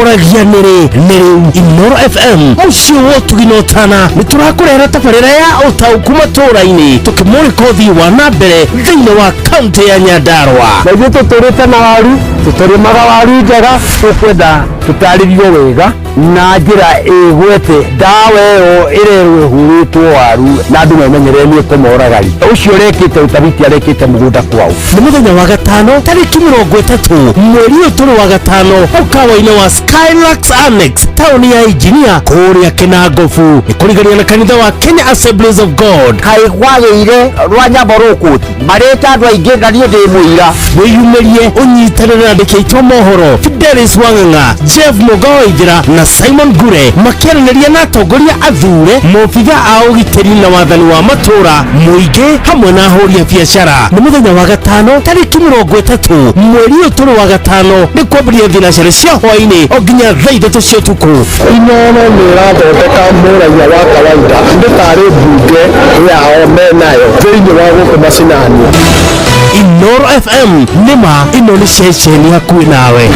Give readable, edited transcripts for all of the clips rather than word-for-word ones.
Ũragia nĩrĩ nĩrĩu Inoro FM mũciĩ wa ũtugi na ũtana nĩ tũrakũrehera tabarĩra ya ũtaũku matũũra-inĩ tũkĩmũrĩka ũthii wa na mbere thĩinĩ wa kaunti ya Nyandarua. Na ithuĩ tũtũrĩte na waru, tũtũrĩmaga waru njega, tũkwenda tũtarĩrio wega na njĩra ĩgwete ndawa ĩyo ĩrerwo ĩhũrĩtwo waru na andũ memenyerere nĩ ĩkũmoraga ri ũcio ũrekĩte ũtabiti arekĩte mũgũnda kwao. Nĩ mũthenya wa gatano tarĩki 30 mweri ũyũ tũrĩ wa gatano mũkawa-inĩ wa Skylux Annex taũni ya Engineer kũrĩa Kĩnangobu nĩ kũrigania na kanitha wa Kenya Assemblies of God. Kaĩ kwagĩire rwa nyambo rũkũti marĩte andũ aingĩ na niĩ ndĩ mũira. Wĩyumĩrie ũnyitanĩre na andĩki aitũ a mohoro Fidelis Wang'ang'a, Jeff Mũga Waithĩra na Simon Ngure makĩaranĩria na atongoria athure, maobitha a ũgitĩri na wathani wa matũũra, mũingĩ hamwe na ahũri a biacara. Nĩ mũthenya wa gatano tarĩki 30 mweri ũyũ tũrĩ wa gatano nĩ kwambĩrĩria thinacara cia hwaĩ-inĩ o nginya thaa 3 cia ũtukũ. Inoro nĩ ĩrathondeka mũraiya wa kawaida nĩ tarĩ mbunge yao menayo thĩinĩ wa gũkũ macinani. Inoro FM nĩma ĩno nĩ ceceni hakuhĩ nawe.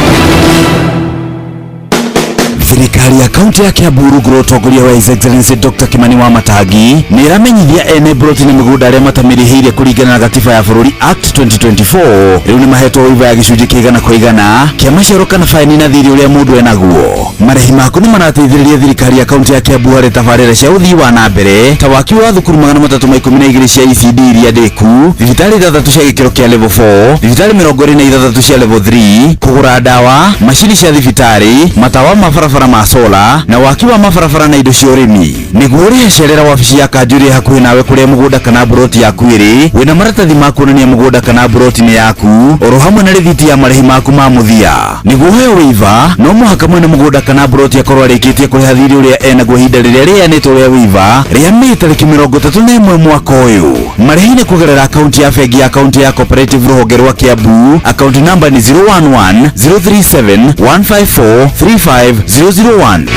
Thirikari ya kaunti ya Kiambu rungu rwa ũtongoria wa His Excellency Dr. Kimani Wamatangi nĩ ĩramenyithia ene mburoti na mĩgũnda arĩa matamĩrĩhĩire kũringana na gatiba ya bũrũri Act 2024 rĩu nĩ mahetwo waiva ya gĩcunjĩ kĩa igana kwa igana kĩa maciaro kana baini na thirĩ ũrĩa mũndũ enaguo. Marĩhi maku nĩ marateithĩrĩria thirikari ya kaunti ya Kiambu harĩ tabarĩra cia ũthii wa na mbere ta waki wa thukuru 312 cia ECD iria ndĩku, thibitarĩ 6 cia gĩkĩro kĩa level 4, thibitarĩ 26 cia level 3, kũgũra ndawa, macini cia thibitarĩ, matawa ma barabara ma sola na waki wa mabarabara na indo cia ũrĩmi. Nĩguo ũrĩhe cerera wabici ya kanjũ ĩrĩa hakuhĩ nawe kũrĩa mũgũnda kana mburoti yaku ĩrĩ, wĩna maratathi ma kuonania mũgũnda kana mburoti nĩ yaku, oro hamwe na rĩthiti ya marĩhi maku ma mũthia. Nĩguo ũheo waiver, no mũhaka mwene mũgũnda kana mburoti akorwo arĩkĩtie kũrĩha thirĩ ũrĩa enaguo ihinda rĩrĩa rĩheanĩtwo rĩa waiver rĩa Mĩĩ tarĩki 31 mwaka ũyũ. Marĩhi nĩ kũgerera akaunti ya bengi ya kaunti ya Cooperative rũhonge rwa Kiambu, akaunti namba nĩ 011 037 154 35001.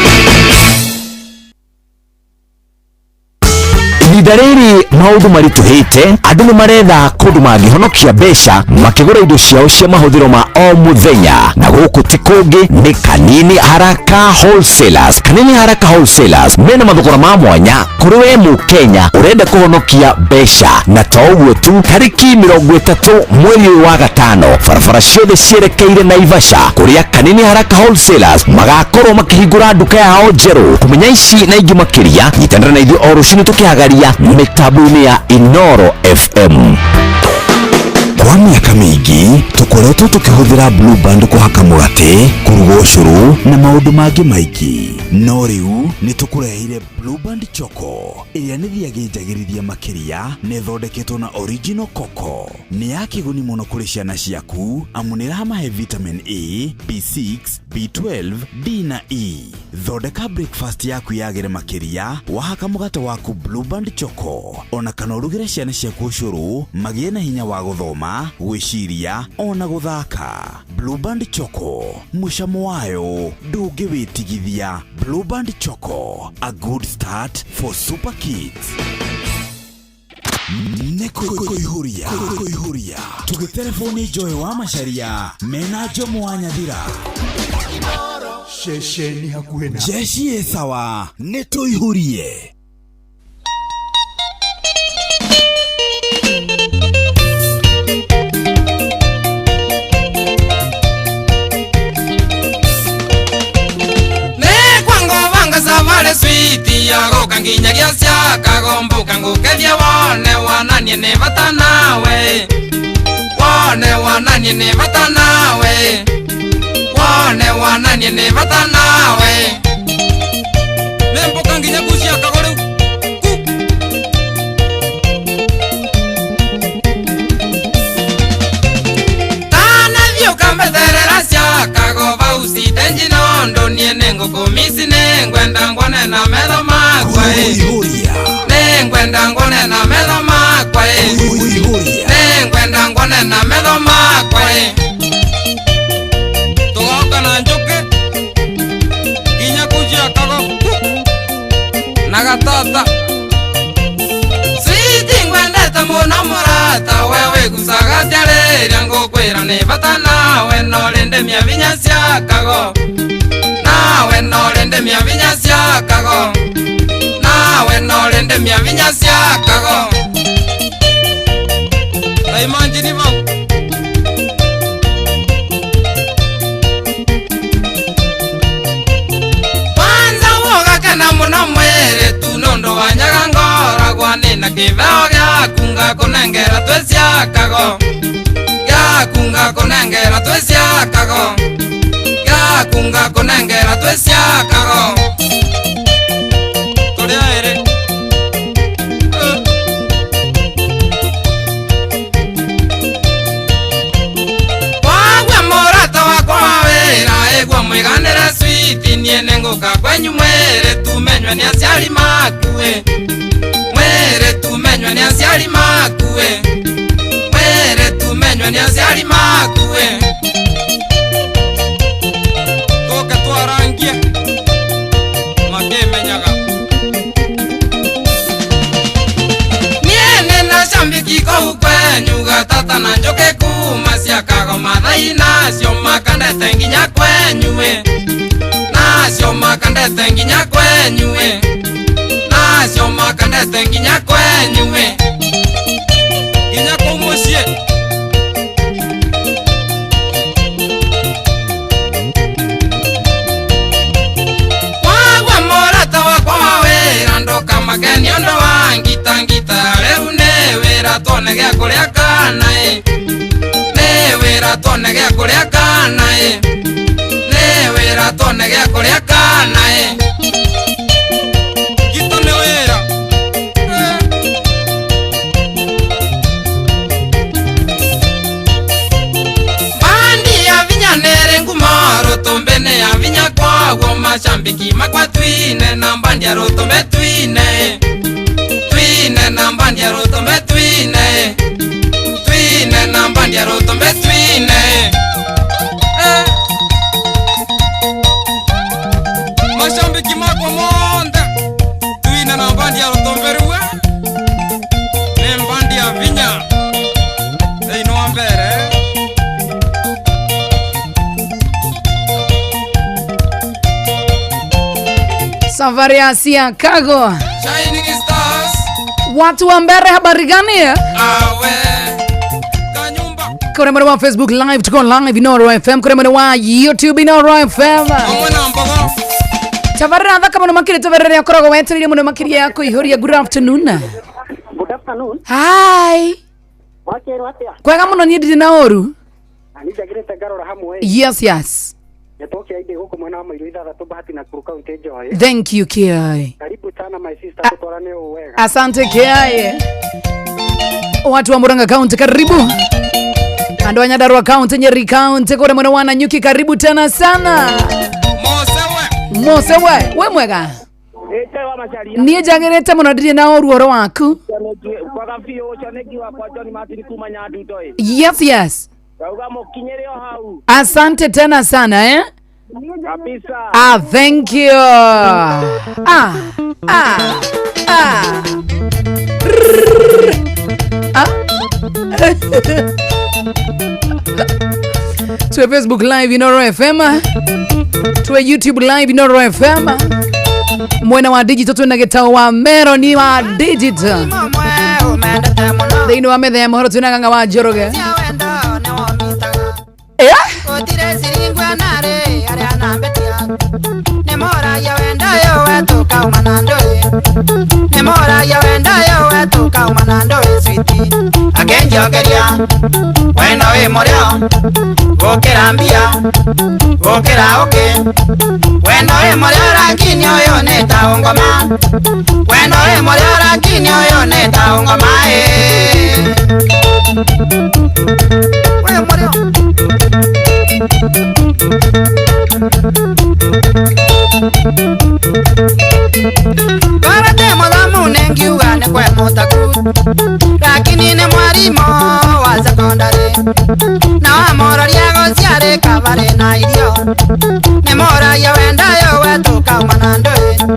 Ihinda rĩrĩ maũndũ maritũhĩte, andũ nĩ maretha kũndũ mangĩhonokia mbeca makĩgũra indo ciao cia mahũthĩro ma o mũthenya, na gũkũ ti kũngĩ nĩ Kanini Haraka Wholesalers. Kanini Haraka Wholesalers mena mathogora ma mwanya kũrĩ we mũkenya ũrenda kũhonokia mbeca. Na to ũguo tu, tarĩki 30 mweri ũyũ wa gatano barabara ciothe cierekeire Naivasha kũrĩa Kanini Haraka Wholesalers magakorwo makĩhingũra nduka yao njerũ. Kũmenya ici na ingĩ makĩria, nyitanĩra na ithuĩ o rũcinĩ tũkĩhagaria mĩtambo-inĩ ya Inoro FM. Kwa mĩaka mĩingĩ tũkoretwo tũkĩhũthĩra Blue Band kũhaka mũgate, kũruga ũcũrũ na maũndũ mangĩ maingĩ, no rĩu nĩ tũkũreheire Blue Band Choco ĩrĩa nĩ thiagĩ njagĩrithia makĩria na ĩthondeketwo na original cocoa. Nĩ ya kĩguni mũno kũrĩ ciana ciaku amu nĩ ĩramahe vitamin A, B6, B12, D na E. Thondeka breakfast yaku yagĩre makĩria wahaka mũgate waku Blue Band Choco, ona kana ũrugĩre ciana ciaku ũcũrũ magĩe na hinya wa gũthoma, gwĩciria ona gũthaka. Blue Band Choco, mũcamo wayo ndũngĩwĩtigithia. Blue Band Choco, a good start for super kids. Nĩ kũihũria kũihũria tũgĩtereboni Joy wa Macharia mena Jomo wa Nyathira ceceni hakuhĩ na jeshi ĩ sawa nĩ tũihũrie. Vanga savale switi yagoka nginyagia ciakagomboka ngũkethia wone wananie nĩ bata nawe, wone wananie nĩ bata nawe, wone wananie nĩ bata nawe. Nĩmbũka nginya kuciakago rĩu ku tanathiĩ ũkambeterera ciakago vau citenji nondo niĩ nĩngũkũmisi nĩngwenda ngwone na metho makwa Kũihũria nĩngwenda ngwone na metho makwa kũihũria nĩngwenda ngwone na metho makwa tũgoka na njũkĩ nginya kuciakago na gatata switi ngwendete mũno mũrata we wĩgucaga atĩa rĩrĩa ngũkwĩra nĩ bata nawe no rĩndĩmia vinya ciakago ciakago nawe norende mia vinya ciakago Imagine vau Kwanza woga kana muno mwere tu nondo wanyaga ngoragwa nina kibeo gyaku ngakunengera twe ciakago gyaku ngakunengera twe ciakago gyaku ngakunengera twe ciakago Turia ere Mwiganera switi niene nguka kwenyu mwere tumenywe ni aciari makue mwere tumenywe ni aciari makue mwere tumenywe ni aciari makue Tuke twarangie makimenyaga Niene na shambiki kuu kwenyu gatata na njoke kuma ciakago mathai nacio makandete nginya kwenyue nacio makandete nginya kwenyue nacio makandete nginya kwenyue nginya kuu muciĩ Wagwa mũrata wakwa wa wĩra ndũkamake nĩ ũndũ wa ngita ngita rĩu nĩ wĩra tuone gĩa kũrĩa kana ĩ nĩ wĩra tuone gĩa kũrĩa kana ĩ nĩ wĩra tuone gĩa kũrĩa kana ĩ Ngita nĩ wĩra Bandi ya vinya nĩrĩ ngumo rũtũmbĩ nĩ ya vinya kwaguo macambĩki makwa twine na mbandi ya rũtũmbĩ twine twine na mbandi ya rũtũmbĩ twine twine na mbandi ya rũtũmbĩ twine Mashambiki makwa monthe twine na mbandi ya rũtũmbĩ rue nĩ mbandi ya vinya thĩinĩ wa mbere Safari ya Siakago. Shining Stars. Watu wa Mbere, habari gani? Awe kanyumba. Kule mwena wa Facebook Live, tuko live Inooro FM, kule mwena wa YouTube Inooro FM. Tabarira thaka muno makiri tabarira ya koragwo wetereire muno makiri ya kuihuria. Good afternoon. Good afternoon. Hi. Wakerwo atia? Kwega muno nie ndiri na uru. Ani njagirite ngarora hamwe. Yes, yes. Netoke aide huko mwena wa Mairu ithathatũ Bahati na Nakuru County Joy. Thank you KI. Karibu sana my sister, tutwarane o wega. Asante KI. Watu wa Murang'a County karibu. Andu wa Nyandarua County, Nyeri County, kule mwena wa Nanyuki karibu tena sana. Mose we, we mwega. Niĩ njagĩrĩte mũno ndirĩ na ũru ũhoro waku. Kwaga biũ ũconeki wakwa John Martin kuma Nyandundo ĩ. Yes, yes. Ngauga mũkinyĩre o hau. Asante tena sana eh? Kabisa. Ah, thank you. Ah, ah, ah. Ah. Tuwe Facebook Live Inooro FM. Tuwe YouTube Live Inooro FM. Mwena wa digital twina gitau wa Mero ni wa digital. Thĩinĩ wa metha ya mohoro twina Ng'ang'a wa Njoroge. Akenjokeria wendo wi murio gukira mbia gukira uki wendo wi murio lakini uyu ni ta ngoma wendo wi murio lakini uyu ni ta ngoma we murio Karate muthamu nengiuga ni kwe mutaku lakini ni mwarimu wa secondary na wamũroria gũciarĩ kabarĩ na irio nĩ mũragia wendayo we tũkauma na ndũĩ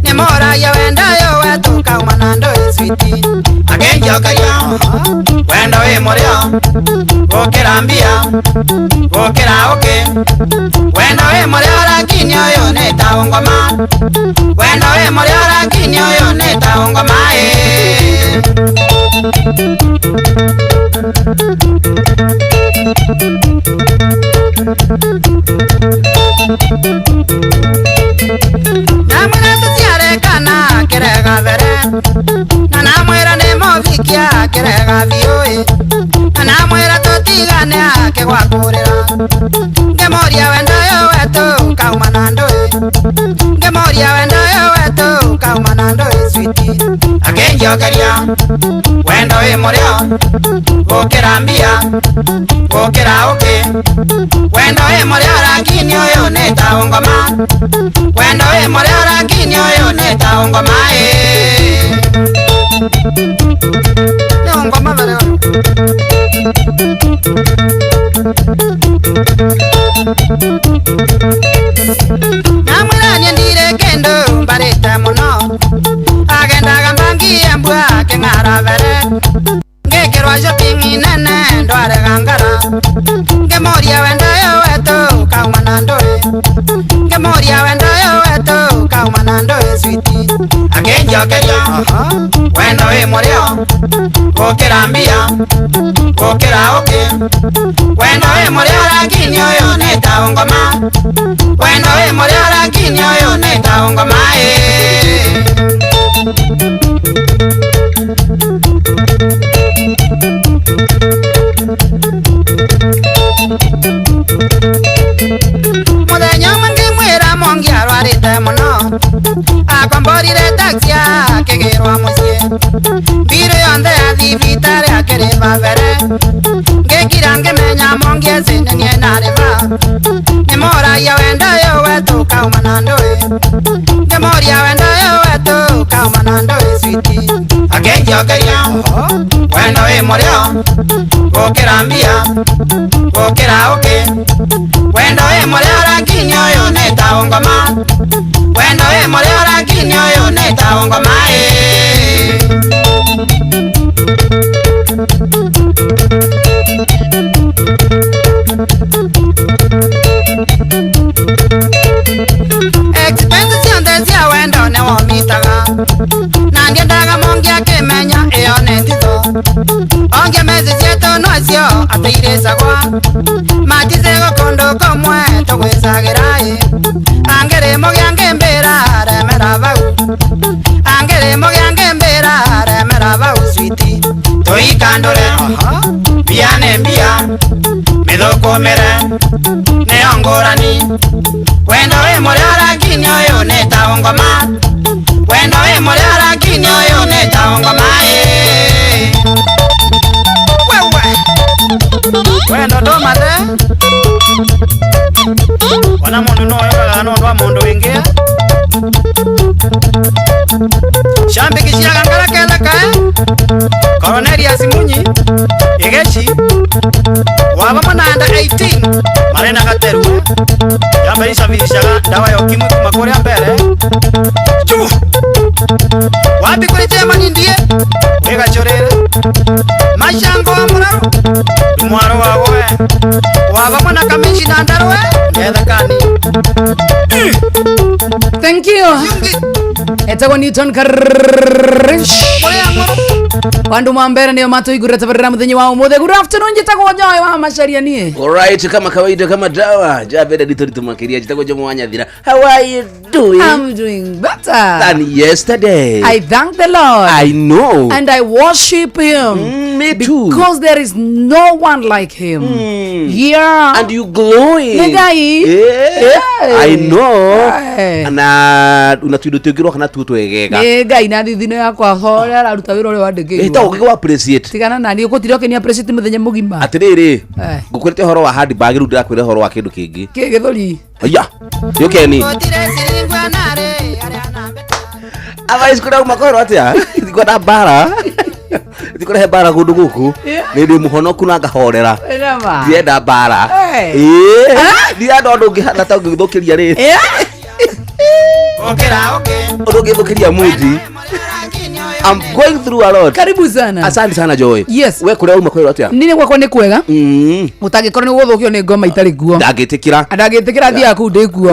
nĩ mũragia wendayo we tũkauma na ndũĩ switi akĩnjokeria wendo wĩ mũrĩo gũkĩra mbia gũkĩra ũkĩ wendo wĩ mũrĩo lakini ũyũ nĩ ta ngoma Namwĩra tũciare kana kĩrega mbere na namwĩra nĩ mũvikia kĩrega biũ ĩ na namwĩra tũtigane akĩgwakũrĩra ngĩmũria wendo ũyũ wetũ kauma na ndũĩ ngĩmũria wendo ũyũ wetũ kauma na ndũĩ switi akĩnjokeria wendo wĩ mũrĩo gũkĩra mbia gũkĩra ũkĩ wendo wĩ mũrĩo lakini ũyũ nĩ ta ũngoma wendo wĩ mũrĩo lakini ũyũ nĩ ta ũngoma ĩ nĩ ũngoma mbere namwĩra nyendire kĩndũ mbarĩte mũno agendaga mbangie mbua akĩng'ara mbere ngĩkĩrwo shopping nene ndwarega ngara ngĩmũria wendo ũyũ wetũ kauma na ndũĩ ngĩmũria wendo ũyũ wetũ kauma na ndũĩ switi akĩnjokeria wendo wĩ mũrĩo gũkĩra mbia gũkĩra ũkĩ wendo wĩ mũrĩo lakini ũyũ nĩ ta ũngoma wendo wĩ mũrĩo lakini ũyũ nĩ ta ũngoma ĩ. Mũthenya ũmwe ngĩmwĩra Mongi arwarĩte mũno akomborire taxi akĩgĩrwo mũciĩ mbirũ yonthe ya thibitarĩ akĩrĩba mbere ngĩkira ngĩmenya Mongi eci nĩ niĩ ndarĩba nĩmũragia wendo ũyũ wetũ kauma na ndũĩ ngĩmũria wendo ũyũ wetũ kauma na ndũĩ switi akĩnjokeria wendo wĩ mũrĩo gũkĩra mbia gũkĩra ũkĩ wendo wĩ mũrĩo lakini ũyũ nĩ ta ũngoma wendo wĩ mũrĩo lakini ũyũ nĩ ta ũngoma ĩ. Expenses ciothe cia wendo nĩ womitaga na ndiendaga Mongi akĩmenya ĩyo nĩ ntitho onge mezi cietũ nocio atĩirĩcagwa maticego kũndũ kũmwe tũgwĩcagĩra ĩ angĩrĩ mũgĩa ngĩmbĩra remera bau angĩrĩ mũgĩa ngĩmbĩra remera bau switi tũikandũre mbia nĩ mbia mĩthũkũmĩre nĩyo ngũrani wendo wĩ mũrĩo lakini ũyũ nĩ ta ũngoma wendo wĩ mũrĩo lakini ũyũ nĩ ta ũngoma ĩ. Wewe wendo ndũmathe ona mũndũ no yoraga no ũndũ wa mũndũ wĩngĩ shambiki ciaga ngara ketheka Cornelius Munyi Igeci waba mananda 18 marĩ na gateru yamba icabicaga ndawa ya ukimwi kuma kũrĩa mbere chu wapi kũrĩ chairman ndie wĩgacũrĩre macango wa mũraru mwaro wa gwe waba mwana kamishina ndarwe ngethekani. Thank you. Etagwo Newton Karish. Wandu mwambere niyo matuigurira tabarira muthenya wa umuthi. Good afternoon, njitagwo Joy wa Macharia nie. All right, kama kawaida kama dawa. Javeda dito dito njitagwo Jomo Wanyathira. How are you doing? I'm doing better than yesterday. I thank the Lord. I know. And I worship him. Me too. Because there is no one like him. Yeah. And you glowing. Negai. Yeah. Yeah. I know. Yeah. Na unatuidotugirwo kana tutwegega. Ngai na thithino yakwa hora aruta wira uria wandikirwo. Ita ũgĩ wa appreciate. Tigana na niĩ ũgũtira ũkĩni appreciate mũthenya mũgima. Atirĩrĩ, ngũkwĩrĩte ũhoro wa handbag rĩu ndĩrakwĩra ũhoro wa kĩndũ kĩngĩ. Kĩ gĩthũri? Aya, yũkeni. Aba iskura umakorwo atia? Ndikwenda mbara. Ndikũrehe mbara kũndũ gũkũ. Nĩ ndĩ mũhonoku na ngahorera. Ndienda mbara. Ĩĩ. Ndirenda ũndũ ũngĩhana ta ũngĩthũkĩria rĩ. Ũndũ ũngĩthũkĩria mundi. I'm going through a lot. Karibu sana. Asante sana, Joy. Yes. We kũrĩa uma kwĩrwo atĩa? Nini gwakwa nĩ kwega. Ũtangĩkorwo nĩ gũthũkio nĩ ngoma itarĩ kuo. Ndangĩtĩkĩra. Ndangĩtĩkĩra thiaga kũu ndĩ kuo.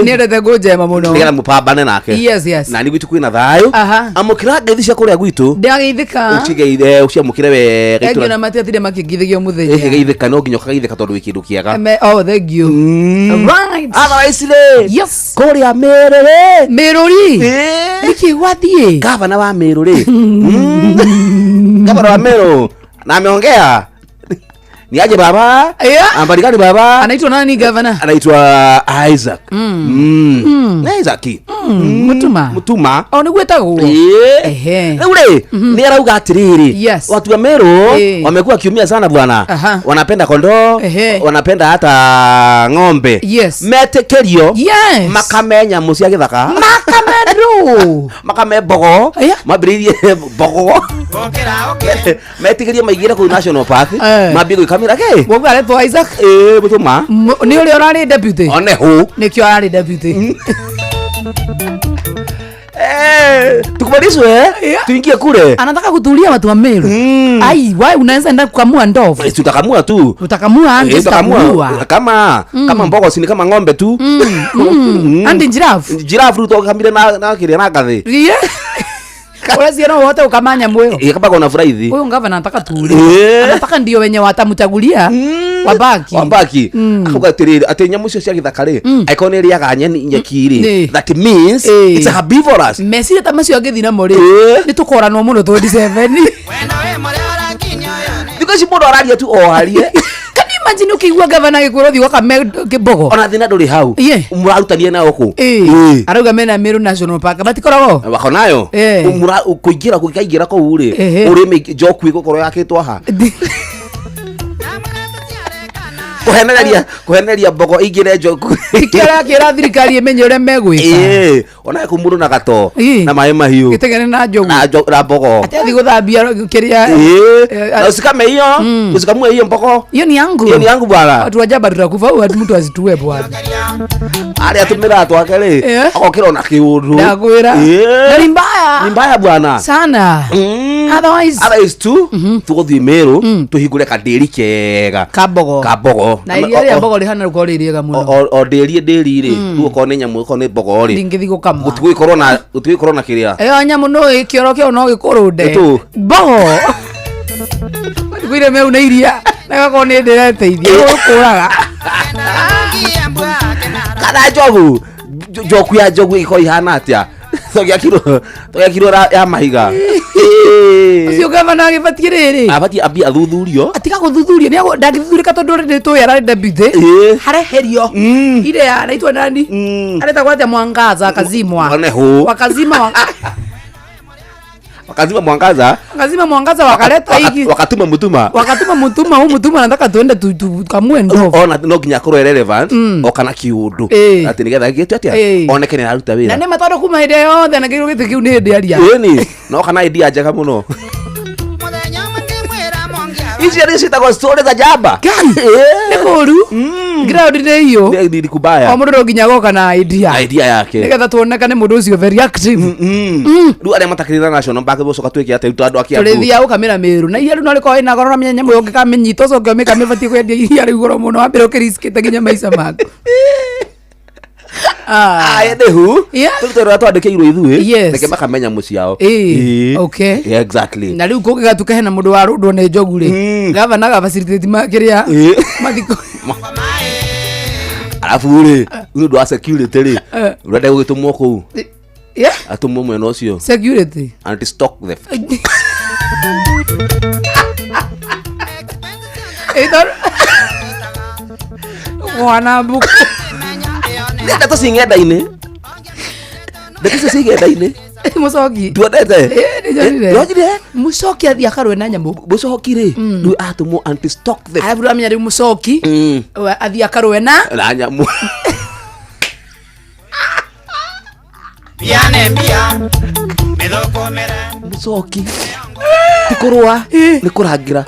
Nĩendete kũnjema mũno. Nĩgetha mũpambane nake. Yes. Na nĩ gwitũ kwĩna thayũ. Amũkĩra ngeithi cia kũrĩa gwitũ. Ndagĩithĩka. Ũcigeithe, ũciamũkĩre wega. Thank you na matiatire makĩngithĩgio mũthenya. Ĩgeithĩka no nginya ũkageithĩka tondũ wĩ kĩndũ kĩega. Oh, thank you. Right. Otherwise rĩ. Yes. Kũrĩa Mĩrũ rĩ. Mĩrũ rĩ. Nĩkĩ gwathiĩ? Gavana wa Mĩrũ rĩ. Gavana wa Mĩrũ na ameongea. Ni aje baba? Yeah. Habari gani baba? Anaitwa nani gavana? Anaitwa Isaac. Ni Isaac. Mutuma. Mutuma. Oh, nĩguo etagwo. Ehe. Rĩu rĩ, nĩ arauga atĩrĩrĩ. Yes. Watu wa Meru wamekuwa wakiumia sana bwana. Wanapenda kondoo, wanapenda hata ng'ombe. Yes. Metĩkĩrio. Yes. Makame nyamũ cia gĩthaka. Makame ndũ. Makame mbogo. Mambĩrĩirie mbogo. Metĩkĩrio maingĩre kũu National Park. Mambie gwĩkamĩra kĩ? Woguo aretwo Isaac. Mutuma. Nĩ ũrĩa ũrarĩ deputy. One hũ. Nĩkĩo ararĩ deputy. Tukubalishwe tuingie kule. Anataka kutulia watu wa Meru. Ai, why unaweza enda kukamua ndovu? Tutakamua tu. Utakamua andi tutakamua. Kama mbogo si ni kama ng'ombe tu. Andi giraffe. Giraffe rutokamire na kiria na ngathi. Yeah. Uraziona wote ukamanya mweyo. Kama kuna furahi. Huyu ngavana anataka tuulie. Anataka ndio wenye watamchagulia wabaki. Wabaki. Akuga atiriri ati nyamu icio cia githaka ri akorwo ni riaga nyeni nyeki ri. That means it's a herbivorous. Meciria ta macio angithi namo ri. Ni tukoranwo muno 27. Thikũ ici mũndũ araria tu o arie. Can you imagine ukiigua gavana agĩkwĩra ũthiĩ ũgakame kĩmbogo? Ona thĩna ndũrĩ hau. Mũrarutania nao kũ? Arauga mena Meru National Park matikoragwo? Wako nayo. Kũingĩra kũingĩra kũu rĩ ũrĩme njoku ĩgũkorwo yakĩtwo ha. Kũhenereria mbogo ingĩre njoku. Tikĩra kĩra thirikari ĩmenye ũrĩa megwĩka. Ona kũ mũndũ na gato na maĩ mahiũ. Gĩtegene na njogu. Na mbogo. Ati athi gũthambia kĩrĩa. Na usikame hiyo. Usikamue hiyo mbogo. Hiyo ni yangu. Hiyo ni yangu bwana. Watu wa jaba tutakufa au mtu azitue bwana. Arĩa atũmĩra twake rĩ agokĩra ona kĩũndũ. Ndakwĩra. Ni mbaya. Ni mbaya bwana. Sana. Otherwise tu tũgũthiĩ Meru tũhingũre kandĩri kega. Kambogo. Kambogo. Na iria rĩa mbogo rĩhana rũkorwo rĩ rĩega mũno. O ndĩri ndĩri rĩ rĩu okorwo nĩ nyamũ okorwo nĩ mbogo rĩ. Ndingĩthiĩ gũkama. Gũtigũgĩkorwo na kĩrĩa. Ĩyo nyamũ no kĩoro kĩo no gĩkũrũnde. Mbogo. Kwire meu na iria na gakorwo nĩ ndĩreteithia gũkũraga. Kana njogu njoku ya njogu ĩkorwo ihana atĩa? Tũgĩakirwo ya mahiga. Ũcio gavana agĩbatiĩ rĩrĩ. Abatiĩ ambie athuthurio. Atiga gũthuthurio nĩ ndangĩthuthurĩka tondũ rĩrĩ tũĩ ararĩ deputy. Hareherio. Ile anaitwa nani? Aretagwo atĩa Mwangaza akazimwa. One hũ. Wakazima Wakazima Mwangaza. Wakazima Mwangaza wakaleta hiki. Wakatuma Mutuma. Wakatuma Mutuma, huu Mutuma anataka tuende tukamue ndovu. Ona no nginya akorwo relevant o kana kiundu. Ati nigetha gĩtũ atia oneke nĩ araruta wĩra. Na nĩ matondũ kuma hĩndĩ yothe na kĩrũ gĩtĩ kĩu nĩ hĩndĩ aria. Ĩni, no kana idea njega mũno. Ici nĩ ciĩtagwo story za jaba. Nĩ kũru. Ground nĩ hiyo. Nĩ kubaya. O mũndũ no nginya agoka na idea. Idea yake. Nĩgetha tuonekane mũndũ ũcio very active. Rĩu arĩa matakĩrĩ na National Park gũcoka twĩke atĩa rĩu andũ a Kiambu. Tũrĩthiaga gũkamĩra Meru. Na iria rĩu no rĩkorwo ĩna goro na menya nyamũ ĩyo ũngĩkamĩnyita ũcoke ũmĩkame ĩbatiĩ kwendia iria rĩu goro mũno wambere ũkĩriskĩte nginya maica maku. Anywho, tũrĩa twandĩkĩirwo ithuĩ reke makamenya nyamũ ciao. Okay. Yeah, exactly. Na rĩu kũngĩgatuĩka hena mũndũ warũndwo nĩ njogu rĩ, gavana agabacilitate kĩrĩa mathiko. Arabu rĩ, nĩ ũndũ wa security rĩ, ũrenda gũgĩtũmwo kũu. Yeah. Atũmwo mwena ũcio. Security. Anti stock theft. Mwana mbuku. Ndeto ci ng'enda-inĩ. Ndeto icio ci ng'enda-inĩ. Mũcoki. Tuonete? Nĩnyonire. Mũcoki athiĩ akarũe na nyamũ. Mũcoki rĩ, rĩu atũmwo anti stock theft. Arabu ũramenya rĩu mũcoki athiĩ akarũe na nyamũ. Mũcoki. Ti kũrũa, nĩ kũrangĩra.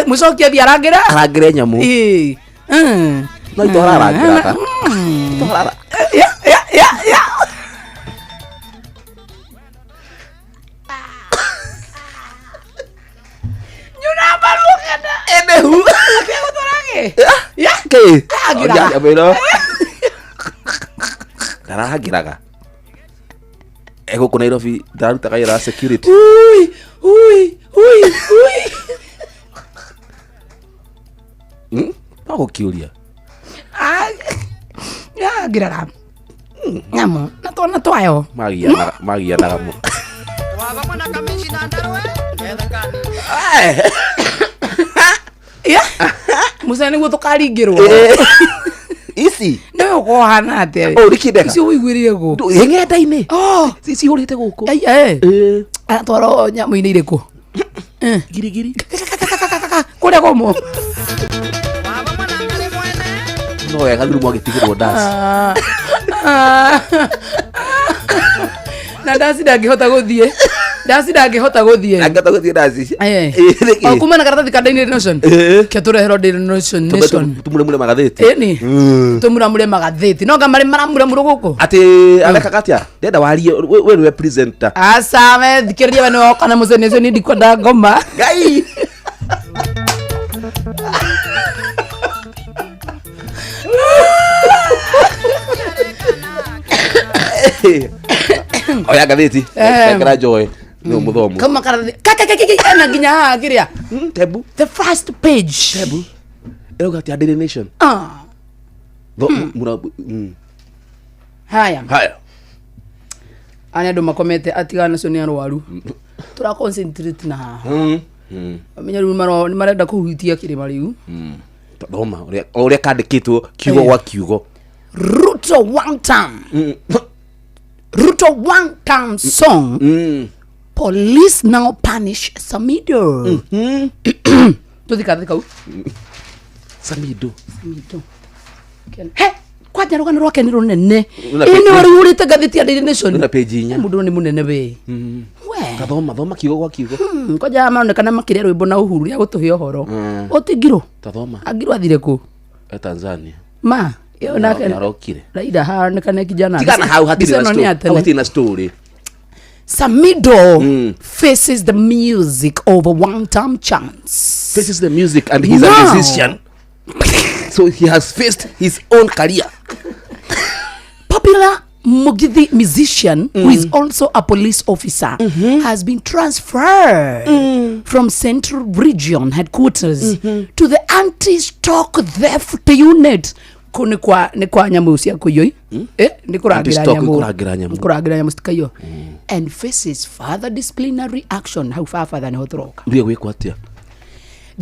Mũcoki athiĩ arangĩra? Arangĩre nyamũ. No itwara arangĩra ta. Itwara. Ya. Ndarahangĩraga. Nyamũ ndarahangĩraga egũkũ Nairobi ndararutaga wĩra wa security. Ui, ui, ui, ui. No gũkĩũria. Ah, ngiraga nyamũ na twana twayo. Magianaga mũno. Yeah. Musa nĩguo tũkaringĩrwo. Ici nĩwe ũkohana atĩa? Oh, nĩkĩ ndeka? Icio ũiguĩrĩire gũ? Ng'enda-inĩ. Oh. Cihũrĩte gũkũ. Ai, eh. Aratwarwo nyamũ-inĩ irĩkũ? Girigiri. Kũrĩa kũmũ. No wega thuru mwagĩtigĩrwo ndaci. Na ndaci ndangĩhota gũthiĩ. Ndaci ndangĩhota gũthiĩ. Angĩhota gũthiĩ ndaci. Eh. Nĩkĩ? O kuma na karatathi ka Daily Nation. Ke tũreherwo Daily Nation. Tumbe Nation. tumuremure magathĩti. Ĩni. Tũmuramure magathĩti. No nga marĩ maramuramurwo gũkũ. Atĩ arekaga atĩa? Ndenda warie we nĩwe presenter. Aca we thikĩrĩria we nĩwe woka na mũcene ũcio niĩ ndikwenda ngoma. Ngai. Oya ngathĩti. Rekera njoe. Nĩ mũthomo. Kauma karatathi. Kakakakaka ena nginya haha kĩrĩa. Tebu. The first page. Tebu. Ĩrauga atĩa Daily Nation? Ah. Mura. Haya. Haya. Aya andũ makomete atigana nacio nĩ arwaru. Tũra concentrate na haha. Menya rĩu nĩ marenda kũhutia kĩrĩma rĩu. Thoma ũrĩa kandĩkĩtwo kiugo gwa kiugo. Ruto one time. Ruto one time song. Police now punish Samido. Tuthika kau. Samido. Samido. He, kwanja rũgano rwake nĩ rũnene. Ĩ nĩ warũhũrĩte ngathĩti ya Daily Nation. Rũna page inya. Mũndũ nĩ mũnene we. We. Tathoma thoma kiugo gwa kiugo. Kwanja maronekana makĩrĩa rwĩmbo na Uhuru rĩa gũtũhe ũhoro. Ũti Ngirũ. Tathoma. Angirũ athire kũ? Tanzania. Ma, ĩyo nake. Narokire. Raila haonekane kijana. Tigana hau hatirĩ Mbica na ĩno nĩ story. ya Hau tene. hatirĩ na story. Samido faces the music over one-time chance. Faces the music and he's Now. a musician. So he has faced his own career. Popular Mugithi musician who is also a police officer has been transferred from Central Region headquarters to the anti-stock theft unit. Kũ nĩ kwa nĩ kwa nyamũ cia kũiywo eh nĩ kũrangĩra Anti-stock nyamũ kũrangĩra nyamũ. kũrangĩra nyamũ citikaiywo and faces further disciplinary action hau baba nĩho tũroka. Ndiye gwĩkwo atĩa?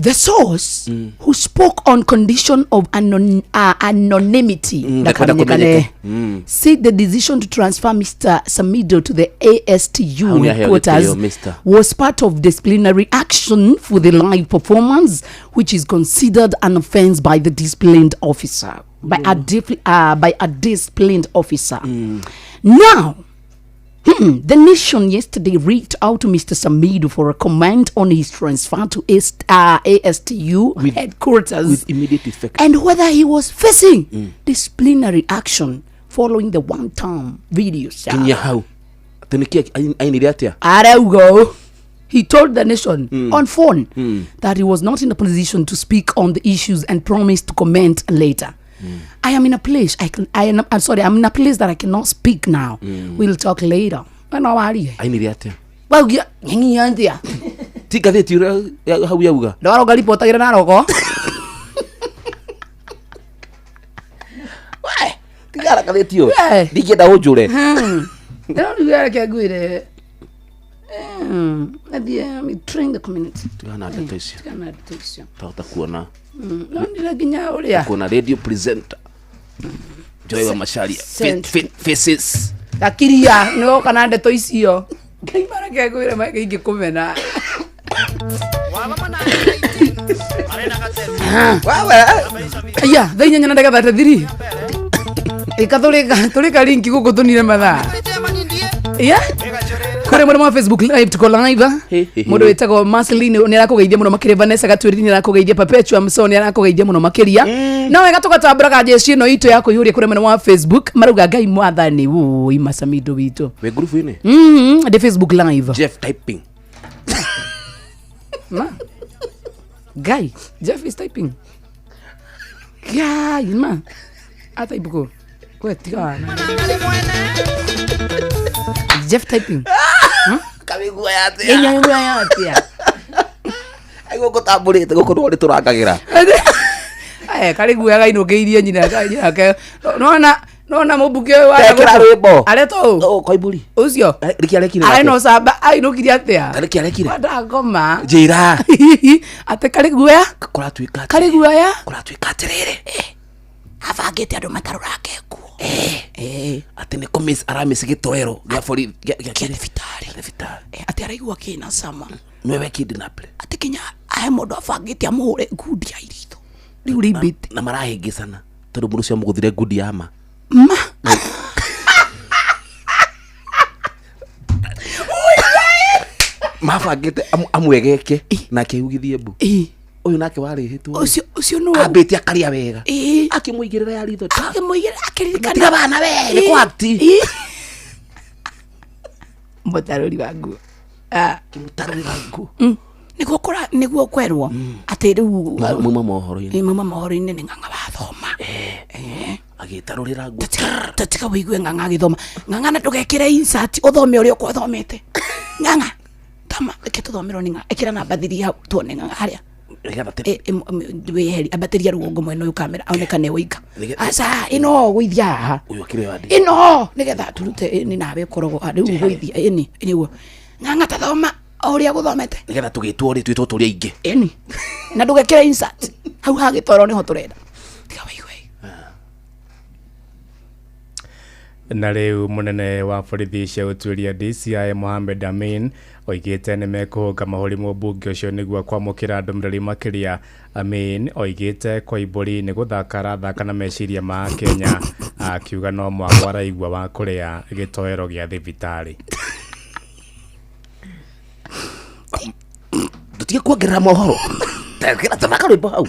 The source who spoke on condition of anonymity Ndakwenda ndakamenyekane, kũmenyeke. said the decision to transfer Mr. Samido to the ASTU Hau nĩ aheo headquarters gĩtĩo, Mr. was part of disciplinary action for the live performance, which is considered an offense by the disciplined officer. By a disciplined officer. Now, the Nation yesterday reached out to Mr. Samido for a comment on his transfer to ASTU headquarters With immediate effect. and whether he was facing disciplinary action following the one-time video shot. Kinyia hau. Atĩ nĩkĩ ainire atĩa? Arauga ũũ. He told the Nation on phone that he was not in a position to speak on the issues and promised to comment later. I am in a place I can I am I'm sorry, I'm in a place that I cannot speak now. We'll talk later. No warie. Ainire atĩa? Waugia nginya nthia. Ti ngathĩti ũrĩa hau yauga. Ndwaroga ribotagĩra Naroko. We, tigara ngathĩti ĩyo. We. Ndingĩenda ũnjũre. Ndĩrauga reke ngwĩre. Athiĩ train the community. Tigana na ndeto icio. Tigana na ndeto icio. Twahota kuona No ndĩra nginya ũrĩa. kuona radio presenter Joy wa Macharia faces Gakiria nĩwoka na ndeto icio. Ngai mareke ngwĩre maike ingĩkũmena. Aya, thaa inyanya na ndagĩka 33. Ĩka tũrĩka linki gũkũ tũnine mathaa. Yeah. Kũrĩ mwena wa Facebook live tuko live. Mũndũ wĩtagwo Marceline nĩ arakũgeithia mũno makĩria, Vanessa Gatwĩri nĩ arakũgeithia, Perpetua Mso nĩ arakũgeithia mũno makĩria. No wega tũgatambũraga jeshi ĩno itũ ya kũihũria kũrĩ mwena wa Facebook marauga Ngai mwathani wũi Masamido witũ. Wĩ ngurubu-inĩ? Ndĩ Facebook live. Jeff typing. Ma. Guy, Jeff is typing. Gai ma. Ata ibuko. We tiga na. Jeff typing. Kamĩguoya atĩa? Ĩnyamĩguoya atĩa? Ai gũkũ tambũrĩte gũkũ nĩho rĩtũrangagĩra. Eh, karĩ guoya gainũkĩirie nyina ke. Nona nona mũmbunge ũyũ wa Ekĩra rwĩmbo. Aretwo ũ? Oh, Koimbũri. Ũcio. Rĩkĩ arekire. Arĩ na ũcamba ainũkirie atĩa? Rĩkĩ arekire. Ndangoma. Njĩra. Atĩ karĩ guoya? Kũratuĩka. Karĩ guoya? Kũratuĩka atĩrĩrĩ. Abangĩte andũ matarũrange nguo. Atĩ nĩ kũmiss aramiss gĩtoero gĩa borithi gĩa thibitarĩ. Thibitarĩ. Atĩ araigua kĩna cama. Nĩwe kidnap. Atĩ kinya ahe mũndũ abangĩte amũhũre ngundi ya iritho. Rĩu rĩimbĩte. Na marahĩngĩcana tondũ mũndũ ũcio amũgũthire ngundi ya ma. Ma. Mabangĩte amwegeke nake augithie mbu. Ũyũ nake warĩhĩtwo. Ũcio ũcio nũ ambĩte akarĩa wega. Akĩmũigĩrĩra ya ritho. Akĩmũigĩrĩra akĩririkana. Tiga bana we nĩ kwa act. Mũtarũri wa nguo. Akĩmũtarũrĩra nguo. Nĩguo kũra nĩguo kwerwo atĩ rĩu muma mohoro-inĩ. Muma mohoro-inĩ nĩ ng'ang'a wathoma. Agĩtarũrĩra nguo. Tatiga wĩigue ng'ang'a agĩthoma. Ng'ang'a na ndũgekĩre insert ũthome ũrĩa ũkwathomete. Ng'ang'a thoma reke tũthomerwo nĩ ng'ang'a. Ĩkĩra namba thiri hau tuone ng'ang'a harĩa. Weheri ambatĩria rũgongo mwena ũyũ kamera onekane woika. Aca ĩno gũithia haha. Ĩno nĩgetha tũrute nĩ nawe ũkoragwo rĩu gũithia ĩni nĩguo. Ng'ang'a tathoma o ũrĩa gũthomete. Nĩgetha tũgĩtwo rĩ twĩtwo tũrĩ aingĩ. Ĩni. Na ndũgekĩre insert. Hau ha gĩtoro nĩho tũrenda. Tiga wĩigue. Na rĩu mũnene wa borithi cia ũtuĩria DCI Mohamed Amin oigĩte nĩ mekũhũnga mahũri mũmbunge ũcio nĩguo kwamũkĩra ndũmĩrĩri makĩria. Amin oigĩte Koimbũri nĩ gũthaka arathaka na meciria ma Kenya, akiuga no mwago araigua wa kũrĩa gĩtoero gĩa thibitarĩ. Tũtige kuongerera mohoro. Tũthaka rwĩmbo hau.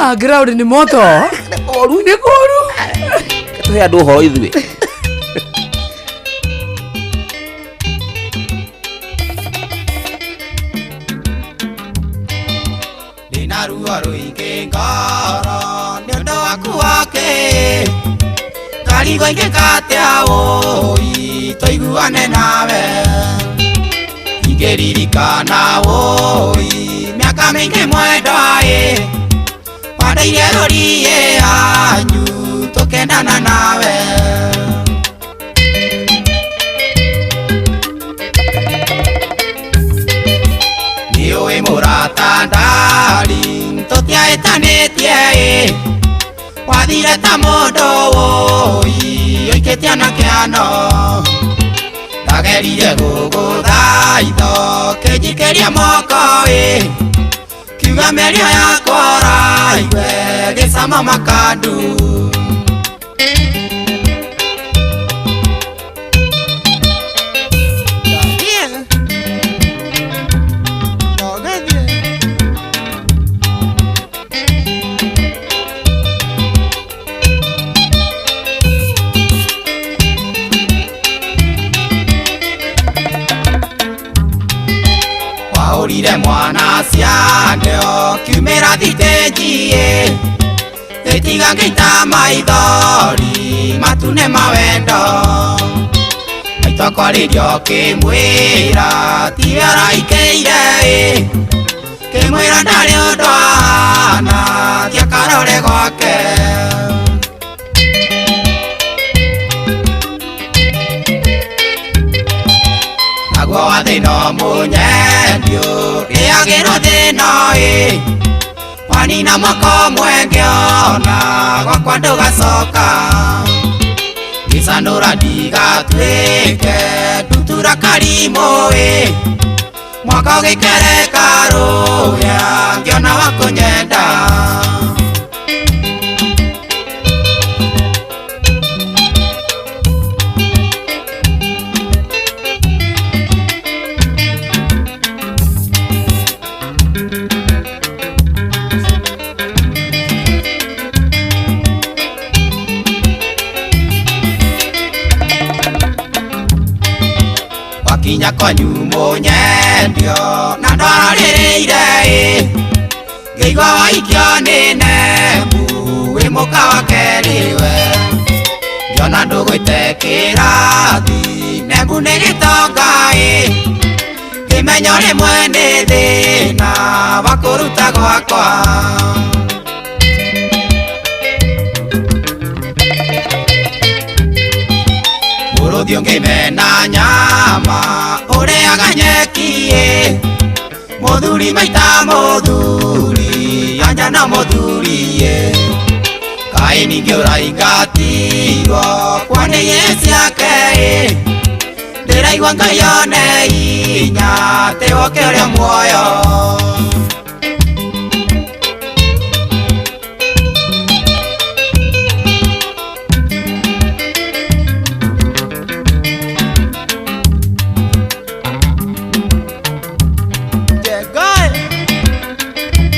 Ah, ground ni moto. Nĩ kũru. Nĩ kũru. Tũhe andũ ũhoro ithuĩ. Ndĩna ruo rũingĩ ngoro nĩ ũndũ waku wake. Ngarigwo ingĩka atĩa wũi tũiguane nawe. Ingĩririkana wũi mĩaka mĩingĩ mwendwa ĩ. Wandeire rũriĩ anyu tũkendana nawe. Nĩũĩ mũrata ndari tũtiahĩtanĩtie ĩ. Wathire ta mũndũ wũi ũikĩtie anake ano. Ndageririe gũgũthaitha kĩnjikĩria moko ĩ. Kiuga mĩario yakwa ũraigue gĩcama makandu. Waũrire mwana cianeo kiumĩra thitĩnji ĩ. Ĩtiga ngĩita maithori matune mawendo. Maitũ akwarĩrio kĩmwĩra tiwe araikĩire ĩ. Kĩmwĩra ndarĩ ũndũ ahana thiĩ akarore gwake. Naguo wa thĩna mũnyendio rĩagĩrwo thĩna ĩ. Wanina mwaka ũmwe ngĩona gwakwa ndũgacoka. Gĩcanũra ndigatuĩke ndutura karimũ ĩ. Mwaka ũgĩkereka rũhĩa ngĩona wa kũnyenda. Twakinya kwanyu mũnyendio na ndwarorĩrĩire ĩ ngĩigua waikio nĩ nembu wĩ mũka wa kerĩ we ngĩona ndũgũite kĩrathi nembu nĩ gĩtonga ĩ ngĩmenya rĩmwe nĩ thĩna wa kũruta gwakwa. Mũrũthi ũngĩmena nyama ũrĩaga nyeki ĩ mũthuri maita mũthuri anja na mũthuri ĩ kaĩ ningĩ ũraingatirwo kwa nĩ ciake ĩ ndĩraigua Ngai one inya atĩ woke ũrĩa muoyo.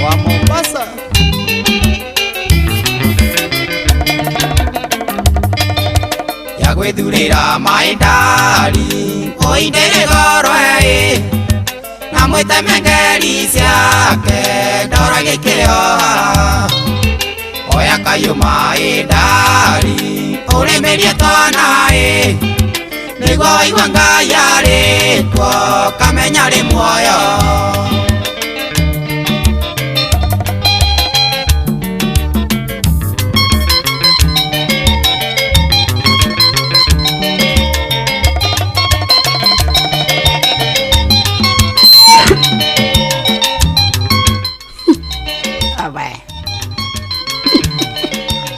Wa Mombasa. Ya gwĩthurĩra maĩ ndari ũindĩrĩ goro ĩ na mwĩtemengeri ciake ndora gĩkĩoha oya kayũ maĩ ndari ũrĩmĩrie twana ĩ nĩguo waigua Ngai arĩ kuo kamenya rĩ muoyo.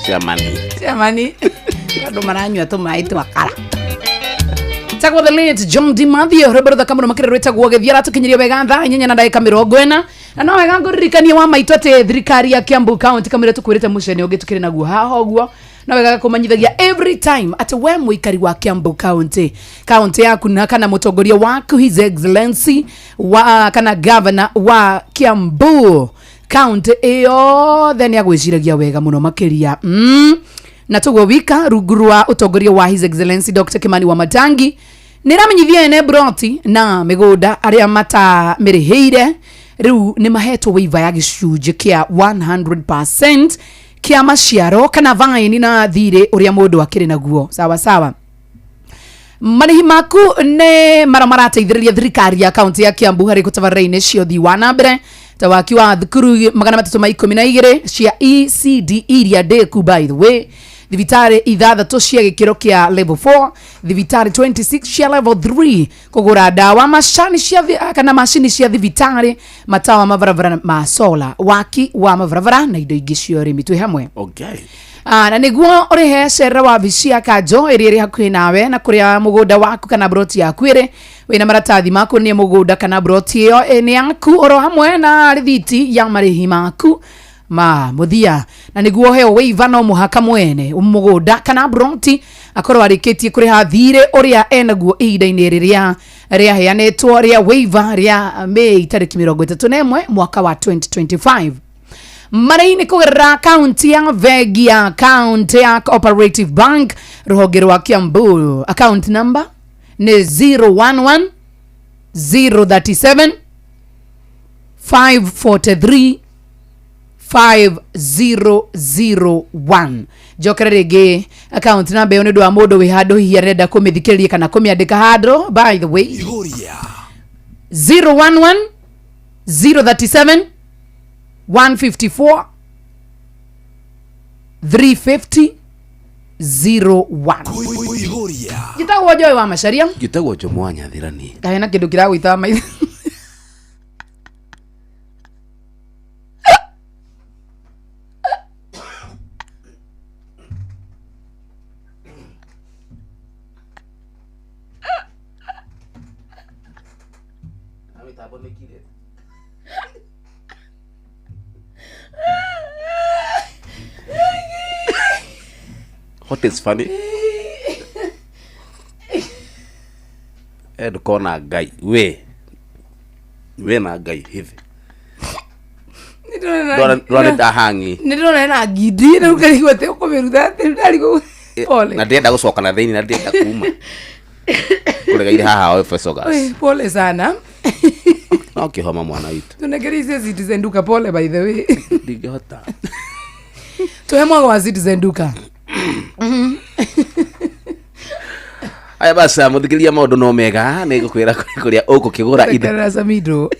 Ciamani. Ciamani. Andũ maranyua tũmaĩ twakara. Tagwo the late John D. Mathio rwĩmbo rũthaka mũno makĩria rwĩtagwo gĩthiĩ aratũkinyirie wega thaa inyanya na ndagĩka 40 na no wega ngũririkanie wa maitũ atĩ thirikari ya Kiambu County kamũira tũkwĩrĩte mũcene ũngĩ tũkĩrĩ naguo haha ũguo no wega kũmenyithagia every time atĩ we mũikari wa Kiambu County county yaku na kana mũtongoria waku His Excellency wa kana governor wa Kiambu County ĩyothe nĩ agwĩciragia wega mũno makĩria na tuguo wika rungu rwa ũtongoria wa His Excellency Dr. Kimani Wamatangi nĩramenyithia ene broti na mĩgũnda arĩa matamĩrĩhĩire rĩu nĩ mahetwo waiver ya gĩcunjĩ kĩa 100% kĩa maciaro kana vaini na thirĩ ũrĩa mũndũ akĩrĩ naguo sawa sawa. Marĩhi maku nĩ mara marateithĩrĩria thirikari ya kaunti ya Kiambu harĩ gũtabarĩra-inĩ cia ũthii wa na mbere ta waki wa thukuru 312 cia ECD iria ndĩku by the way thibitarĩ 6 cia gĩkĩro kĩa level 4 thibitarĩ 26 cia level 3 kũgũra ndawa macani cia kana macini cia thibitarĩ matawa mabarabara ma solar waki wa mabarabara na indo ingĩ cia ũrĩmi twĩ hamwe. Okay. Na nĩguo ũrĩhe cerera wabici ya kanjo ĩrĩa ĩrĩ hakuhĩ nawe na kũrĩa mũgũnda waku kana broti yaku ĩrĩ wĩna maratathi ma kuonania mũgũnda kana broti ĩyo nĩ yaku oro hamwe na rĩthiti ya marĩhi maku ma mũthia na nĩguo ũheo waiver no mũhaka mwene mũgũnda kana broti akorwo arĩkĩtie kũrĩha thirĩ ũrĩa enaguo ihinda-inĩ rĩrĩa rĩaheanĩtwo rĩa waiver rĩa Mei tarĩki 31 mwaka wa 2025. Marĩhi kũgerera akaunti ya bengi ya County ya Cooperative Bank rũhonge rwa Kiambu account number nĩ 011 037 543 5001 njokere rĩngĩ account number ĩyo nĩ ũndũ wa mũndũ wĩ handũ hihi arenda kũmĩthikĩrĩria kana kũmĩandĩka handũ by the way 011 037 154 350 01 njĩtagwo Joy wa Macharia Njĩtagwo Jomo wa Nyathirani kahena kĩndũ kĩragũitaga maitho What is funny? Ndũkona Ngai we na Ngai hivi ndũrona ndahangi nĩ ndĩrona ena ngindi rĩu ngarigwo atĩ ũkũmĩruta atĩ ndarigwo pole na ndĩrenda gũcoka na thĩinĩ na ndĩrenda kuma. Ngũregeire haha Ephesogas. Oi, pole sana. No kĩhoma mwana witũ. Tunegerise Citizen Duka, pole by the way. Ndingĩhota. Tuhe mwago wa Citizen Duka. Aya basi, mũthikĩrĩria, maũndũ no mega, nĩ ngũkwĩra kũrĩa ũgũkĩgũra indo. Sekerera Samido.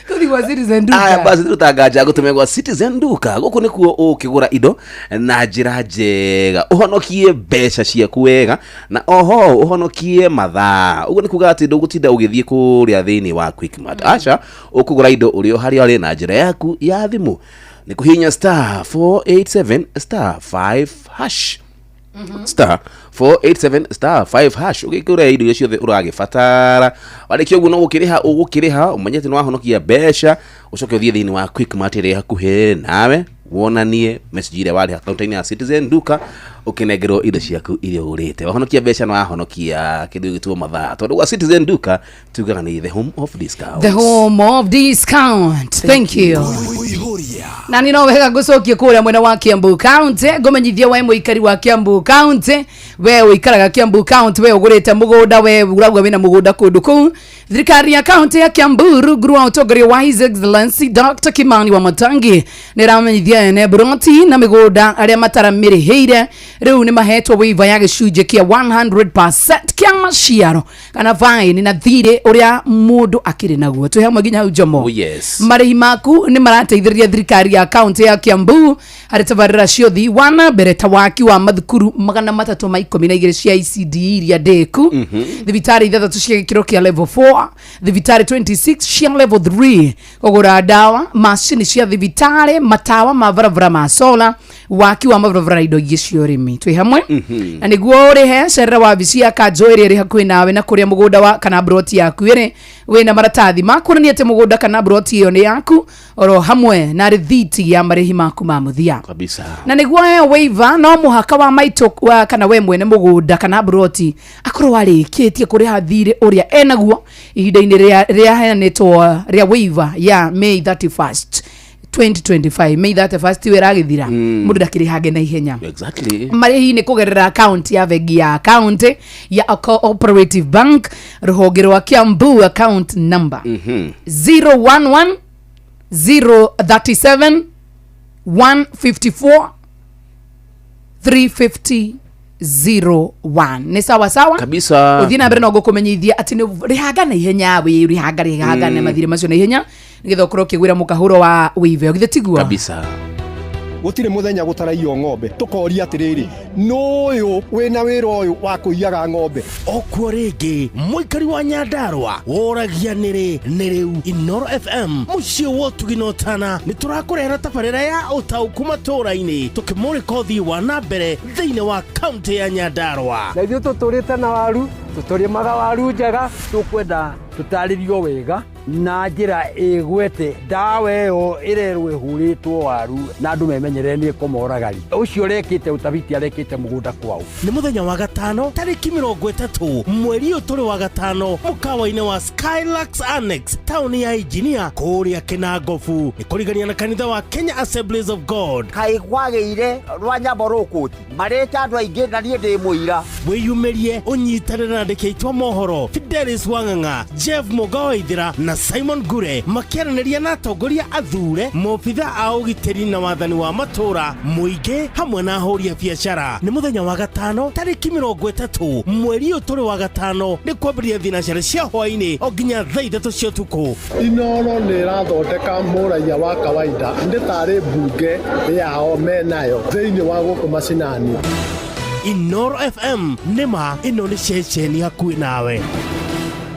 Tuthi gwa Citizen Duka. Aya basi, tũtanganja gũtũme gwa Citizen Duka. Gũkũ nĩkuo ũkĩgũra indo na njĩra njega, ũhonokie mbeca ciaku wega, na oho ũhonokie mathaa. Ũguo nĩ kuga atĩ ndũgũtinda ũgĩthiĩ kũrĩa thĩinĩ wa Quickmart. Aca, ũkũgũra indo ũrĩ o harĩa ũrĩ na njĩra yaku ya thimũ, nĩ kũhihinya *487*5#, *487*5#, ũgĩkũra indo iria ciothe ũragĩbatara. Warĩkia ũguo, no gũkĩrĩha ũgũkĩrĩha, ũmenyete nĩ wahonokia mbeca. Ũcoke ũthiĩ thĩinĩ wa Quickmart ĩrĩa hakuhĩ nawe, wonanie message ĩrĩa warĩha kaunta-inĩ ya Citizen Duka, ũkĩnengerwo indo ciaku iria ũgũrĩte. Wahonokia mbeca na wahonokia kĩndũ gĩgĩtwo mathaa, tondũ gwa Citizen Duka tugaga nĩ the home of discount. The home of discount. Thank you. Na nĩ no wega ngũcokie kũrĩa mwena wa Kiambu County, ngũmenyithia we mũikari wa Kiambu County, we ũikaraga Kiambu County, we ũgũrĩte mũgũnda, we ũrauga wĩna mũgũnda kũndũ kũu. Thirikari ya kaunti ya Kiambu rungu rwa ũtongoria wa His Excellency Dr. Kimani wa Matangi nĩ ĩramenyithia ene broti na mĩgũnda arĩa mataramĩrĩhĩire rĩu nĩ mahetwo waiver ya gĩcunjĩ kĩa 100% kĩa maciaro kana fine na thirĩ ũrĩa mũndũ akĩrĩ naguo. Twĩ hamwe nginya hau, Jomo? Oh, yes. Marĩhi maku nĩ marateithĩrĩria thirikari ya kaunti ya Kiambu harĩ tabarĩra cia ũthii wa na mbere ta waki wa mathukuru 312 cia ECD iria ndĩku, thibitarĩ ithathatũ cia gĩkĩro kĩa level 4, thibitarĩ 26 cia level 3, kũgũra ndawa, macini cia thibitarĩ, matawa ma barabara ma sola, waki wa mabarabara na indo ingĩ cia ũrĩmi. Twĩ hamwe? Na nĩguo ũrĩhe, cerera wabici ya kanjũ ĩrĩa ĩrĩ hakuhĩ nawe na kũrĩa mũgũnda wa kana broti yaku ĩrĩ, wĩna maratathi ma kuonania atĩ mũgũnda kana broti ĩyo nĩ yaku, oro hamwe na rĩthiti ya marĩhi maku ma mũthia. Kabisa. Na nĩguo heo waiver, no mũhaka wa maitũ wa, kana we mwene mũgũnda kana broti akorwo arĩkĩtie kũrĩha thirĩ ũrĩa enaguo ihinda-inĩ rĩa rĩaheanĩtwo rĩa waiver ya May 31st 2025. May 31st we ĩragĩthira, mũndũ ndakĩrĩhange na ihenya. Marĩhi nĩ kũgerera akaunti ya bengi ya akaunti ya Cooperative Bank, rũhonge rwa Kiambu, account number 011 037 154 350 01. Nĩ sawa sawa? Kabisa. Ũthiĩ na mbere no ngũkũmenyithia atĩ nĩ rĩhanga na ihenya, wĩ rĩhanga rĩhanga na mathirĩ macio na ihenya, nĩgetha ũkorwo ũkĩgwĩra mũkahũro wa wĩive, githĩ tiguo? Kabisa. Gũtirĩ mũthenya gũtaraiywo ng'ombe, tũkoria atĩrĩrĩ, nũyũ wĩna wĩra ũyũ wa kũiyaga ng'ombe? Okuo rĩngĩ, mũikari wa Nyandarũa woragia nĩrĩ nĩ rĩu Inoro FM, mũciĩ wa ũtugi na ũtana, nĩ tũrakũrehera tabarĩra ya ũtaũku matũũra-inĩ, tũkĩmũrĩka ũthii wa na mbere thĩinĩ wa kaũntĩ ya Nyandarũa. Na ithuĩ tũtũrĩte na waru, tũtũrĩmaga waru njega. Tũkwenda tũtarĩrio wega na njĩra ĩgwete ndawa ĩyo ĩrerwo ĩhũrĩtwo waru, na andũ memenyerere nĩ ĩkũmoragari ũcio ũrekĩte ũtabiti arekĩte mũgũnda kwao. Nĩ mũthenya wa gatano tarĩki 30 mweri ũyũ tũrĩ wa gatano, mũkawa-inĩ wa Skylux Annex, taũni ya Injinia, kũrĩa Kĩnangobu, nĩ kũrigania na kanitha wa Kenya Assemblies of God. Kaĩ kwagĩire rwa nyambo rũkũti marĩte andũ aingĩ, na niĩ ndĩ mũira. Wĩyumĩrie, ũnyitanĩre na andĩki aitũ a mohoro Fidelis Wang'ang'a, Jeff Mũga Waithĩra na Simon Ngure, makĩaranĩria na atongoria athure, maobitha a ũgitĩri na wathani wa matũũra, mũingĩ hamwe na ahũri a biacara. Nĩ mũthenya wa gatano tarĩki 30 mweri ũyũ tũrĩ wa gatano, nĩ kwambĩrĩria thinacara cia hwaĩ-inĩ o nginya thaa 3 cia ũtukũ. Inoro nĩ ĩrathondeka mũraiya wa kawaida, nĩ tarĩ mbunge yao menayo thĩinĩ wa gũkũ macinani. Inoro FM, nĩma ĩno nĩ ceceni hakuhĩ nawe.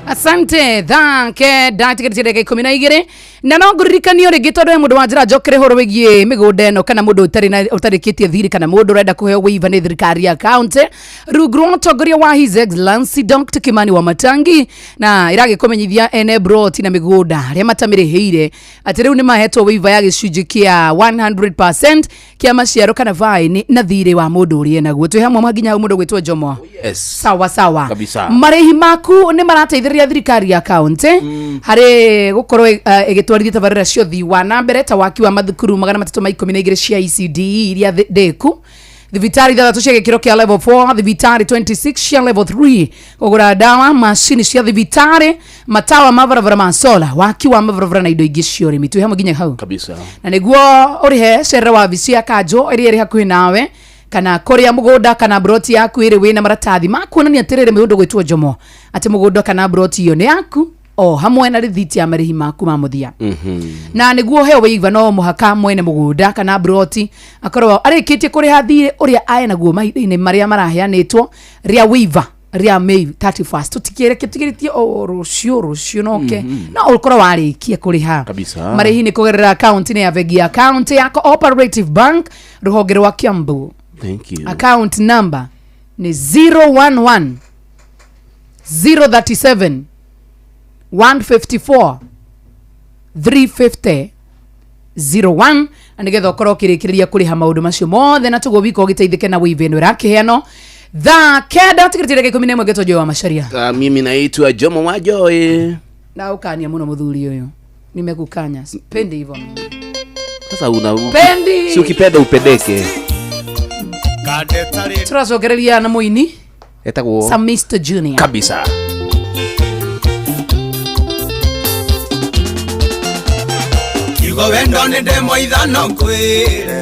Asante. Thaa 9 tigarĩtie ndagĩka 12, na no ngũririkanio rĩngĩ, tondũ he mũndũ wa njĩra njokere ũhoro wĩgiĩ mĩgũnda ĩno, kana mũndũ ũtarĩ na ũtarĩkĩtie thirĩ, kana mũndũ ũrenda kũheo waiver nĩ thirikari ya kaunti rungu rwa ũtongoria wa His Excellency Dr. Kimani wa Matangi, na ĩragĩkũmenyithia ene broti na mĩgũnda arĩa matamĩrĩhĩire atĩ rĩu nĩ mahetwo waiver ya gĩcunjĩ kĩa 100% kĩa maciaro kana fine na thirĩ wa mũndũ ũrĩa enaguo. Twĩ hamwe nginya hau, mũndũ gwĩtwo Jomo? Yes. Sawa sawa. Kabisa. Marĩhi maku nĩ marateithĩrĩria thirikari ya kaunti harĩ gũkorwo ĩgĩtwarithia tabarĩra cia ũthii wa na mbere ta waki wa mathukuru 312 cia ECDE iria ndĩku, Thibitarĩ ithathatũ cia gĩkĩro kĩa level 4, thibitarĩ 26 cia level 3, kũgũra ndawa, macini cia thibitarĩ, matawa ma barabara ma sola, waki wa mabarabara na indo ingĩ cia ũrĩmi. Twĩ hamwe nginya hau kabisa. Na nĩguo ũrĩhe, cerera wabici ya kanjũ ĩrĩa ĩrĩ hakuhĩ nawe kana kũrĩa mũgũnda kana broti yaku ĩrĩ wĩna maratathi ma kuonania atĩrĩrĩ mũndũ gwĩtwo Njomo atĩ mũgũnda kana broti iyo nĩ yaku, o hamwe na rĩthiti ya marĩhi maku ma mũthia. Na nĩguo heo wĩiva, no mũhaka mwene mũgũnda kana broti akorwo arĩkĩtie kũrĩha thirĩ ũrĩa ae naguo mahinda-inĩ marĩa maraheanĩtwo rĩa wĩiva rĩa May 31st. Tũtikĩreke tũtigĩrĩtie o rũciũ rũciũ noke no ũkorwo warĩkia kũrĩha Kabisa. marĩhi nĩ kũgerera akaunti-inĩ ya bengi ya kaunti ya Cooperative Bank, rũhonge rwa Kiambu. Thank you. Account number ni 011 037 154 350 01, na nĩgetha ũkorwo ũkĩrĩkĩrĩria kũrĩha maũndũ macio mothe na tũguo wika ũgĩteithĩke na wĩiva ĩno ĩrakĩheanwo thaa 9 tigĩrĩtie ndagĩka 11. Ngetwo Joy wa Macharia. Mimi naitwa Jomo wa Joy. Na ũkania mũno mũthuri ũyũ, nimekukanya, sipendi hivyo mimi. Sasa una Pendi. Si ukipenda upendeke. Tũracokereria na mũini Etagwo Samisto Junior. Kabisa. Kiugo wendo nĩ ndemwa ithano ngwĩre,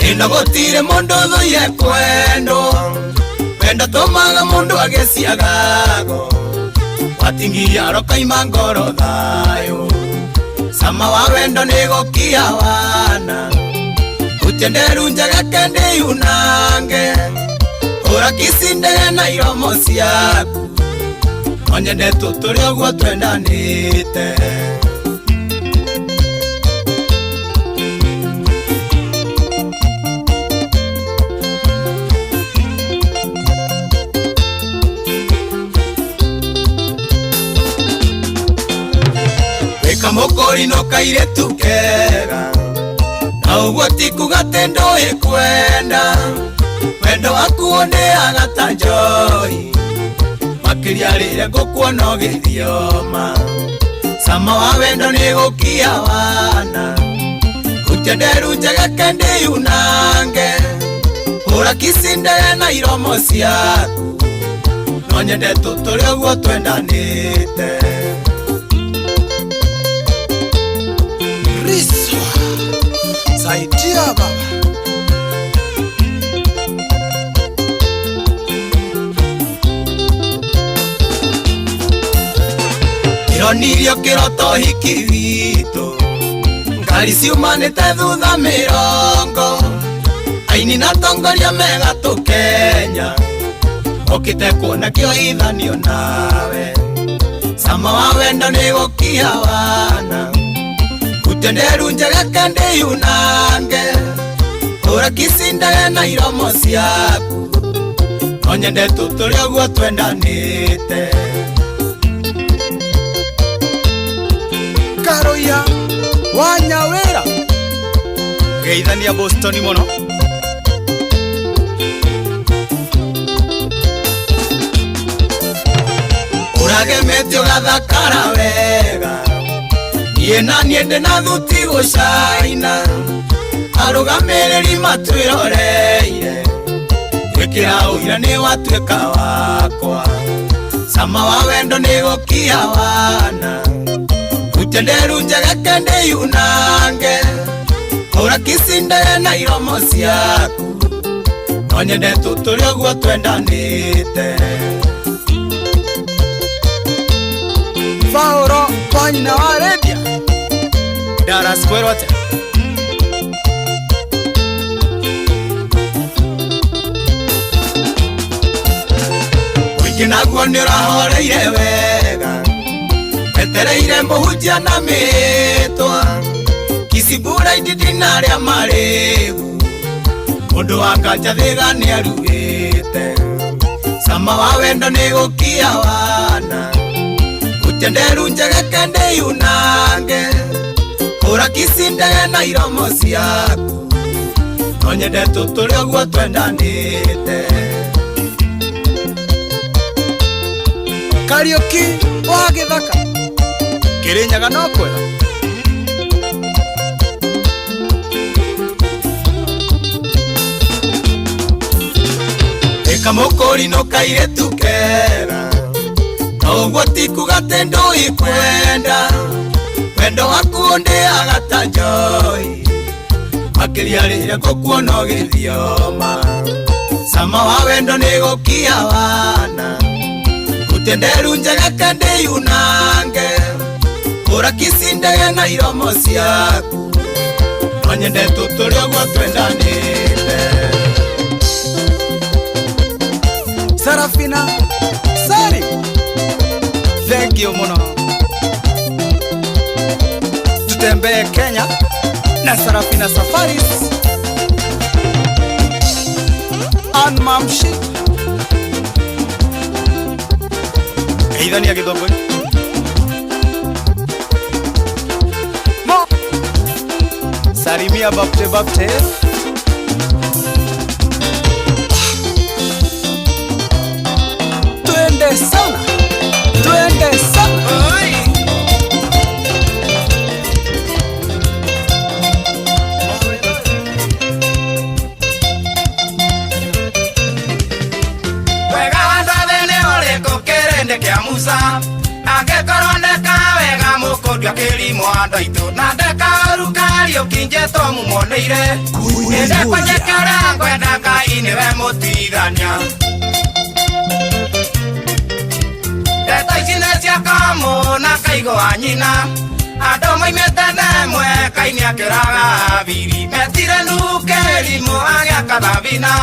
ĩno gũtirĩ mũndũ thũire kwendwo. Wendo tũmaga mũndũ agĩciagago, watingiria arokaima ngoro thayũ. Cama wa wendo nĩ gũkia wana, utenderu njega kende yunange, hũra kicindege na iromo ciaku, onyende tũtũre ũguo twendanĩte. Kamũkũri no kairĩtu kega, na ũguo ti kuga atĩ ndũĩ kwenda. Wendo waku ũndĩaga ta njohi, makĩria rĩrĩa ngũkuona ũgĩthioma. Cama wa wendo nĩ gũkia wana, utenderu njega kende yunange, hũra kicindege na iromo ciaku, no nyende tũtũre ũguo twendanĩte. Riswa saidia baba. Ironirio kĩroto hiki witũ, ngari ciumanĩte thutha mĩrongo, aini na atongoria megatũ Kenya, okĩte kuona kĩoithanio nawe. Cama wa wendo nĩ gũkia wana, utenderu njega kende yunange, hũra kicindage na iromo ciaku, no nyende tũtũre ũguo twendanĩte. Karoya wa Nyawĩra, geithania Boston mũno. Ũragemetio gathakara wega, niĩ na niĩ ndĩ na thuti gũcaina, arũgamĩrĩri matwĩroreire, gwĩkĩra ũira nĩ watuĩka wakwa. Cama wa wendo nĩ gũkia wana, utenderu njega kende yunange, hũra kicindege na iromo ciaku, no nyende tũtũre ũguo twendanĩte. Fauro kwa nyina wa Redia. Dara square wate. Mũingĩ naguo nĩ ũrahoreire wega, wetereire mũhunjia na mĩtwa, Kisibura indindi na arĩa marĩgu, mũndũ wa nganja thĩga nĩaruĩte. Cama wa wendo nĩ gũkia wana, utenderu njega kende yunange, hũra kicindege na iromo ciaku, no nyende tũtũre ũguo twendanĩte. Kariũki wa gĩthaka, Kĩrĩnyaga no kwega. Kamũkũrinũ kairĩtu kega noguo ti kuga atĩ ndũikwenda wendo waku ũndĩaga ta njohi makĩria rĩrĩa ngũkuona ũgĩthioma cama wa wendo nĩ gũkia wana utenderu njega kandĩyunange ũrakici ndege na iromo ciaku no nyende tũtũre ũguo twendanĩte. Sarafina Sari, thank you muno. Tutembee Kenya na Sarafina Safaris and Mamshi. Ithania gĩthũngũ. Mo Salimia bapte bapte. Twende sana, twende sana. Oi. Wega wa ndathĩ nĩ ũrĩkũ kĩrĩndĩ kĩa Musa angĩkorwo ndeka wega mũkũndio kĩrimũ andũ aitũ na ndeka ũru Kariũki njetwo mumoneire nĩndekwanjĩkĩra ngwenda Ngai nĩwe mũtuithania ndeto ici nĩ cia kamũ na kaigũ wa nyina andũ moimĩte themwe Kaini akĩũraga Habili metire Nuhu kĩrimũ agĩaka thabina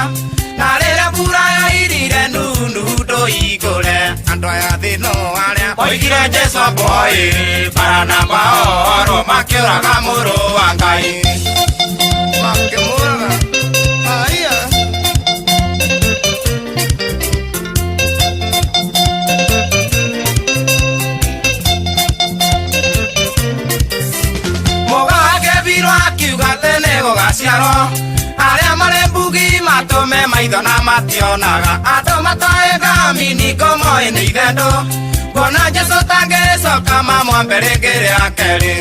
na rĩrĩa mbura yoirire Nuhu ndũigũre andũ aya thĩ no arĩa moigire Jesũ amboi Baranaba orwo makĩũraga mũrũ wa Ngai makĩmũraga aya. Mũga akĩbirwo akiuga atĩ nĩ gũgaciarwo arĩa marĩ mbugi matũme maitho na mationaga andũ matoĩ thamini ngomoĩ nĩ ithendũ nguona Jesũ tangĩcoka mamwambe rĩngĩ rĩa kerĩ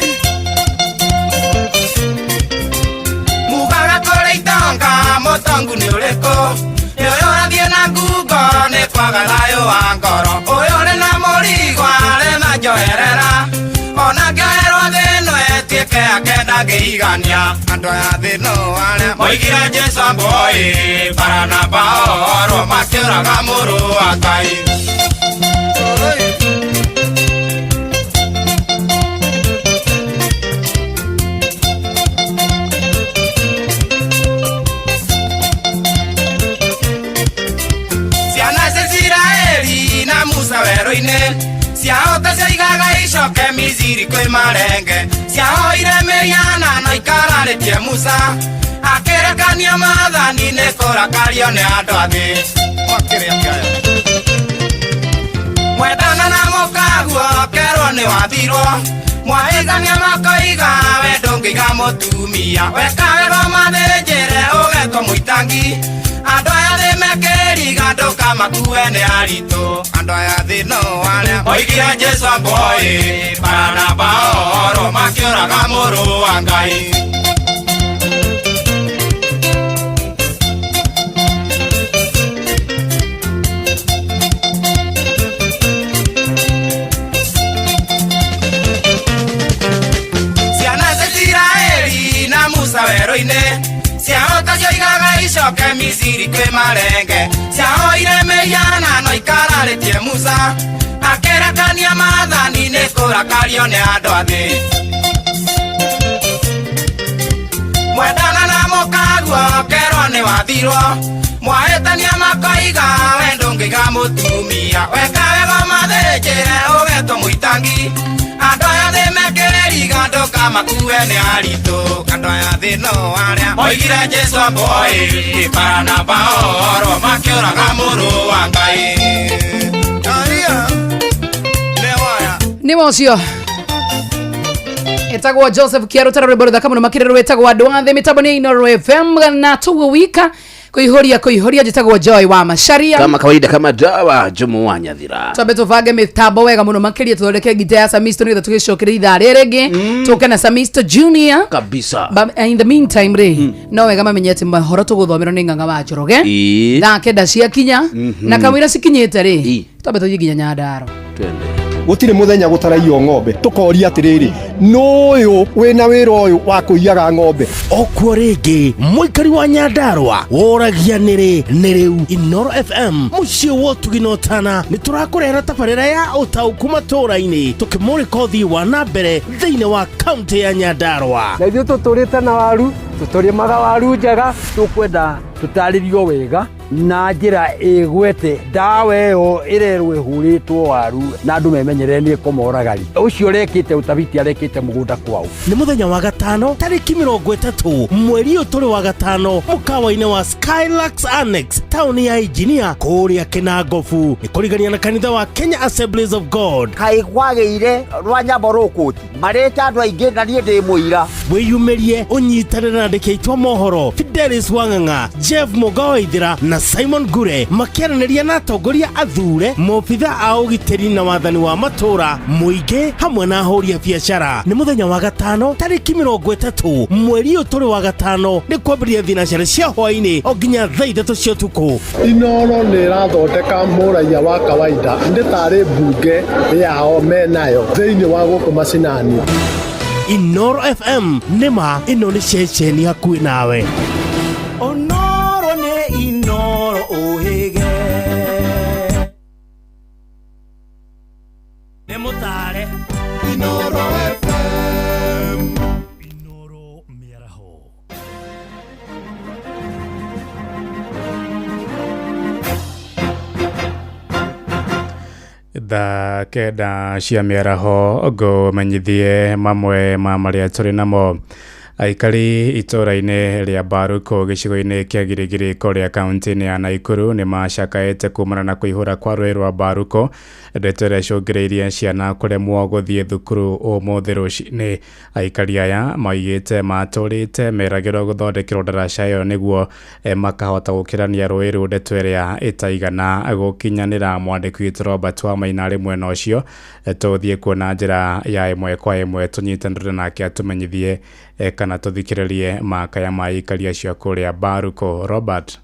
mugaga kũrĩ itonga mũtongu nĩ ũrĩkũ nĩ ũyũ ũrathiĩ na ngungo nĩ kwaga thayũ wa ngoro ũyũ ũrĩ na mũrigo arĩ na njoherera ona ngĩoherwo thĩ ĩno ĩtuĩke ake ndangĩigania andũ aya thĩ no arĩa moigire Jesũ amboi Baranaba orwo makĩũraga mũrũ wa Ngai. Ciana cia Isiraeli na Musa werũ-inĩ ciahota ciaigaga icoke Misiri kwĩ marenge ciahoire mĩhianano ikararĩtie Musa akĩrekania maathani nĩ kũrakario nĩ andũ a thĩ. Mwendana na mũkaguo kerwo nĩ wathirwo mwahĩtania makoiga we ndũngĩiga mũtumia weka wega mathĩnjĩre ũgetwo mũitangi andũ aya thĩ mekĩriga ndũkamakue nĩ aritũ andũ aya thĩ no arĩa moigire Jesũ amboi Baranaba orwo makĩũraga mũrũ wa Ngai. Ciana cia Isiraeli na Musa werũ-inĩ ciahota cioigaga icoke Misiri kwĩ marenge ciahoire mĩhianano ikararĩtie Musa akĩrekania maathani nĩ kũrakario nĩ andũ a thĩ mwendana na mũkaguo kerwo nĩ wathirwo mwahĩtania makoiga we ndũngĩiga mũtumia weka wega mathĩnjĩre ũgetwo mũitangi andũ aya thĩ mekĩriga ndũkamakue nĩ aritũ andũ aya thĩ no arĩa moigire Jesũ amboi Baranaba orwo makĩũraga mũrũ wa Ngai. Nĩ ũcio etagwo Joseph Kiaru tara rwĩmbo rũthaka mũno makĩria rwĩtagwo andũ a thĩ mĩtambo nĩ Inooro FM na tuguo wika Kuihuria kuihuria, njĩtagwo Joy wa Macharia. Kama kawaida, kama dawa, Jomo wa Nyathira. Twambe tũbange mĩtambo wega mũno makĩria, tũthondeke ngita ya Samisto nĩgetha tũgĩcokeria ithaa rĩrĩ rĩngĩ tũke na Samisto Junior. Kabisa. But in the meantime rĩ, no wega mamenye atĩ mahoro tũgũthomerwo nĩ Ng'ang'a wa Njoroge 9:00 ciakinya, na kamũira cikinyĩte rĩ, twambe tũthiĩ nginya Nyandarua. Twende. Gũtirĩ mũthenya gũtaraiywo ng'ombe. Tũkoria atĩrĩrĩ, nũyũ wĩna wĩra ũyũ wa kũiyaga ng'ombe? Okuo rĩngĩ mũikari wa Nyandarua woragia nĩrĩ nĩ rĩu Inoro FM mũciĩ wa ũtugi na ũtana nĩ tũrakũrehera tabarĩra ya ũtaũku matũũra-inĩ, tũkĩmũrĩka ũthii wa na mbere thĩinĩ wa kaũntĩ ya Nyandarua. Na ithuĩ tũtũrĩte na waru, tũtũrĩmaga waru njega. Tũkwenda tũtarĩrio wega na njĩra ĩgwete ndawa ĩyo ĩrerwo ĩhũrĩtwo waru na andũ memenyerere nĩ ĩkũmoragari ũcio ũrekĩte ũtabiti arekĩte mũgũnda kwao. Nĩ mũthenya wa gatano tarĩki 30 mweri ũyũ tũrĩ wa gatano, mũkawa-inĩ wa Skylux Annex, taũni ya Injinia kũrĩa Kĩnangobu, nĩ kũrigania na kanitha wa Kenya Assemblies of God. Kaĩ kwagĩire rwanyambo rũkũti marĩte andũ aingĩ na niĩ ndĩ mũira. Wĩyumĩrie ũnyitanĩre na andĩki aitũ a mohoro Fidelis Wang'ang'a, Jeff Mũga Waithĩra na Simon Ngure makĩaranĩria na atongoria athure, maobitha a ũgitĩri na wathani wa matũũra, mũingĩ hamwe na ahũri a biacara. Nĩ mũthenya wa gatano tarĩki 30 mweri ũyũ tũrĩ wa gatano, nĩ kwambĩrĩria thinacara cia hwaĩ-inĩ o nginya thaa 3 cia ũtukũ. Inoro nĩ ĩrathondeka mũraiya wa kawaida nĩ tarĩ mbunge yao menayo thĩinĩ wa gũkũ macinani. Inoro FM, nĩma ĩno nĩ ceceni hakuhĩ nawe. Onoro nĩ Inoro ũhĩge nĩ mũtare Inoro FM. Inoro mĩaraho. 9:00 cia mĩaraho, ngũmenyithie mamwe ma marĩa tũrĩ namo. Aikari itũũra-inĩ rĩa Mbaruku gĩcigo-inĩ kĩa Girigiri kũrĩa kaunti-inĩ ya Naikuru nĩ macakaĩte kumana na kũihũra kwa rũĩ rwa Mbaruku, ndeto ĩrĩa ĩcũngĩrĩirie ciana kũremwo gũthiĩ thukuru ũmũthĩ rũcinĩ. Aikari aya maugĩte matũrĩte meragĩrwo gũthondekerwo ndaraca ĩyo nĩguo makahota gũkĩrania rũĩ rũu, ndeto ĩrĩa ĩtaigana gũkinyanĩra. Mwandĩki witũ Robert Wamaina arĩ mwena ũcio, tũthiĩ kuona njĩra ya ĩmwe kwa ĩmwe, tũnyitanĩre nake atũmenyithie kana tũthikĩrĩrie makaya ma aikari acio kũrĩa Mbaruku. Robert.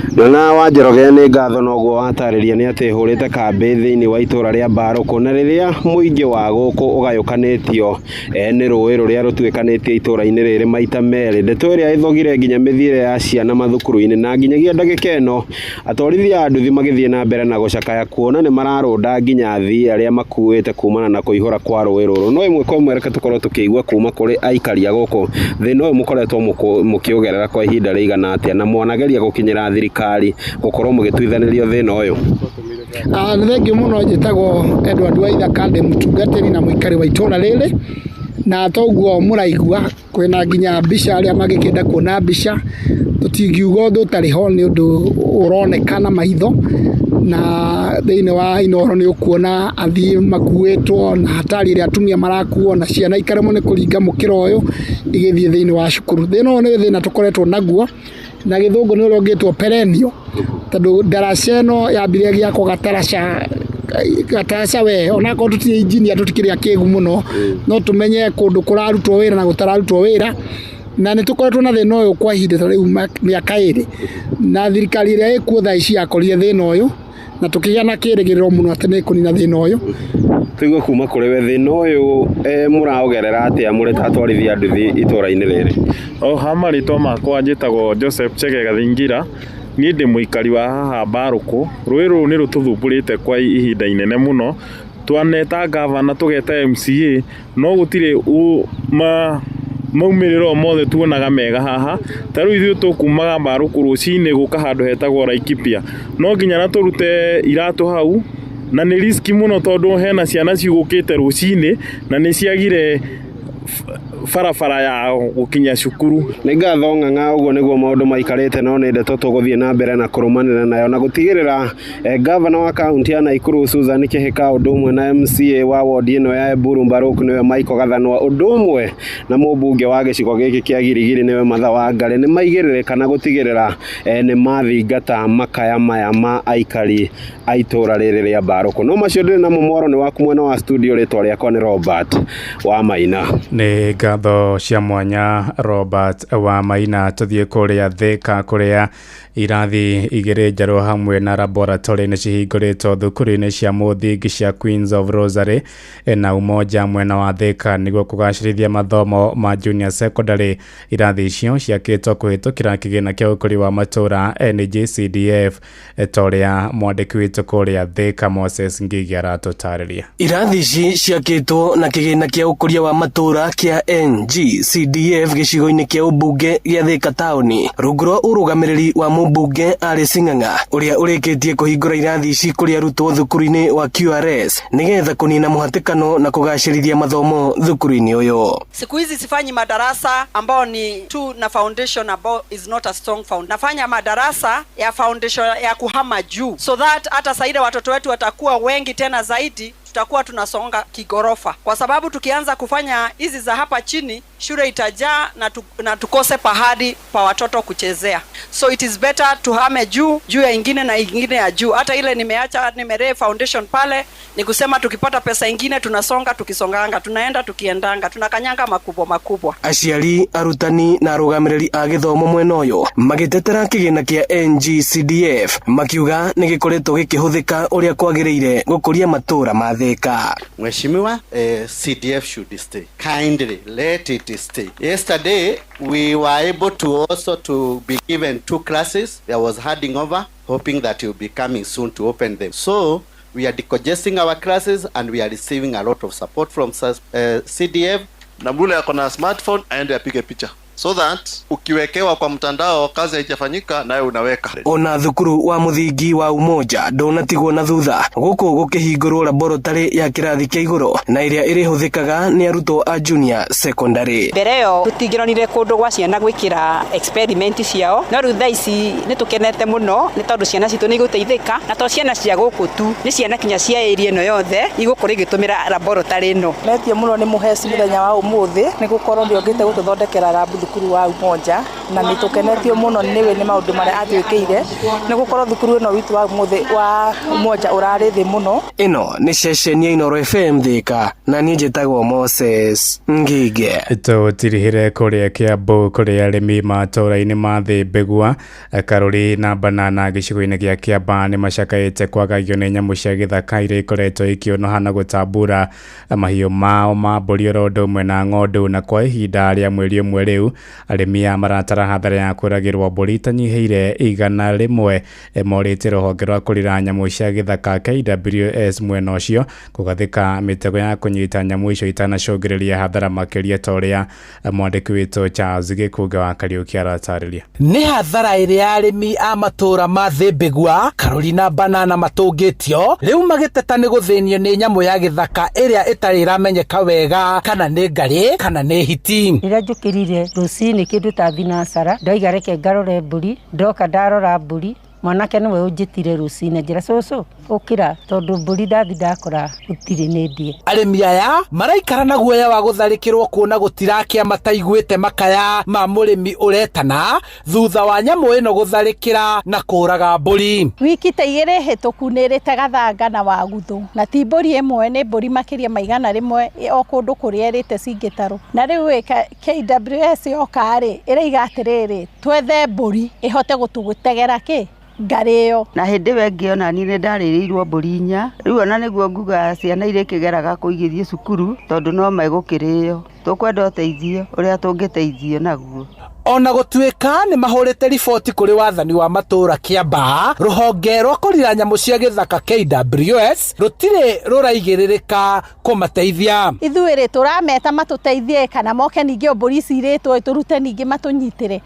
Ng'ang'a wa Njoroge, nĩ ngatho. Noguo watarĩria nĩ atĩ hũrĩte kambĩ thĩinĩ wa itũra rĩa Mbarũkũ, na rĩrĩa mũingĩ wa gũkũ ũgayũkanĩtio nĩ rũĩ rũrĩa rũtuĩkanĩtie itũra-inĩ rĩrĩ maita merĩ, ndeto ĩrĩa ĩthogire nginya mĩthiĩre ya ciana mathukuru-inĩ, na nginyagia ndagĩka ĩno atwarithia a nduthi magĩthiĩ na mbere na gũcakaya kuona nĩ mararũnda nginya athii arĩa makuĩte kumana na kũihũra kwa rũĩ rũrũ. No ĩmwe kwa ĩmwe reke tũkorwo tũkĩigua kuma kũrĩ aikari a gũkũ thĩna ũyũ mũkoretwo mũkĩũgerera kwa ihinda rĩigana atĩa, na mwanageria gũkinyĩra thirikari gũkorwo mũgĩtuithanĩrio thĩna ũyũ. Nĩ thengiũ mũno. Njĩtagwo Edward Waithaka, ndĩ mũtungatĩri na mũikari wa itũra rĩrĩ, na toguo mũraigua kwĩna nginya mbica. Arĩa mangĩkĩenda kuona mbica, tũtingiuga ũndũ ũtarĩ ho nĩ ũndũ ũroneka na maitho, na thĩinĩ wa Inoro nĩ ũkuona athii makuĩtwo na hatari ĩrĩa atumia marakuo na ciana ikaremwo nĩ kũringa mũkĩra ũyũ igĩthiĩ thĩinĩ wa cukuru. Thĩna ũyũ nĩ thĩna tũkoretwo naguo na gĩthũngũ nĩ ũrĩa ũngĩtwo perennial, tondũ ndaraca ĩno yambire gĩakwo gataraca gataraca we onakorwo tũtirĩ engineer, tũtikĩrĩ akĩgu mũno, no tũmenye kũndũ kũrarutwo wĩra na gũtararutwo wĩra, na nĩ tũkoretwo na thĩna ũyũ kwa ihinda ta rĩu mĩaka 2, na thirikari ĩrĩa ĩkuo thaa ici yakorire thĩna ũyũ na tũkĩgĩa na kĩrĩgĩrĩro mũno atĩ nĩ ĩkũnina thĩna ũyũ. Tũigue kuma kũrĩ we, thĩna ũyũ mũraũgerera atĩa mũrĩ ta atwarithia nduthi itũra-inĩ rĩrĩ? O ha marĩtwa makwa njĩtagwo Joseph Chege Gathingira, niĩ ndĩ mũikari wa haha Mbarũkũ. Rũĩ rũrũ nĩ rũtũthumbũrĩte kwa ihinda inene mũno. Twaneta gavana, tũgeta MCA, no gũtirĩ ma maumĩrĩro mothe tuonaga mega haha. Ta rĩu ithuĩ tũkumaga Mbarũkũ rũcinĩ gũka handũ hetagwo Laikipia, no nginya na tũrute iratũ hau, na nĩ risk mũno tondũ hena ciana cigũkĩte rũcinĩ na nĩ ciagire. Barabara ya gũkinya cukuru. Nĩ ngatho Ng'ang'a, ũguo nĩguo maũndũ maikarĩte, no nĩ ndeto tũgũthiĩ na mbere na kũrũmanĩra nayo na gũtigĩrĩra gavana wa kaunti ya Nakuru Susan Kihika, ũndũ ũmwe na MCA wa wodi ĩno ya Eburu Mbaruk nĩwe Michael Gathanwa, ũndũ ũmwe na mũmbunge wa gĩcigo gĩkĩ kĩa Girigiri nĩwe Martha Wangari, nĩ maigĩrĩre kana gũtigĩrĩra nĩ mathingata makaya maya ma aikari a itũra rĩrĩ rĩa Mbarũkũ. No macio ndĩrĩ namo, mwaro nĩ waku mwena wa studio. Rĩtwa rĩakwa nĩ Robert wa Maina. Nĩ ngatho cia mwanya, Robert wa Maina. Tũthiĩ kũrĩa Thĩka, kũrĩa irathi 2 njerũ hamwe na laboratory nĩ cihingũrĩtwo thukuru-inĩ cia mũthingi cia Queens of Rosary na Umoja mwena wa Thĩka nĩguo kũgacĩrithia mathomo ma junior secondary. Irathi icio ciakĩtwo kũhĩtũkĩra kĩgĩna kĩa ũkũria wa matũũra NGCDF, ta ũrĩa mwandĩki witũ kũrĩa Thĩka Moses Ngigi aratũtarĩria. Irathi ici ciakĩtwo na kĩgĩna kĩa ũkũria wa matũũra kĩa NGCDF gĩcigo-inĩ kĩa ũmbunge gĩa Thĩka taũni, rungu rwa ũrũgamĩrĩri wa mũmbunge Alice Ng'ang'a, ũrĩa ũrĩkĩtie kũhingũra irathi ici kũrĩ arutwo thukuru-inĩ wa QRS nĩgetha kũnina mũhatĩkano na kũgacĩrithia mathomo thukuru-inĩ ũyũ. Siku hizi sifanyi madarasa ambao ni tu na foundation ambao is not a strong foundation. Nafanya madarasa ya foundation ya kuhama juu, so that hata saida watoto wetu watakuwa wengi tena zaidi, tutakuwa tunasonga kigorofa, kwa sababu tukianza kufanya hizi za hapa chini, shule itajaa na tukose pahali pa watoto kuchezea. So it is better tuhame juu juu ya ingine na ingine ya juu. Hata ile nimeacha nimeree foundation pale, ni kusema tukipata pesa ingine tunasonga, tukisonganga, tunaenda tukiendanga, tunakanyanga makubwa makubwa. Aciari, arutani na arũgamĩrĩri a gĩthomo mwena ũyũ magĩtetera kĩgĩna kĩa NGCDF, makiuga nĩ gĩkoretwo gĩkĩhũthĩka ũrĩa kwagĩrĩire gũkũria matũũra ma Thĩka. Mheshimiwa, CDF should stay. Kindly let it stay. Yesterday we were able to also to be given two classes. There was handing over, hoping that you'll be coming soon to open them. So we are decongesting our classes and we are receiving a lot of support from CDF. Na mule ako na smartphone aende apige picha so that ukiwekewa kwa mtandao kazi haijafanyika, nawe unaweka. Ona thukuru wa muthingi wa Umoja ndunatigwo na thutha, guku gukihingurwo laboratory ya kirathi kia iguru na iria irihũthĩkaga nĩ arutwo a junior secondary. Mbere ĩyo tũtingĩronire kũndũ gwa ciana gwĩkĩra experiment ciao, no rĩu thaa ici nĩ tũkenete mũno nĩ tondũ ciana citũ nĩ igũteithĩka, na to ciana cia gũkũ tu, nĩ ciana kinya cia area ĩno yothe igũkorwo igĩtũmĩra laboratory ĩno. Netie mũno nĩ mũheci mũthenya wa ũmũthĩ nĩ gũkorwo nĩokĩte gũtũthondekera lab thukuru wa Umoja, na nĩ tũkenetio mũno nĩwe nĩ maũndũ marĩa atwĩkĩire, nĩ gũkorwo thukuru ĩno witũ wa ũmũthĩ wa Umoja ũrarĩ thĩ mũno. Ĩno nĩ ceceni ya Inooro FM Thĩka, na niĩ njĩtagwo Moses Ngige. Tũtirihire kũrĩa Kiambu, kũrĩa arĩmi matũũra-inĩ ma Thĩ-Mbĩgua, Karũri na Banana gĩcigo-inĩ gĩa Kĩamba nĩ macakaĩte kwagagio nĩ nyamũ cia gĩthaka iria ikoretwo ikĩũnũha na gũtambura mahiũ mao ma mbũri oro ũndũ ũmwe na ng'ondu. Na kwa ihinda rĩa mweri ũmwe rĩu, arĩmi aya maratara hathara ya kũragĩrwo mbũri itanyihĩire 100. Morĩtie rũhonge rwa kũrira nyamũ cia gĩthaka KWS mwena ũcio kũgathĩka mĩtego ya kũnyita nyamũ icio itanacũngĩrĩria hathara makĩria, ta ũrĩa mwandĩki witũ Charles Gĩkũnge wa Kariũki aratarĩria. Nĩ hathara ĩrĩa arĩmi a matũũra ma Thĩ-Mbĩgua, Karũri na Banana matũngĩtio rĩu magĩteta nĩ gũthĩnio nĩ nyamũ ya gĩthaka ĩrĩa ĩtarĩ ĩramenyeka wega kana nĩ ngarĩ kana nĩ hiti. Rĩrĩa njũkĩrire rũcinĩ kĩndũ ta thinacara, ndoiga reke ngarore mbũri, ndoka ndarora mbũri, mwanake nĩwe ũnjĩtire rũcinĩ njĩra cũcũ ũkĩra tondũ mbũri ndathi ndakora gũtirĩ nĩ ndie. Arĩmi aya maraikara na guoya wa gũtharĩkĩrwo kuona gũtirakĩa mataiguĩte makaya ma mũrĩmi ũretana thutha wa nyamũ ĩno gũtharĩkĩra na kũraga mbũri. Wiki ta 2 hĩtũku nĩ ĩrĩte gathanga na waguthu, na ti mbũri ĩmwe, nĩ mbũri makĩria ma 100 o kũndũ kũrĩa ĩrĩte cingĩtarwo. Na rĩu KWS yoka rĩ, ĩraiga atĩrĩrĩ, twethe mbũri ĩhote gũtũtegera kĩ ngarĩo. Na hĩndĩ ĩyo ĩngĩ ona niĩ nĩndarĩrĩirwo mbũri 4, rĩu ona nĩguo nguga ciana iria ikĩgeraga kũ igĩthiĩ cukuru tondũ no megũkĩrĩo. Tũkwenda ũteithio ũrĩa tũngĩteithio naguo. Ona gũtuĩka nĩ mahũrĩte riboti kũrĩ wathani wa matũũra Kĩambaa, rũhonge rwa kũrira nyamũ cia gĩthaka KWS rũtirĩ rũraigĩrĩrĩka kũmateithia. Ithuĩ rĩ tũrameta matũteithie kana moke ningĩ o mbũri ici irĩtwo tũrute ningĩ matũnyitĩre.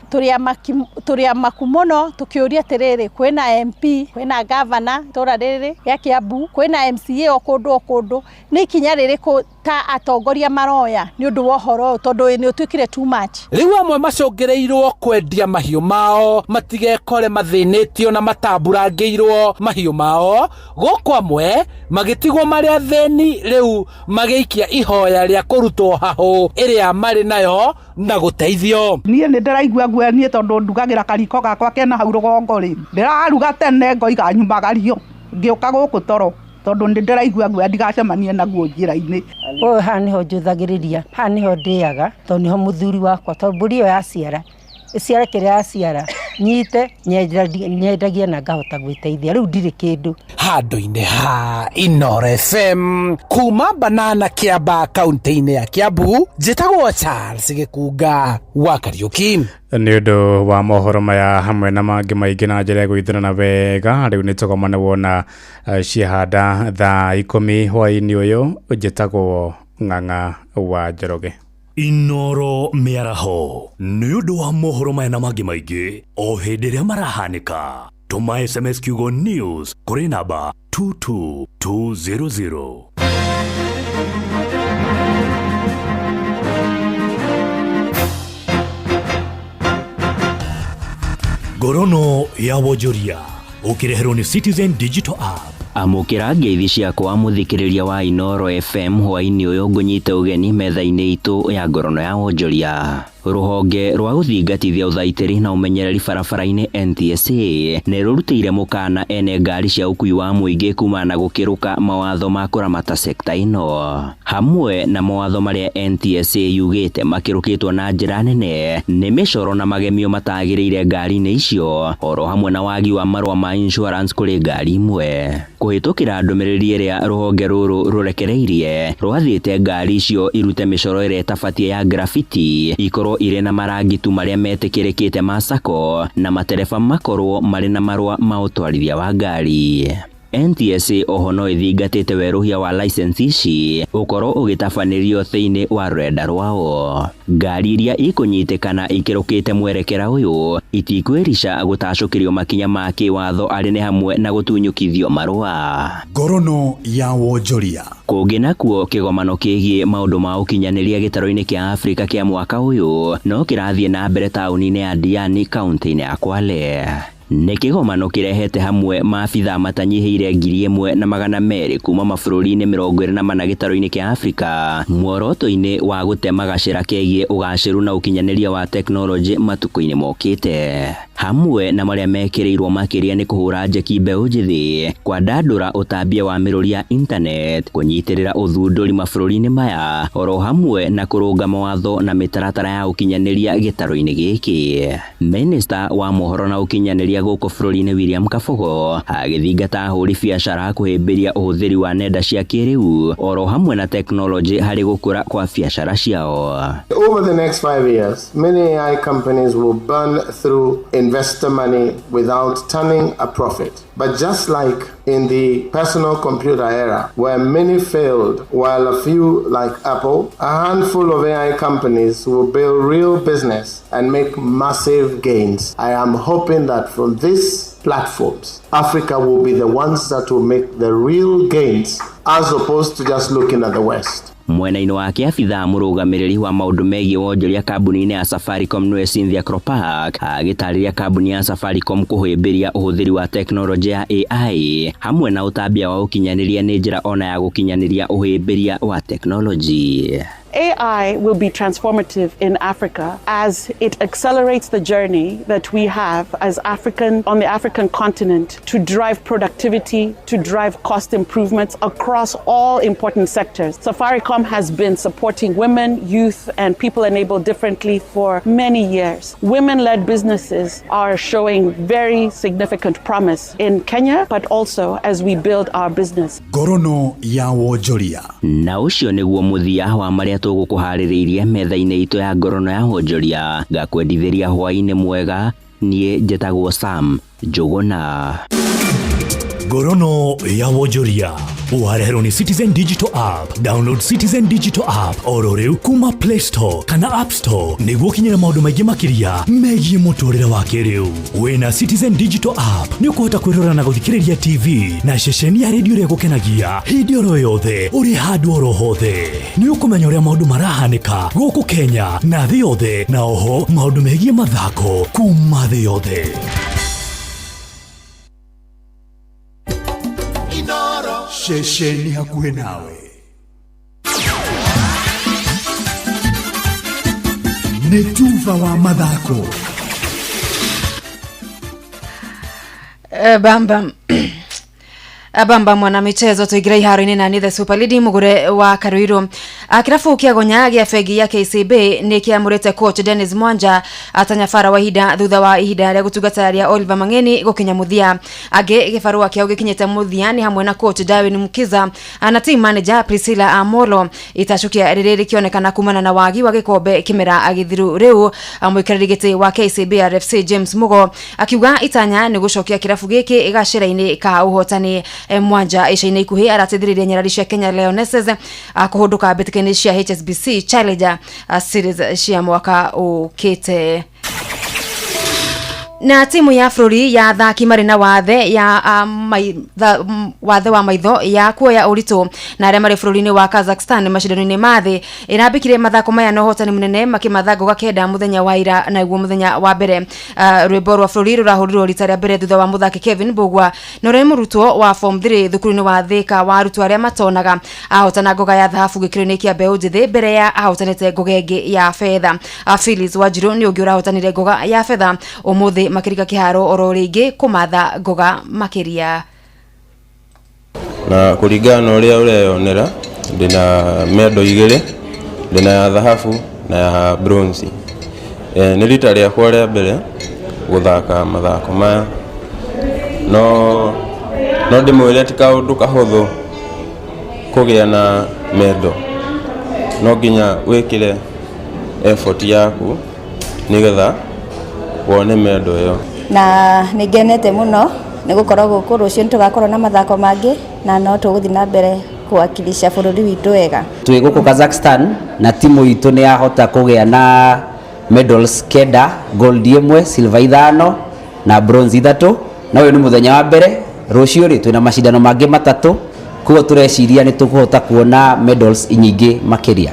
Tũrĩ amaku mũno tũkĩũria atĩrĩrĩ, kwĩna MP, kwĩna gavana itũra rĩrĩ rĩa Kiambu, kwĩna MCA o kũndũ o kũndũ, nĩ ikinya rĩrĩkũ ta atongoria maroya nĩ ũndũ wa ũhoro ũyũ, tondũ nĩ ũtuĩkire too much. Rĩu amwe macũngĩrĩirwo kwendia mahiũ mao matigekore mathĩnĩtio na matamburangĩirwo mahiũ mao, gũkũ amwe magĩtigwo marĩ athĩni rĩu magĩikia ihoya rĩa kũrutwo hahũ ĩrĩa marĩ nayo na gũteithio. Niĩ nĩ ndĩraigua guoya niĩ tondũ ndugagĩra kariko gakwa kena hau rũgongo rĩ, ndĩraruga tene ngoiga nyumagario ngĩũka gũkũ toro, tondũ nĩ ndĩraigua guoya ndigacemanie naguo njĩra-inĩ. Ũyũ haha nĩho njũthagĩrĩria, haha nĩho ndĩaga, tondũ nĩho mũthuri wakwa, tondũ mbũri ĩyo yaciara, ĩciare kĩrĩa yaciara, nyite nyendagie na ngahota gwĩteithia, rĩu ndirĩ kĩndũ. Handũ-inĩ ha Inooro FM kuma Banana Kĩambaa kaunti-inĩ ya Kiambu, njĩtagwo Charles Gĩkunga wa Kariũki. Nĩ ũndũ wa mohoro maya hamwe na mangĩ maingĩ na njĩra ya gũithũrana wega, rĩu nĩ tũgomane wona ciahanda thaa 10 hwaĩ-inĩ ũyũ. Njĩtagwo Ng'ang'a wa Njoroge. Inooro mĩaraho nĩ ũndũ wa mohoro maya na mangĩ maingĩ o hĩndĩ ĩrĩa marahanĩka. Tũma SMS kiugo news kũrĩ namba 22200. Ngorono ya wonjoria ũkĩreherwo nĩ Citizen Digital App. Amũkĩra ngeithi ciakwa mũthikĩrĩria wa Inooro FM hwaĩ-inĩ ũyũ, ngũnyite ũgeni metha-inĩ itũ ya ngorono ya wonjoria. Rũhonge rwa gũthingatithia ũthaitĩri na ũmenyereri barabara-inĩ NTSA nĩ rũrutĩire mũkana ene ngari cia ũkui wa mũingĩ kumana na gũkĩrũka mawatho ma kũramata sekta ĩno. Hamwe na mawatho marĩa NTSA yugĩte makĩrũkĩtwo na njĩra nene nĩ mĩcoro na magemio matagĩrĩire ngari-inĩ icio, oro hamwe na wagi wa marũa ma insurance kũrĩ ngari imwe. Kũhĩtũkĩra ndũmĩrĩri ĩrĩa rũhonge rũrũ rũrekereirie, rwathĩte ngari icio irute mĩcoro ĩrĩa ĩtabatiĩ ya graffiti, ikorwo irĩ na marangi tu marĩa metĩkĩrĩkĩte ma sacco, na matereba makorwo marĩ na marũa ma ũtwarithia wa ngari. NTSA oho no ĩthingatĩte werũhia wa license ici ũkorwo ũgĩtabanĩrio thĩinĩ wa rũrenda rwao. Ngari iria ikũnyitĩkana ikĩrũkĩte mwerekera ũyũ itikwĩrica gũtacũkĩrio makinya ma kĩwatho arĩ nĩ hamwe na gũtunyũkithio marũa. Ngorono ya wonjoria. Kũngĩ nakuo kĩgomano kĩgiĩ maũndũ ma ũkinyanĩria gĩtarũ-inĩ kĩa Afrika kĩa mwaka ũyũ no kĩrathiĩ na mbere taũni-inĩ ya Diani kaunti-inĩ ya Kwale. Nĩ kĩgomano kĩrehete hamwe maabithaa matanyihĩire 1,200 kuma mabũrũri-inĩ 24 gĩtarũ-inĩ kĩa Afrika muoroto-inĩ wa gũtema gacĩra kegiĩ ũgacĩru na ũkinyanĩria wa tekinoronjĩ matukũ-inĩ mokĩte. Hamwe na marĩa mekĩrĩirwo makĩria nĩ kũhũra njeki mbeũ njĩthĩ, kwandandũra ũtambia wa mĩrũri ya internet, kũnyitĩrĩra ũthundũri mabũrũri-inĩ maya, oro hamwe na kũrũnga mawatho na mĩtaratara ya ũkinyanĩria gĩtarũ-inĩ gĩkĩ. Minista wa mohoro na ũkinyanĩria gũkũ bũrũri-inĩ William Kabogo agĩthingata ahũri biacara kũhĩmbĩria ũhũthĩri wa nenda cia kĩrĩu oro hamwe na tekinoronjĩ harĩ gũkũra kwa biacara ciao. Over the next 5 years, many AI companies will burn through investor money without turning a profit. But just like in the personal computer era, where many failed while a few, like Apple, a handful of AI companies will build real business and make massive gains. I am hoping that from these platforms, Africa will be the ones that will make the real gains as opposed to just looking at the West. Mwena-inĩ wake abithaa mũrũgamĩrĩri wa maũndũ megiĩ wonjoria kambuni-inĩ ya Safaricom nĩwe Cynthia Kropak agĩtarĩria kambuni ya Safaricom kũhĩmbĩria ũhũthĩri wa tekinoronjĩ ya AI hamwe na ũtambia wa ũkinyanĩria nĩ njĩra ona ya gũkinyanĩria ũhĩmbĩria wa tekinoronjĩ. AI will be transformative in Africa as it accelerates the journey that we have as African on the African continent to drive productivity, to drive cost improvements across all important sectors. Safaricom has been supporting women, youth, and people enabled differently for many years. Women-led businesses are showing very significant promise in Kenya, but also as we build our business. Ngorono ya wonjoria. Na ũcio nĩguo mũthia wa marĩa Tũgũkũharĩrĩirie metha-inĩ itũ ya ngorono ya wonjoria. Ngakwendithĩria hwaĩ-inĩ mwega. Niĩ njĩtagwo Sam Njũgũna. Ngorono ya wonjoria wareherwo nĩ Citizen Digital App. Download Citizen Digital App oro rĩu kuma Play Store kana App Store nĩguo ũkinyĩre maũndũ maingĩ makĩria megiĩ mũtũrĩre wa kĩrĩu. Wĩna Citizen Digital App nĩ ũkũhota kwĩrora na gũthikĩrĩria TV na ceceni ya redio ĩrĩa ĩgũkenagia hĩndĩ oro yothe ũrĩ handũ oro hothe. Nĩ ũkũmenya ũrĩa maũndũ marahanĩka gũkũ Kenya na thĩ yothe, na oho maũndũ megiĩ mathako kuma thĩ yothe. Ceceni hakuhĩ nawe nĩ tuba wa mathako. Bamba bamba mwanamichezo tuingira iharo-inĩ na nĩ the Super League mugure wa Karuiru. Kirabu kia gonya gia bengi ya KCB nĩ kĩamũrĩte coach Dennis Mwanja atanyabara wa ihinda thutha wa ihinda rĩa gũtungata rĩa Oliver Mang'eni gũkinya mũthia. Angĩ gĩbarũa kĩao gĩkinyĩte mũthia nĩ hamwe na coach Darwin Mukiza na team manager Priscilla Amolo. Itacukia rĩrĩ rĩkĩonekana kumana na wagi wa gĩkombe kĩmera gĩthiru. Rĩu mũikarĩri gĩtĩ wa KCB RFC James Mugo akiuga itanya nĩ gũcokia kĩrabu gĩkĩ gacĩra-inĩ ka ũhotani. Mwanja ica-inĩ ikuhĩ arateithĩrĩria nyarari cia Kenya Lionesses kũhũndũka mbĩtĩka-inĩ cia HSBC Challenger Series cia mwaka ũkĩte. Na timu ya bũrũri ya athaki marĩ na wathe ya wathe wa maitho ya kuoya ũritũ na arĩa marĩ bũrũri-inĩ wa Kazakhstan macindano-inĩ ma thĩ ĩrambĩkire mathako maya na ũhotani mũnene makĩmatha ngoga kenda mũthenya wa ira naguo mũthenya wa mbere. Rwĩmbo rwa bũrũri rũrahũrirwo rita rĩa mbere thutha wa mũthaki Kevin Mbugua na ũrĩa nĩ mũrutwo wa form 3 thukuru-inĩ wa Thika wa arutwo arĩa matonaga ahotana ngoga ya thahabu gĩkĩro-inĩ kĩa mbeũ njĩthĩ mbere ya ahotanĩte ngoga ĩngĩ ya betha. Phyllis Wanjiru nĩ ũngĩ ũrahotanire ngoga ya betha ũmũthĩ makĩrika kĩharo oro rĩngĩ kũmatha ngoga makĩria. Na kũringana na ũrĩa ũreyonera ndĩna mendo igĩrĩ, ndĩna ya thahabu na ya bronze. Nĩ rita rĩakwa rĩa mbere gũthaka mathako maya, no ndĩmwĩre ti kaũndũ kahũthũ kũgĩa na mendo, no nginya wĩkĩre effort yaku nĩgetha wone mendo ĩyo. Na nĩ ngenete mũno nĩ gũkorwo gũkũ. Rũciũ nĩtũgakorwo na mathako mangĩ na no tũgũthiĩ na mbere kũwakilisha bũrũri witũ wega. Twĩ gũkũ Kazakhstan na timu itũ nĩ yahota kũgĩa na medals kenda, gold 1, silver 5 na bronze 3. Na ũyũ nĩ mũthenya wa mbere. Rũciũ rĩ twĩna macindano mangĩ matatũ, koguo tũreciria nĩ tũkũhota kuona medals nyingĩ makĩria.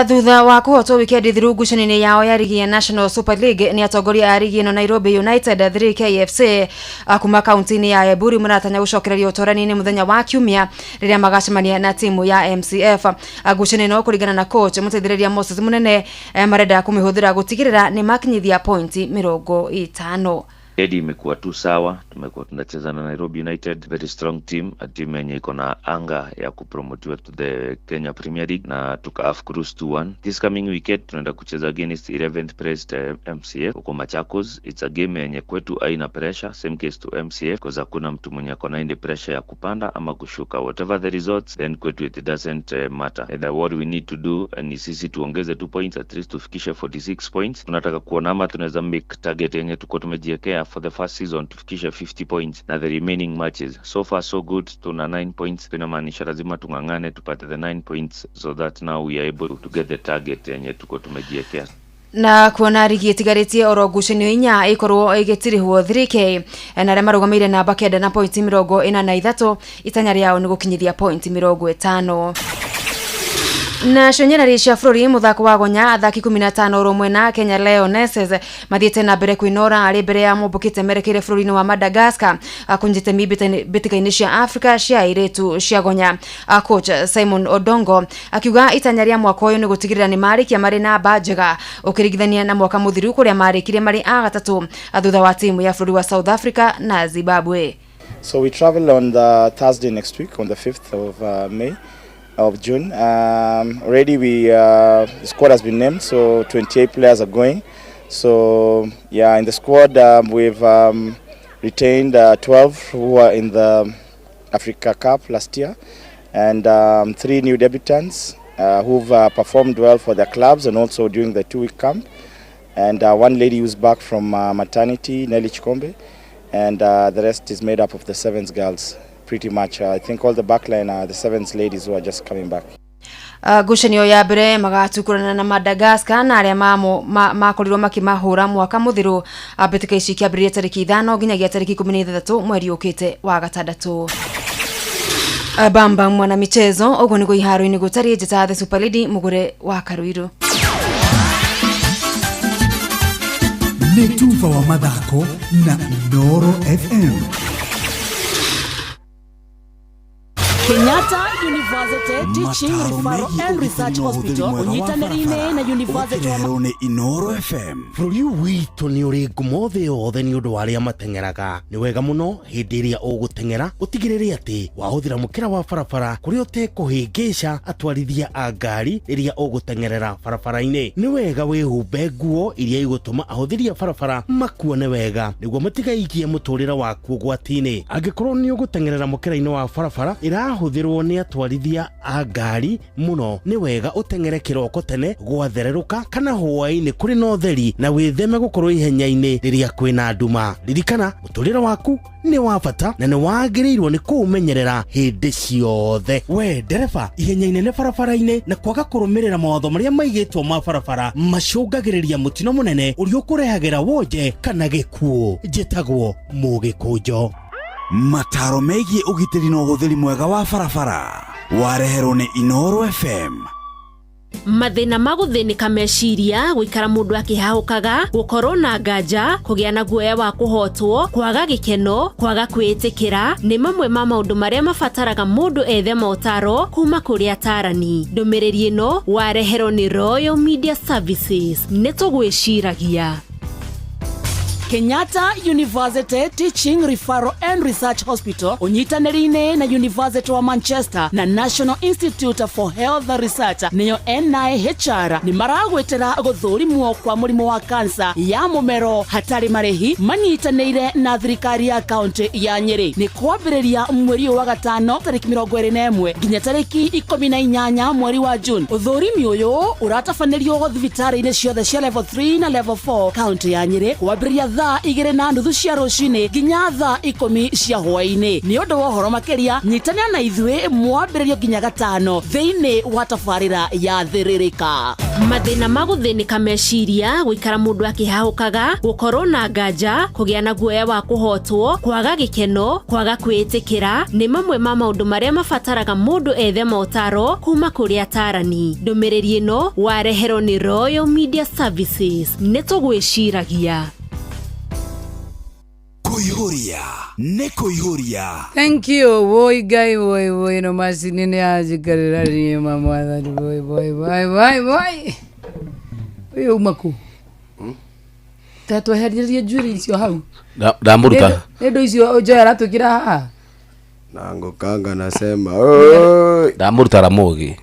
Thutha wa kũhotwo wikendi thiru ngucanio-inĩ yao ya rigi ya National Super League nĩ atongoria a rigi ĩno Nairobi United 3 KFC kuma kaunti-inĩ ya Embu maratanya gũcokereria ũtorani-inĩ mũthenya wa kiumia rĩrĩa magacemania na timu ya MCF. Ngucanio ĩno kũringana na coach mũteithĩrĩria Moses Munene marenda kũmĩhũthĩra gũtigĩrĩra nĩ makinyithia pointi 50. Edi imekuwa tu sawa, tumekuwa tunacheza na Nairobi United, very strong team, a team yenye iko na anga ya kupromotiwa to the Kenya Premier League na tuka half cruise 2-1. This coming weekend tunaenda kucheza against 11th placed MCF huko Machakos. It's a game yenye kwetu haina pressure, same case to MCF because hakuna mtu mwenye ako na ile pressure ya kupanda ama kushuka. Whatever the results, then kwetu it doesn't matter. And what we need to do ni sisi tuongeze 2 points at least tufikishe 46 points. Tunataka kuona ama tunaweza make target yenye tuko tumejiwekea for the first season tufikishe 50 points na the remaining matches. So far so good, tuna 9 points, inamaanisha lazima tung'ang'ane tupate the 9 points so that now we are able to get the target yenye tuko tumejiwekea. Na kuona rigi ĩtigarĩtie oro ngucanio inya ikorwo ĩgĩtirihwo 3K na arĩa marũgamĩire namba 9 na pointi 43 itanya rĩao nĩ gũkinyithia pointi 50. Na cionyereri cia bũrũri mũthako wa gonya athaki 15 ũrũmwe na Kenya Lionesses mathiĩte na mbere kwĩnora arĩ mbere ya mombũkĩte merekeire bũrũri-inĩ wa Madagascar kũnyita mbĩtĩka-inĩ cia Africa cia airĩtu cia gonya. Coach Simon Odongo akiuga itanya rĩa mwaka ũyũ nĩ gũtigĩrĩra nĩ marĩkia marĩ namba njega ũkĩringithania na mwaka mũthiru kũrĩa marĩkire marĩ a gatatũ thutha wa timu ya bũrũri wa South Africa na Zimbabwe. So we travel on the Thursday next week, on the 5th of May. Of June. Already we the squad has been named, so 28 players are going. So yeah, in the squad we've retained 12 who were in the Africa Cup last year. And 3 new debutants who've performed well for their clubs and also during the 2-week camp. And 1 lady who's back from maternity, Nelly Chikombe. And the rest is made up of the sevens girls, pretty much. I think all the backline are the sevens ladies who are just coming back. Ngucanio ya mbere magatukurana na Madagascar na aria makorirwo makimahura mwaka muthiru. Mbĩtĩka ici ikĩambĩrĩria tarĩki 5 nginyagia tarĩki 16 mweri ũkĩte wa gatandatũ. Bamba mwana michezo ũguo nĩguo iharo-inĩ gũtariĩ. Njĩta the Super Lady Mugure wa Karuiru. Nĩ tuba wa mathako na Inooro FM. Kenyatta University Teaching Referral and Research Hospital unyitanĩire na University wa nĩ Inooro FM. Bũrũri witũ nĩ ũrĩ ngumo thĩ yothe nĩ ũndũ wa arĩa mateng'eraga. Nĩ wega mũno hĩndĩ ĩrĩa ũgũteng'era ũtigĩrĩre atĩ wahũthĩra mũkĩra wa barabara kũrĩa ũtekũhĩngĩca atwarithia a ngari rĩrĩa ũgũteng'erera barabara-inĩ. Nĩ wega wĩhumbe nguo iria igũtũma ahũthĩri a barabara makuone wega nĩguo matigaikie mũtũrĩre waku ũgwati-inĩ. Angĩkorwo nĩ ũgũteng'erera mũkĩra-inĩ wa barabara ĩrahũthĩrwo nĩ atwarithia a ngari mũno, nĩ wega ũteng'ere kĩroko tene gwathererũka kana hwaĩ-inĩ kũrĩ na ũtheri na wĩtheme gũkorwo ihenya-inĩ rĩrĩa kwĩna nduma. Ririkana mũtũrĩre waku nĩ wa bata na nĩ wagĩrĩirwo nĩ kũũmenyerera hĩndĩ ciothe. We ndereba, ihenya inene barabara-inĩ na kwaga kũrũmĩrĩra mawatho marĩa maigĩtwo ma barabara macũngagĩrĩria mũtino mũnene ũrĩa ũkũrehagĩra wonje kana gĩkuũ. Njĩtagwo Mũgĩkũnjo. Mataro megiĩ ũgitĩri na ũhũthĩri mwega wa barabara wareherwo nĩ Inooro FM. Mathĩna ma gũthĩnĩka meciria, gũikara mũndũ akĩhahũkaga, gũkorwo na nganja, kũgĩa na guoya wa kũhotwo, kwaga gĩkeno, kwaga kwĩĩtĩkĩra nĩ mamwe ma maũndũ marĩa mabataraga mũndũ ethe motaro kuma kũrĩ atarani. Ndũmĩrĩri ĩno wareherwo nĩ Royal Media Services. Nĩ tũgwĩciragia. Kenyatta University Teaching Referral and Research Hospital unyitanĩire na University wa Manchester na National Institute for Health Research nĩyo NIHR nĩ maragwĩtĩra gũthũrimwo kwa mũrimũ wa kansa ya mũmero hatarĩ marĩhi manyitanĩire na thirikari ya kaunti ya Nyĩrĩ. Nĩ kwambĩrĩria mweri wa gatano tarĩki 21 nginya tarĩki 18 mweri wa June. Ũthũrimi ũyũ ũratabanĩrio thibitarĩ-inĩ ciothe cia level 3 na level 4 kaunti ya Nyĩrĩ kwambĩrĩria thaa 2:30 cia rũcinĩ nginya thaa 10 cia hwaĩ-inĩ. Nĩ ũndũ wa ũhoro makĩria nyitanĩra na ithuĩ mwambĩrĩrio nginya gatano thĩinĩ wa tabarĩra ya Thĩrĩrĩka. Mathĩna ma gũthĩnĩka meciria, gũikara mũndũ akĩhahũkaga, gũkorwo na nganja, kũgĩa na guoya wa kũhotwo, kwaga gĩkeno, kwaga kwĩĩtĩkĩra nĩ mamwe ma maũndũ marĩa mabataraga mũndũ ethe motaro kuma kũrĩ atarani. Ndũmĩrĩri ĩno wareherwo nĩ Royal Media Services. Nĩ tũgwĩciragia. Kuihuria nĩ kuihuria. Thank you. Woi Ngai woi woi no macini nĩ anjikarĩra niĩ ma mwathani woi woi woi woi woi. Ũyũ uma kũ? Ta twehererie njuĩrĩ icio hau. Ndamũruta. Nĩ ndũ icio Joy aratwĩkĩra haha. Na ngũkanga nasema oi. Ndamũruta Ramogi.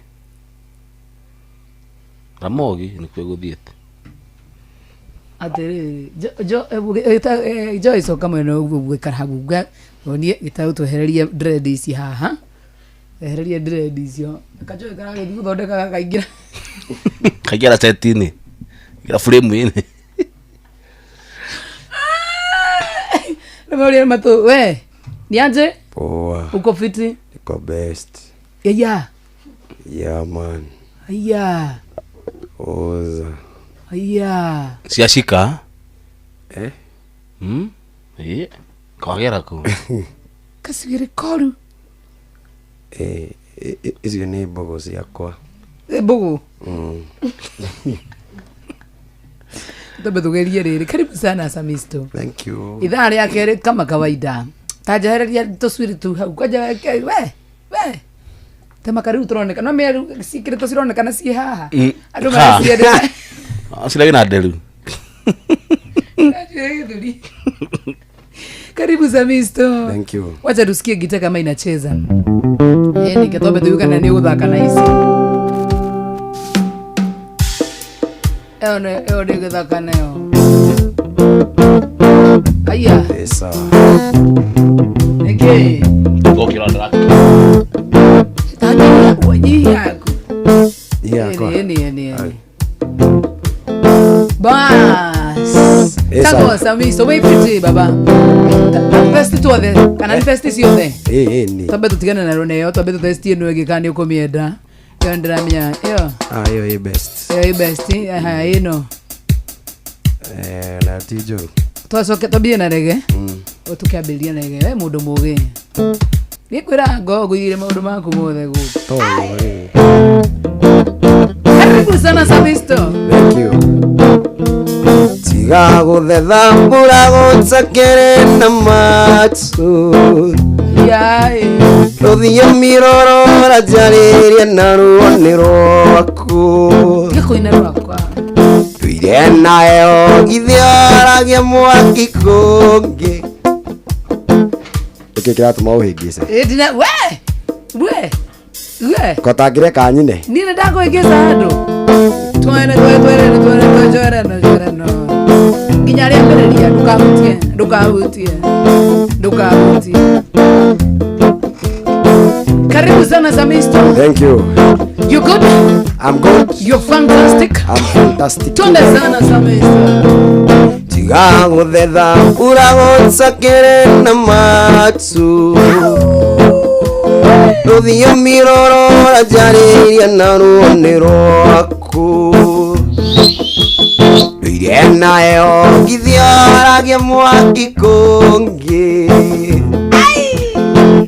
Ramogi nĩkuo gũthiĩte. Atĩrĩrĩ Joy coka mwena ũguo gwĩkara hau wonie gĩtarũ twehererie dread ici haha. Ehererie dread icio. Kajoy karagĩthiĩ gũthondeka gakaingĩra. Kaingĩra set-inĩ. Ingĩra frame-inĩ. Nĩ matũ we. Niaje? Poa. Uko fiti? Niko best. Yeah. Yeah man. Yeah. Oza. Yeah. Ciacika? Eh? Eh. Kwagera ku. Kacigĩrĩ koru. Eh, icio nĩ mbũgũ ciakwa. Mbũgũ? Twambe tũgerie rĩrĩ. Karibu sana Samisto. Thank you. Ithaa rĩa kerĩ kama kawaida. Ta njehereria tũcuĩrĩ tu hau. Kwanja we. We. Tema kariu tũroneka. No mĩaru cikĩrĩtwo cironekana ciĩ haha. Andũ maraciendete. Ciragĩ na nderu. Karibu Samisto. Thank you. Wacha tusikie gita kama inacheza. Ni katobe tuyuka na ni guthaka na ici. Eo ni guthaka nayo. Aya. Esa. Niki. Gokira ndara. Nyihia yaku. Yakwa. Ĩni, ĩni, ĩni. Bas. Esa. Tago Samisto wĩ pretty baba. Testi tuothe kana nĩ testi ciothe. Ĩ ĩni. Twambe tũtigane na rũneo, twambe tũtesti ĩno ĩngĩ kana nĩ ũkũmĩenda. Ĩyo nĩndĩramenya ĩyo. Ah, ĩyo ĩ best. Ĩyo ĩ best. Haya ĩno. Eh, na ti njũru. Twacoke twambie na rege. Tũkĩambĩrĩria na rege. We mũndũ mũgĩ. Niĩ kwĩra ngo ngũigĩre maũndũ maku mothe gũkũ. Toguo rĩ. Karibu sana Samisto. Thank you. Tiga gũthetha mbura gũtakĩrĩ na matu. Yai. Rũthiomi rũrora njarĩrie na ruo nĩ rwaku. Tiga kũina rwakwa. Nduire nayo githĩ oragia mwaki kũngĩ. Nĩkĩ kĩratũma ũhĩngĩce? Ĩ ndina we. We. We. Kotangĩreka nyine. Niĩ nĩ ndakũhĩngĩca andũ. Twene twene twene twene twene twene. Nginya rĩambĩrĩria ndũkahutie, ndũkahutie. Ndũkahutie. Karibu sana Samisto. Thank you. You good? I'm good. You're fantastic. I'm fantastic. Twende sana Samisto. Tiga gũthetha mbura gũtakĩrĩ na matu. Rũthiomi rũrora njarĩrie na ruo nĩ rwaku. Nduire nayo githĩ oragia mwaki kũngĩ.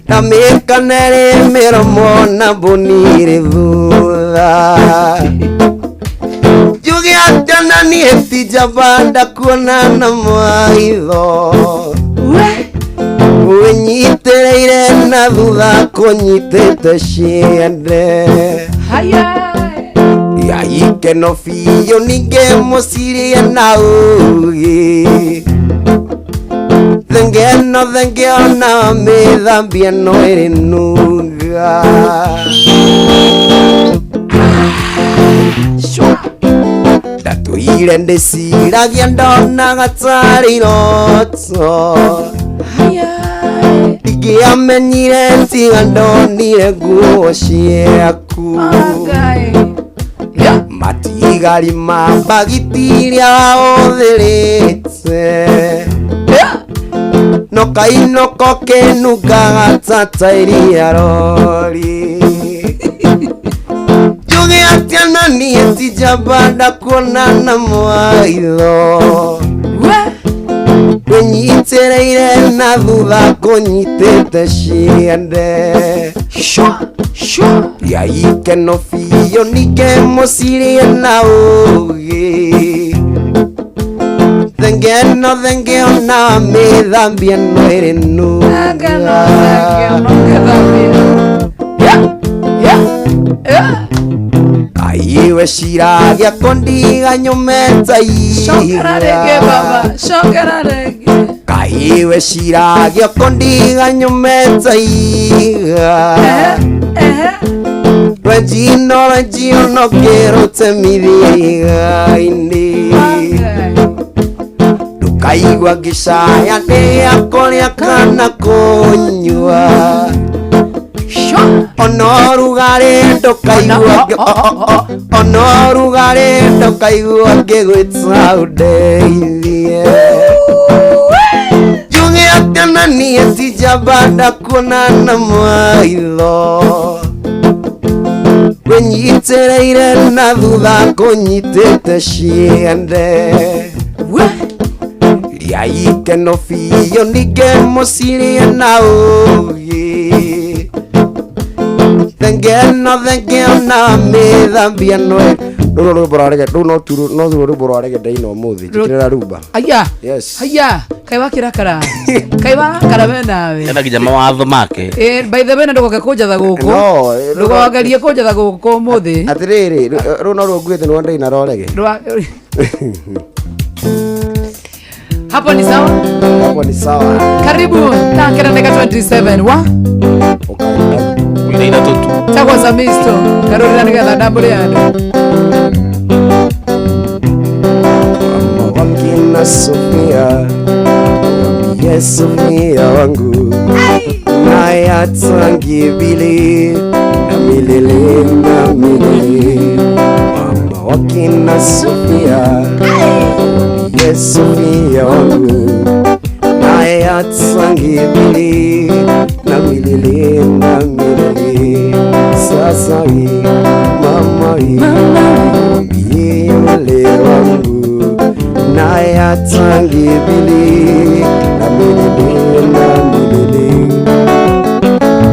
Na mĩkanere mĩromo na mbũni irĩ thutha. Njuge atĩa na niĩ ti njamba ndakuona na maitho. Wĩnyitĩrĩire na thutha kũnyitĩte ciande. Haya. Ya ikeno biũ ningĩ mũcirie na ũgĩ. Thenge ĩno thenge ona mĩthambia no ĩrĩ nunga. Ndatũire ndĩciragia ndonaga tarĩ iroto. Ndingĩamenyire tiga ndonire nguo ciaku. Matigari ma mbagiti iria wahũthĩrĩte. No kainoko kenungaga ta tairi ya rori. Njuge atĩa na niĩ ti njamba ndakuona na maitho. Wĩnyitĩrĩire na thutha kũnyitĩte ciande. Ya ikeno biũ ningĩ mũcirie na ũgĩ. Thenge ĩno thenge ona mĩthambia no ĩrĩ nunga. Kaiwe ciragia kũndiga nyũme ta Cokera rĩngĩ iga. baba, cokera rĩngĩ. Kaiwe ciragia kũndiga nyũme ta iga. Rwenjino rwenjino ngĩrute mithiga-inĩ. Ndũkaigua ngĩcaya ndĩa kũrĩa kana kũnyua. Ona ũrugarĩ ndũkaigua ona ũrugarĩ ndũkaigua ngĩgwĩta ũndeithie. Njuge atĩa na niĩ ti njamba ndakuona na maitho. Wĩnyitĩrĩire na thutha kũnyitĩte ciande. Ria ikeno biũ ningĩ mũcirie na ũgĩ. Thenge ĩno thenge ona mĩthambia no ĩrĩ. Rũrũ rwĩmbo rwa rege, rũu no tu no ruo rwĩmbo rwa rege ndaina ũmũthĩ, njĩkĩrĩra rumba. Aya. Yes. Haya, kai wakirakara. Kai warakara we nawe. Ena nginya mawatho make. Eh, by the way na ndũgoke kũnjatha gũkũ. No, Ndũgogerie kũnjatha gũkũ ũmũthĩ. Atĩrĩrĩ, rũu no ruo nguĩte nĩruo ndaina rwa rege. Hapo ni sawa? Hapo ni sawa. Karibu takera ndeka 27 wa Ina ithatũ tu. Tagwa Samisto. Karurira nigetha ndambũre andũ. Wakina Sofia, wambie Sofia wangu, naye atangibili na Milele na milele. Mama wakina Sofia, yes Sofia wangu, naye atsangibili na milele na milele. Sasa hii mama hii mwambie yule wangu, naye atsangibili na milele na milele.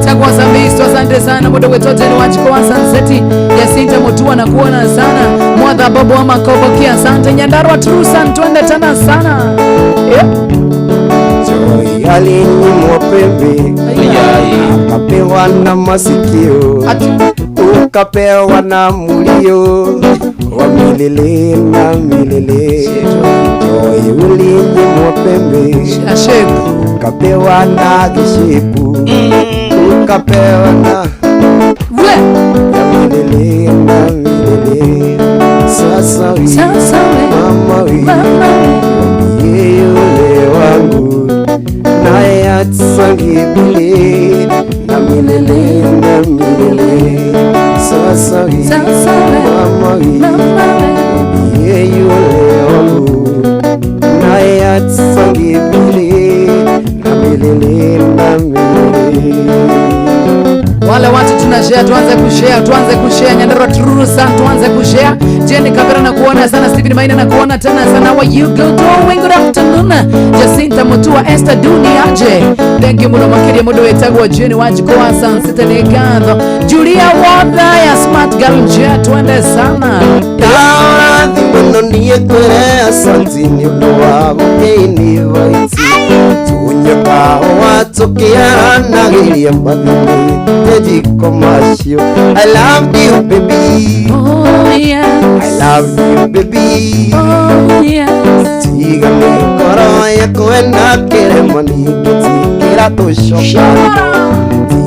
Tagwa Sambisto, asante sana muda wetu ni wachiko wa Sanseti Jacinta Mutua na kuona sana Mwadha Babu wa Makobokia, asante Nyandarua Trusan, twende tena sana. Yep. Joy alinyimwa pembe, akapewa na masikio, ukapewa na mulio wa milele na milele. Joy ulinyimwa pembe, ukapewa na kishipu, ukapewa na ya milele na milele. Sasa we mama we, mwambie yule wangu, naye atsangibili na milele na milele. Sasa we mama we, mwambie yule wangu, naye atsangibili na milele na milele. Wale watu tunashare, tuanze kushare, tuanze kushare Nyandarua Trusa, tuanze kushare. Jenny Kabera na kuona sana, Stephen Maina na kuona tena sana. How are you doing? Good afternoon. Jacinta Mutua, Esther Duni aje. Thank you muno makiria mudo wetagwo Jenny Wajiko wa Sansete ni gatho. Julia Wanda ya Smart Girl nje, twende sana. Dawa thimuno niye kwere asanti ni undu wa gũkĩini vaiti tunyeka watukiaranagiria mathimĩte jiko macio. I love you baby, oh yes. I love you baby, oh yes. Tiga mĩkoro yakwa na kĩrema ningĩtikĩra tũcoka.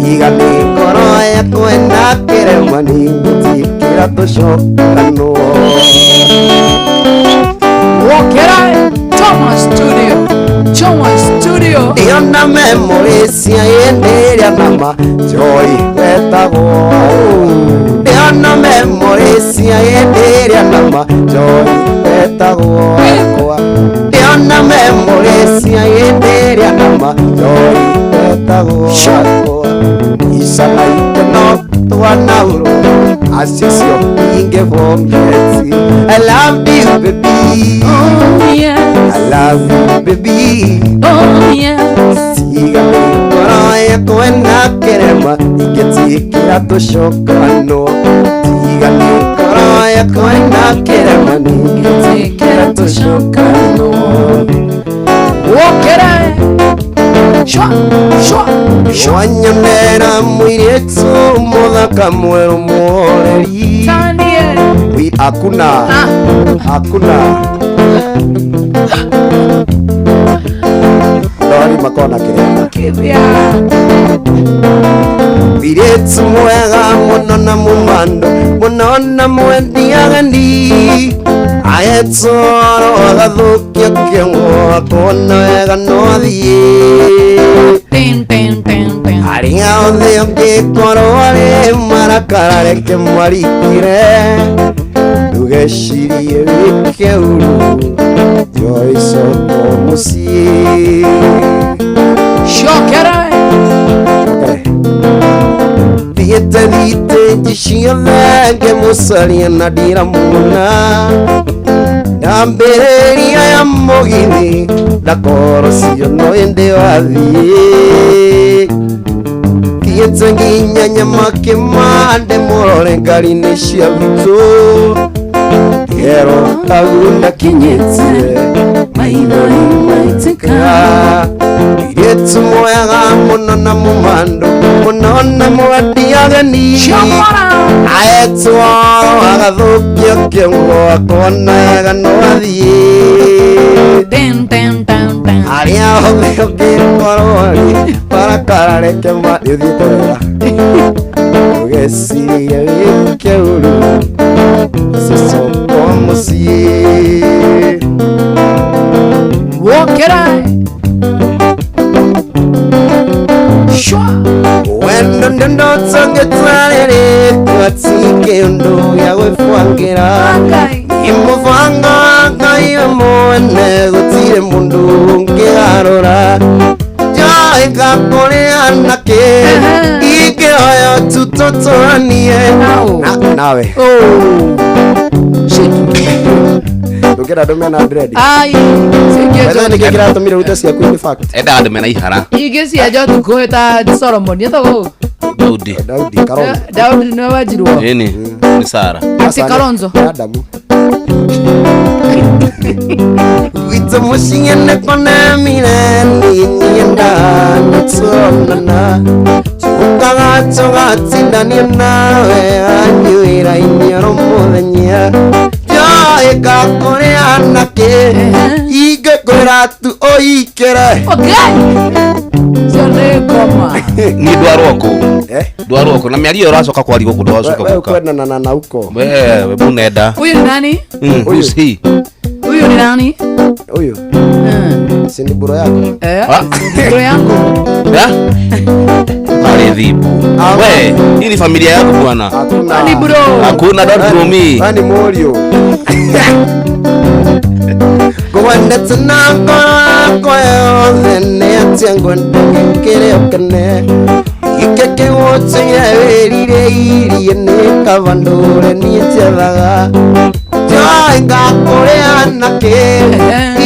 Tiga mĩkoro yakwa na kĩrema ningĩtikĩra tũcokanwo. Wokera Thomas Studio, Thomas Studio. Ndiona memory cia hĩndĩ ĩrĩa nama Joy wetagwo. Ndiona memory cia hĩndĩ ĩrĩa nama Joy wetagwo wakwa. Ndiona memory cia hĩndĩ ĩrĩa nama Joy wetagwo wakwa. Ica na ikeno twanaurwo acio cio ingĩbometi. I love you baby, oh yes. I love you baby, oh yes. Tiga mĩkoro yakwa na kĩrema ingĩtikĩra tũcokanwo. Tiga mĩkoro yakwa na kĩrema ingĩtikĩra tũcokanwo. Wokera shwa shwa shwa. Wanyonera mũirĩtu mũthaka mwerũ mũhoreri. Tanie We hakuna hakuna ndori makona kirema kibia. Mũirĩtu mwega mũno na mũmando mũno na mwendi ageni aetwaro agathũkia kĩongo akona wega no athiĩ. Tin tin tin tin. Arĩa othe ũngĩkorwo arĩ marakara reke marikire, ndũgecirie wĩke ũru Joy coka mũciĩ. Cokera Thiĩte thitĩnji ciothe ngĩmũcaria na ndiramuona, ndambĩrĩria ya mũgithi ndakoro cio no ĩndĩ wathiĩ. Thiĩte nginya Nyamakĩma ndĩmũrore ngari-inĩ cia gwitũ, kĩero hau ndakinyĩtie maithori maitĩka. Mũirĩtu mwega mũno na mũmando mũno na mwendi ageni aetwo agathũkio kĩongo akona wega no athiĩ. Tin tin tin tin. Arĩa othe ũngĩkorwo arĩ barakara reke ũthiĩte wega, ndũgecirie wĩke ũru coka mũciĩ. Wokera shwa. Wendo ndondotongĩtwarĩrĩria Nawe. Oh. Shit. Ndũngĩenda andũ mena dread. Ai. Wethe nĩkĩ kĩratũmire ũrute ciaku in fact. Endaga andũ mena ihara. Ingĩ cienja ũtukũ ta Solomon etagwo Daudi. Daudi Kalonzo. Daudi nĩwe wenjirwo. Nini? Ni Sara. Ati Kalonzo. Adamu. Gwitũ mũciĩ nĩ kũnemire niĩ ndanatũonana Tũkaga tũgatindania nawe anyuĩra inyoro mũthenya Njoĩka kũrĩ anake ingĩkwĩra tu ũikĩre. Ni ndwarwo kũ? Ndwarwo kũ? Na mĩario ũracoka kwaria gũkũ ndwacoka Wewe gũka. kwendana na huko. Wewe bunenda. Huyu ni nani? Who's he? Huyu ni nani? Huyu. Si ni bro yako? Eh. Bro yangu. Ya? Pale dhibu. We, hii ni familia yako bwana. Hakuna. Ni bro. Hakuna, don't bro me. Ni morio. Ngwendete na ngoro yakwa yothe nĩ atĩa ngwende ngĩkĩre ũkene gĩkĩ kĩgũtũire wĩrirĩirie nĩ kaba ndũre niĩ njethaga njoĩ ngakũrĩ anake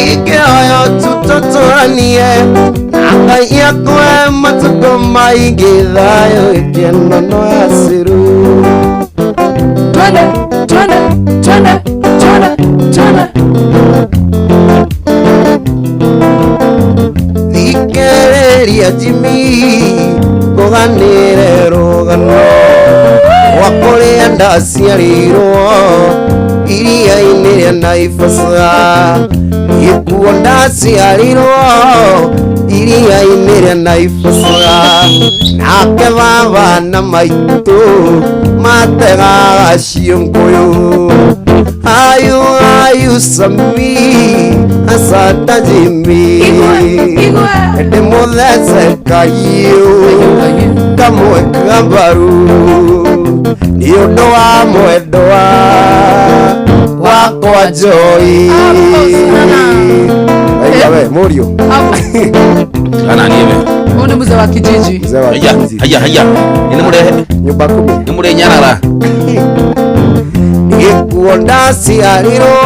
ingĩoya tu tũtũranie na Ngai akũhe matukũ maingĩ thayũ gĩkeno no acĩru. Twende, twende, twende, twende, twende. Thikĩrĩria Jimmy ngũganĩre rũgano rwa kũrĩa ndaciarĩirwo iria-inĩ rĩa Naivasha gĩkuo ndaciarĩirwo iria-inĩ rĩa Naivasha nake baba na maitũ mategaga ciũngũyũ. Ayu ayu Sami asanta Jimmy ndĩmũthece kahiũ kamwe kambaru nĩ ũndũ wa mwendwa wakwa Joy. Aiga we mũriũ. Kana niwe. Huyu ni mzee wa kijiji. Mzee wa kijiji. Haya haya. Ni mure nyumba kumi. Ni mure nyarara. Gĩkuo ndaciarirwo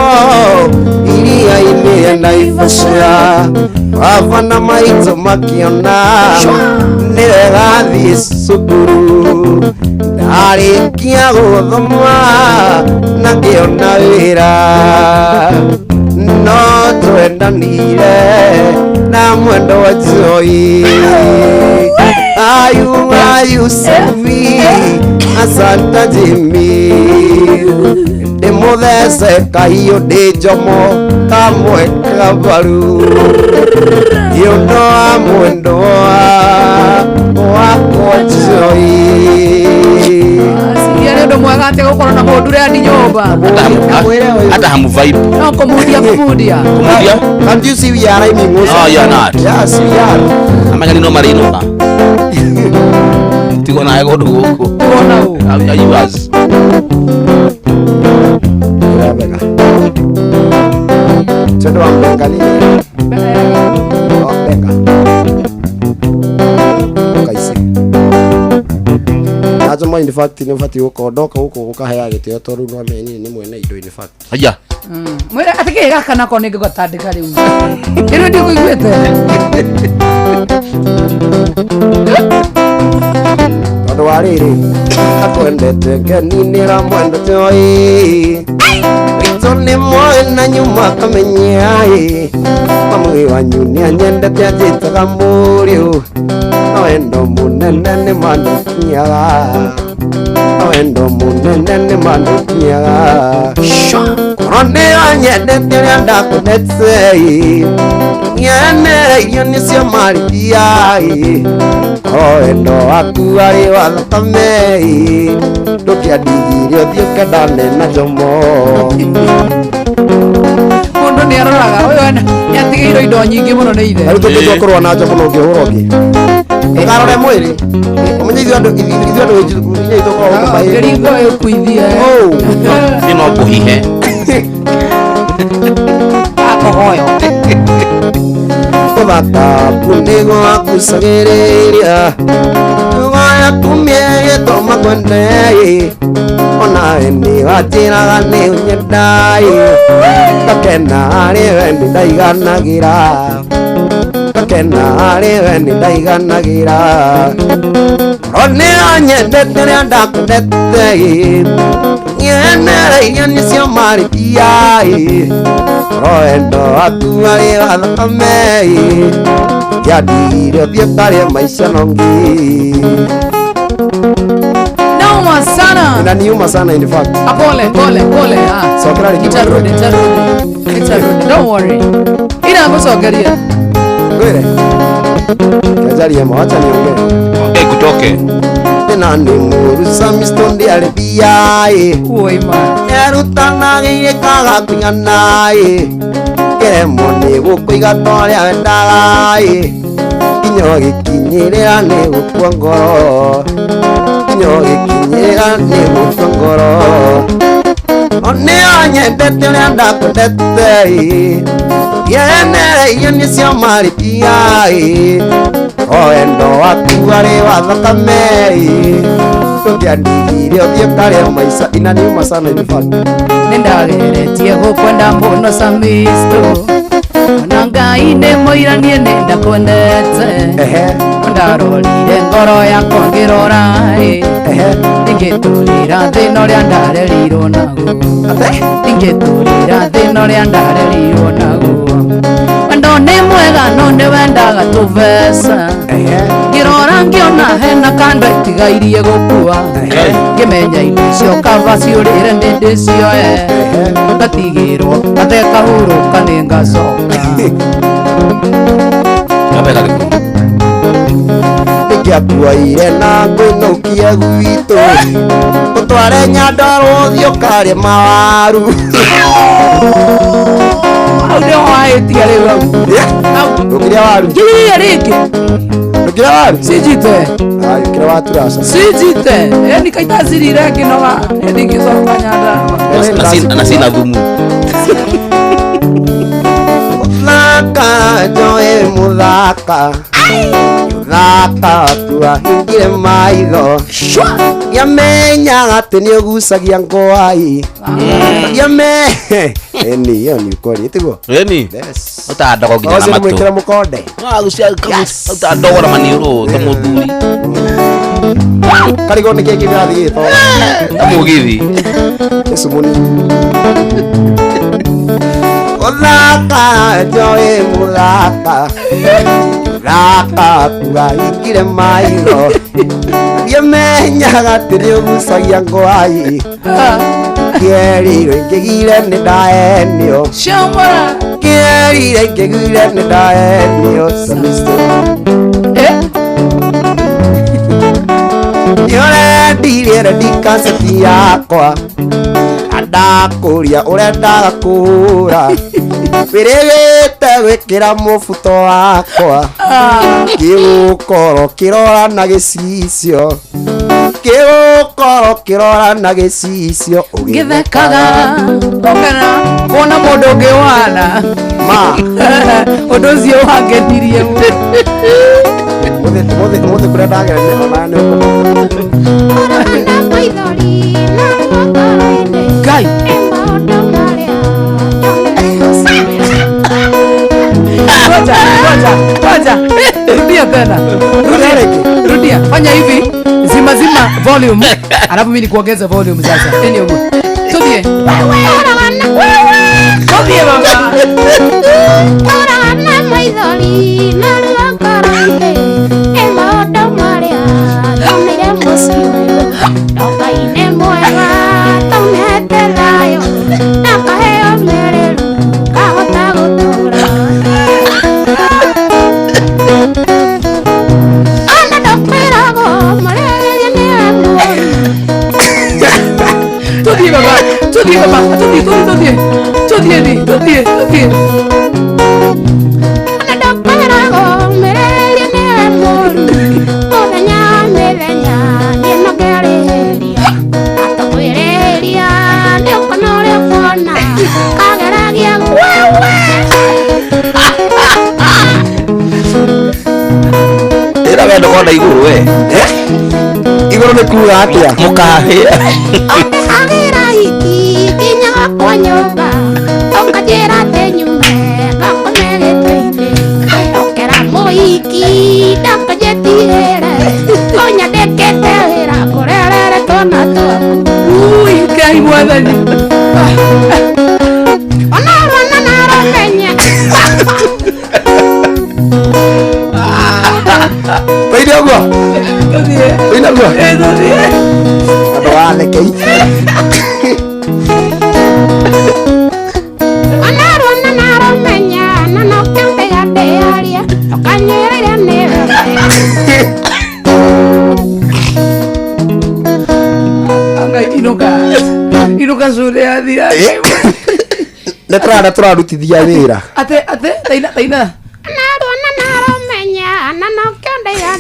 iria-inĩ rĩa Naivasha baba na maitũ makĩona nĩ wega thiĩ cukuru ndarĩkia gũthoma na ngĩona wĩra no twendanire na mwendo wa Joy. Ayu ayu Sami asanta Jimmy ndĩmũthece kahiũ ndĩ njomo kamwe kabaru nĩ ũndũ wa mwendwa wakwa Joy. Sikia nĩ ũndũ mwega atĩ gũkorwo na mũndũ ũrĩa ni nyũmba. Hata hamu vibe. No kũmundia kũmundia. Kũmundia? Can't you see we are rhyming? No, you are not. Yes, we are. Amanya no marĩinũka. Tigo nawe kũndũ gũkũ. Kuona ũ. Ayuas. Wega. Twende wa mbenga nini? Wa mbenga. Ukaise. Najo in fact nĩ ũbatiĩ gũkorwo ndoka gũkũ gũkaheaga gĩtĩo tondũ no amenye nĩ mwene indo in fact. Haya. Mwĩre atĩ kĩĩ gaka nako nĩ ngũgatandĩka rĩu. Ĩno ndikũiguĩte. Tondũ wa rĩrĩ akwendete ngeninĩra mwendo Joy Ritũ nĩ moĩ na nyuma akamenya ĩ mamwe wanyu nĩ anyendete anjĩtaga mũriũ no wendo mũnene nĩ manũkinyaga no wendo mũnene nĩ manũkinyaga korwo nĩ anyendete ũrĩa ndakwendete ĩ nyenereirio nĩcio marithia ĩ korwo wendo waku arĩ wa thakame ĩ ndũkĩandigire ũthiĩ ũkendane na Jomo. Mũndũ nĩ aroraga ũyũ nĩ atigĩirwo indo nyingĩ mũno nĩ ithe. Rĩu tũngĩtua kũrũa na Jomo no ũngĩhũra ũngĩ. Ndũkarore mwĩrĩ ũmenye ithuĩ andũ inyuĩ tũkoragwo gũkũ mahĩndĩ. Ngĩringo ĩkuithie. Nĩ no kũhihe. Akohoyo. Ũthaka nĩguo wakucagĩrĩria Ngoro yaku mĩega tũma kwende Onawe nĩ wanjĩraga nĩ ũnyendai ngakena harĩ we nĩ ndaiganagĩra ngakena harĩ we nĩ ndaiganagĩra nĩ anyendete rĩa ndakwendete nyenereirio nĩcio marĩkia roendo waku arĩ wa thakame kĩandigire ũthiĩ ũkarĩe maica nongi. Noma sana. Inaniuma sana in fact. Ah, pole pole pole. Ah. Sokera rĩngĩ. Itarudi, itarudi. Itarudi. Don't worry. Ina ngũcokeria. Ngwĩre. Kajarie ma wacha niongee. Ongea kutoke. Tena nĩ mũru Samisto ndĩarĩ mbia ĩ. Oi ma. Erutanagĩire kaga kũigana ĩ. Kĩremwo nĩ gũkũiga ta ũrĩa wendaga ĩ. Kinya ũgĩkinyĩrĩra nĩ gũkua ngoro. Kinya ũgĩkinyĩrĩra nĩ gũkua ngoro. Nĩ anyendete ũrĩa ndakwendete ĩ. Yenereirio nĩcio marĩkia ĩ. Wendo waku arĩ wa thakame ĩ. Ndũngĩandigire ũthiĩ ũkarĩe maica. Inaniuma sana in fact. Nĩ ndageretie gũkwenda mũno Samisto ona Ngai nĩ mũira niĩ nĩ ndakwendete ndarorire ngoro yakwa ngĩrora ĩ ingĩtũrĩra thĩna ũrĩa ndarerirwo naguo ingĩtũrĩra thĩna ũrĩa ndarerirwo naguo wendo nĩ mwega no nĩ wendaga tũbeca ngĩrora ngĩona hena kando ĩtigairie gũkua ngĩmenya indo icio kaba ciũrĩre nĩ ndĩcioe ngatigĩrwo ate kahurũka nĩ ngacoka. Nĩngĩakuoire na ngũinũkie gwitũ ũtware Nyandarua ũthiĩ ũkarĩe mawaru. Hau nĩho wahĩtia rĩu hau. Ndũkĩrĩa waru. Ngiria rĩngĩ. Ndũkĩrĩa waru. Sinjite. Ai ũkĩrĩa waturaca. Sinjite. Ĩni kaitacirire ngĩnoga ndingĩcoka Nyandarua. Na sina thumu. Mũthaka njoe mũthaka mũthaka waku ahingire maitho ndiamenyaga atĩ nĩ ũgucagia ngwai ĩni ĩyo nĩ ukweli tiguo ĩni ũtandogo nginya na matũ mwĩkĩra mũkonde ũtandogora maniũrũ ta mũthuri karigwo nĩ kĩĩ kĩrathiĩ gĩto ta mũgithi nĩ cumuni. Mũthaka njoe mũthaka mũthaka waku ahingire maitho ndiamenyaga atĩ nĩ ũgucagia ngwai kĩerire ngĩgire nĩ ndaenio kĩerire ngĩgire nĩ ndaenio Samisto nĩũrendirie rendi kaseti yakwa ndakũria ũrendaga kũhũra wĩrĩgĩte gwĩkĩra mũbuto wakwa kĩgũkorwo kĩrora na gĩcicio kĩgũkorwo kĩrora na gĩcicio ũgĩthekaga ũkena kuona mũndũ ũngĩ wana ma ũndũ ũcio wangenirie mũno. Mũthĩ kũrĩa ndagerire ona nĩ Ngai. Ngoja, ngoja, ngoja. Rudia tena. Rudia. Rudia. Fanya hivi, zima zima volume. Alafu mimi nikuongeze volume sasa. Nini huko? Tudie. Tudie baba. Tudie baba, tudie baba, tudie, tudie, tudie. Tudie di, tudie, tudie. Ĩra wendo kona igũrũ we. Igũrũ Igũrũ nĩ kuga atĩa? Mũkahĩa. Agĩra hiti nginya gwakwa nyũmba ũkanjĩra atĩ nyume ngakome gĩtĩ-inĩ ndokera mũhiki ndakanjĩtigĩre ũnyandĩkĩte wĩra ngũrerere twana twaku. Ui, Ngai mwathani. Ona rwana narũmenya. Tũine ũguo? Tũine ũguo? Andũ wanekei. Ona rwana narũmenya na nokĩo ndiga ndĩaria ũkanyĩrĩra nĩ wega. Anga inuka. Inuka cure athira. Nĩ tũrara tũrarutithia wĩra. Ate ate taina taina. Ona rwana narũmenya na nokĩo ndiga.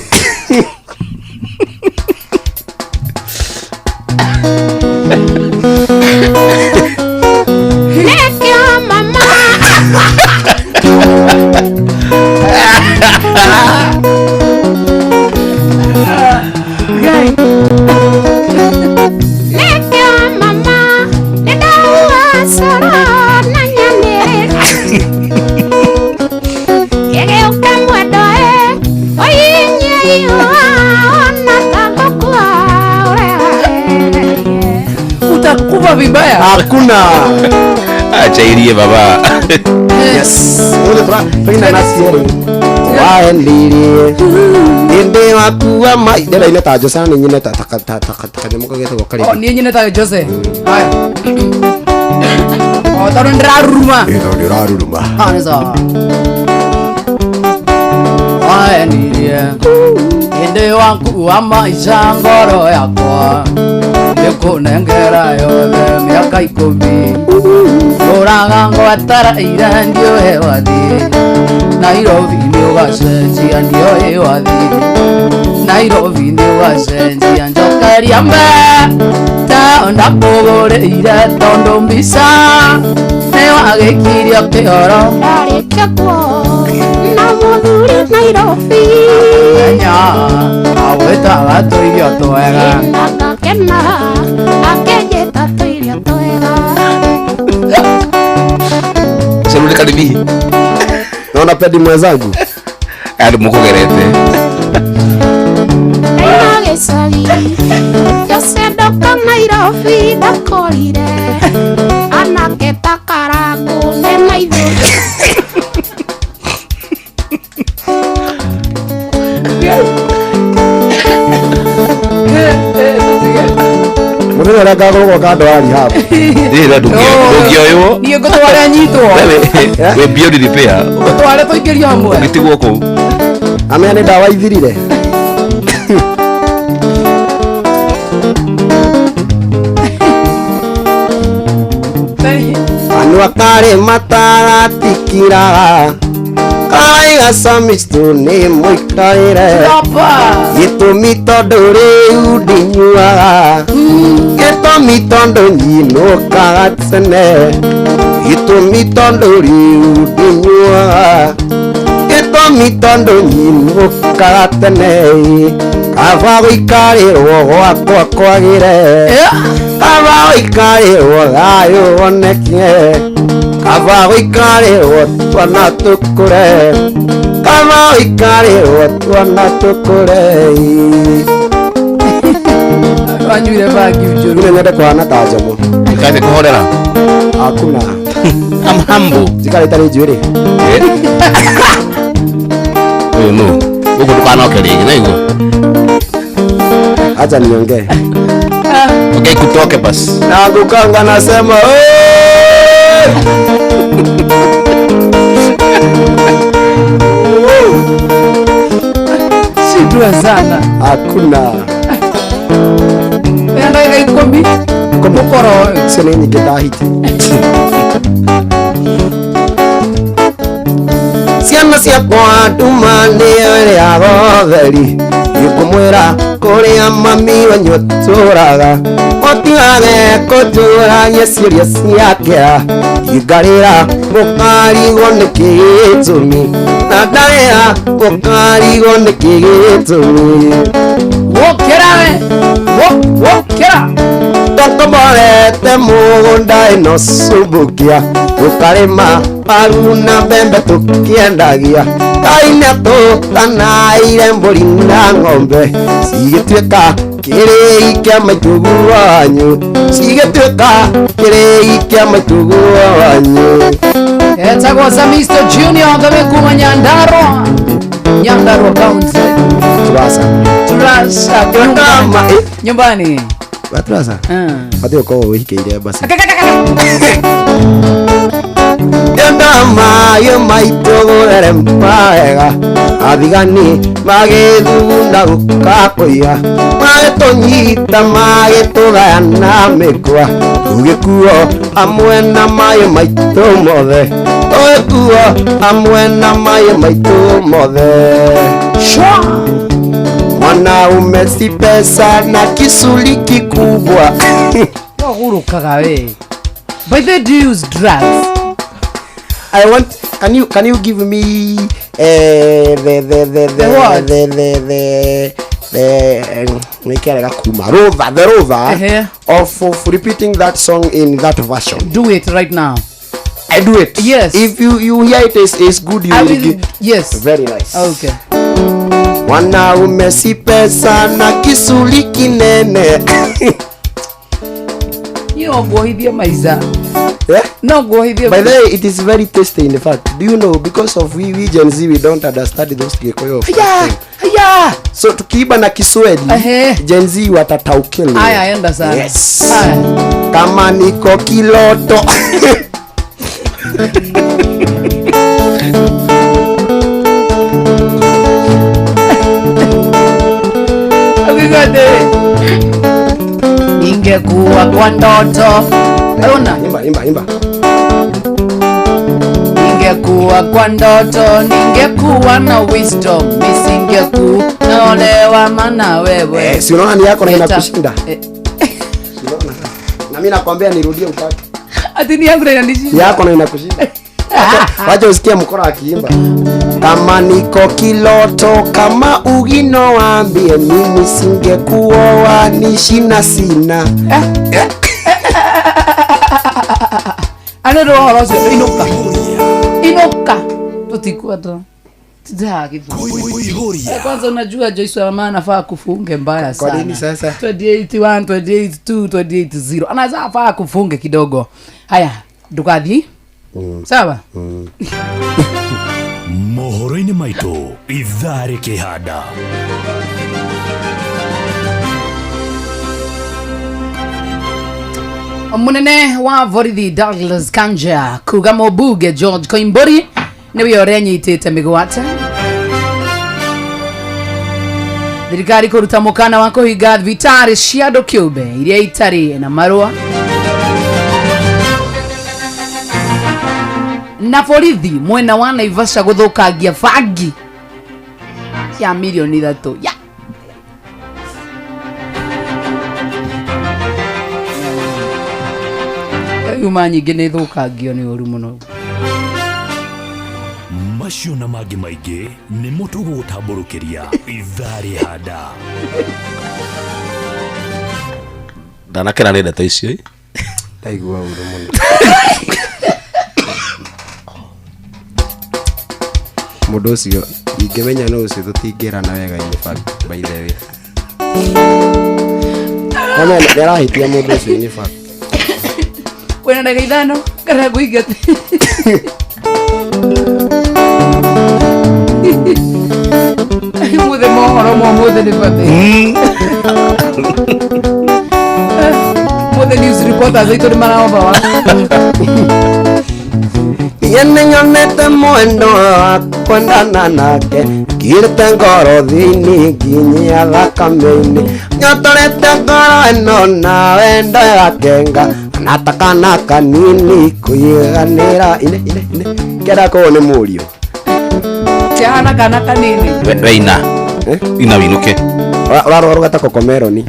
Nĩkĩo mama. Ngai. Nĩkĩo mama nĩndauga coro na nyanĩrĩra. Gĩgĩũka mwendo ĩ ũinyeiua ona ta ngũkua ũreharerie. Utakufa vibaya. Hakuna. Acha irie baba. Yes. Tũina nacio rĩu. Waendirie ĩndĩ waku wa mai ndĩraina ta Jose na nĩ nyine ta kanyamũ kagetagwo Oh, karĩmi. niĩ nyine ta Jose. Haya. Oh, tondũ ndĩraruruma. Ĩ tondũ ũraruruma. Ah, nĩ sawa. Waendirie ĩndĩ waku wa maica ngoro yakwa nĩkũnengera yothe mĩaka 10 ũraga ngwetereire ndiũĩ wathiĩ Nairobi nĩ ũgacenjia ndiũĩ wathiĩ Nairobi nĩ ũgacenjia njokeria mbe ndakũgũrĩire tondũ mbica nĩ wagĩkirio kĩoro. Ndarĩkia kuona mũthuri Nairobi. Kenya awĩtaga tũirio twega. Ngakena akĩnjĩta tũirio twega. Celule karibi. Naona pedi mwenzangu. Andũ mũkũgerete. Ndaima gĩcagi Jose ndoka Nairobi ndakorire anake ta karangũ mena ithũri. Mũthenya ũrĩa ngagũrwo kando wa rehab. Ĩ ndũngĩoywo. Niĩ ngũtware nyitwo. Wĩ beyond repair. Ngũtware tũingĩrio hamwe. Ũgĩtigwo kũu. Amenya nĩ ndawa ithirire. Kanua karĩ mataratikiraga karaiga samisto nĩ mũikarĩre gĩtũmi tondũ rĩu ndinyuaga gĩtũmi tondũ nyinũkaga tene gĩtũmi tondũ rĩu ndinyuaga gĩtũmi tondũ nyinũkaga tene kaba gũikarĩrwo gwakwa kwagĩre kaba gũikarĩrwo thayũ woneke kaba gũikarĩrwo twana tũkũre kaba gũikarĩrwo twana tũkũre. Wanyuire bangi njũru. Niĩ nyende kũhana ta Njomo. Kaze kũhorera. Hakuna. I'm humble. Njikara itarĩ njuĩrĩ. Ũyũ nũ? Gũkũ ndũkanoke rĩngĩ naigua. Acha niongee. Okay, kutoke basi. Na ngukanga nasema Shindwa sana. Hakuna. Wena ndagĩka 10. Mũkoro ũyũ. Icio nĩ nyingĩ ndahiti. Ciana ciakwa nduma nĩyo ĩrĩa gotheri ngũmwĩra kũrĩa mami wanyu atũraga mũtigage kũtũragia ciũria ciake ngarĩra mũkarigwo nĩkĩ gĩtũmi na ndarĩra mũkarigwo nĩkĩ gĩtũmi. Gũkĩra we. Wo kera Twakomborete mũgũnda ĩno Subukia, tũkarĩma waru na mbembe tũkĩendagia. Ngai nĩatũtanaire mbũri na ng'ombe, cigĩtuĩka kĩrĩi kĩa maitũguo wanyu, cigĩtuĩka kĩrĩi kĩa maitũguo wanyu. Etagwo Samisto Junior ngawe kuma Nyandarua. Nyandarua County. Turasa. Turasa. Nyumbani. Waturasa? Bati ukorwo wĩhikĩire basi. Yenda maitũ gũrere wega, athigani magĩthugunda gũka kũiya, magĩtũnyita magĩtũgaya na mĩkwa, tũgĩkuo hamwe na maĩ maitũ mothe, tũgĩkuo hamwe na maĩ maitũ mothe. Mwanaume si pesa na kisuli kikubwa. Wagurukaga we. By the do you use drugs? I want, can you give me the what? the kuma rover, the rover of repeating that song in that version. Do it right now. I do it. Yes. If you hear it is good, you I will will give. Yes. Very nice. Okay. Wanaume si pesa na kisuli kinene. You know, guohithia maica. Yeah? No, guohithia. By the way, it is very tasty in fact. Do you know, because of we Gen Z, we don't understand those Gikuyu. Yeah, yeah. So tukiiba na Kiswahili, Gen Z watataukili. Aya, enda sana. Yes. Aya. Kama niko kiloto. Ningekuwa kwa ndoto. Ona. Imba, imba, imba. Ningekuwa kwa ndoto, ningekuwa na wisdom, nisingekuolewa maana wewe. Si unaona ni yako na inakushinda. Si unaona? Na mimi nakwambia nirudie utaki. Ati ni yangu na inanishinda. Yako na inakushinda. Wacha usikie mkora akiimba. Kama niko kiloto kama ugino waambie mimi singekuoa nishina sina. Ano ro horo cio inuka. Inuka. Tutikwenda. Kwanza unajua Joyce wa maana anafaa kufunge mbaya sana. Kwa nini sasa? 28 1 28 2 28 0. Anaweza afaa kufunge kidogo. Haya, ndukathi. Sawa? Mohoro-inĩ maitũ ithaa rĩkĩhanda. Munene wa borithi Douglas Kanja kuga mũmbunge George Koimburi nĩwe ũrĩa anyitĩte mĩgwate. Thirikari kũruta mũkana wa kũhinga thibitarĩ cia andũ kĩũmbe iria itarĩ na marũa. Na borithi mwena wa Naivasha gũthũkangia bangi ya milioni 3 ya yuma nyingĩ nĩ ithũkangio nĩ ũru mũno. Macio na mangĩ maingĩ nĩmo tũgũgũtambũrũkĩria ithaa rĩhanda. Ndanakena nĩ ndeto icio. Ndaigua ũru mũno. Mũndũ ũcio ingĩmenya nũ ũcio tũtingĩrana wega in fact, by the way. Ona nĩarahĩtia mũndũ ũcio in fact. Wĩna ndagĩka 5 kana ngũingate. Mũthĩ mohoro ma ũmũthĩ nĩ bathĩ. Mũthĩ news reporters aitũ nĩ maraoba wa. Nyonete mwendo wa kwendana nake ngirĩte ngoro thĩinĩ nginyia thakame-inĩ nyotorete ngoro ĩno na wendo yakenga anatakana kanini kũiganĩra ine ine ine kĩenda korwo nĩ mũriũ kĩhana kana kanini we ina ina winuke ũrarũgarũga ta kokomeroni.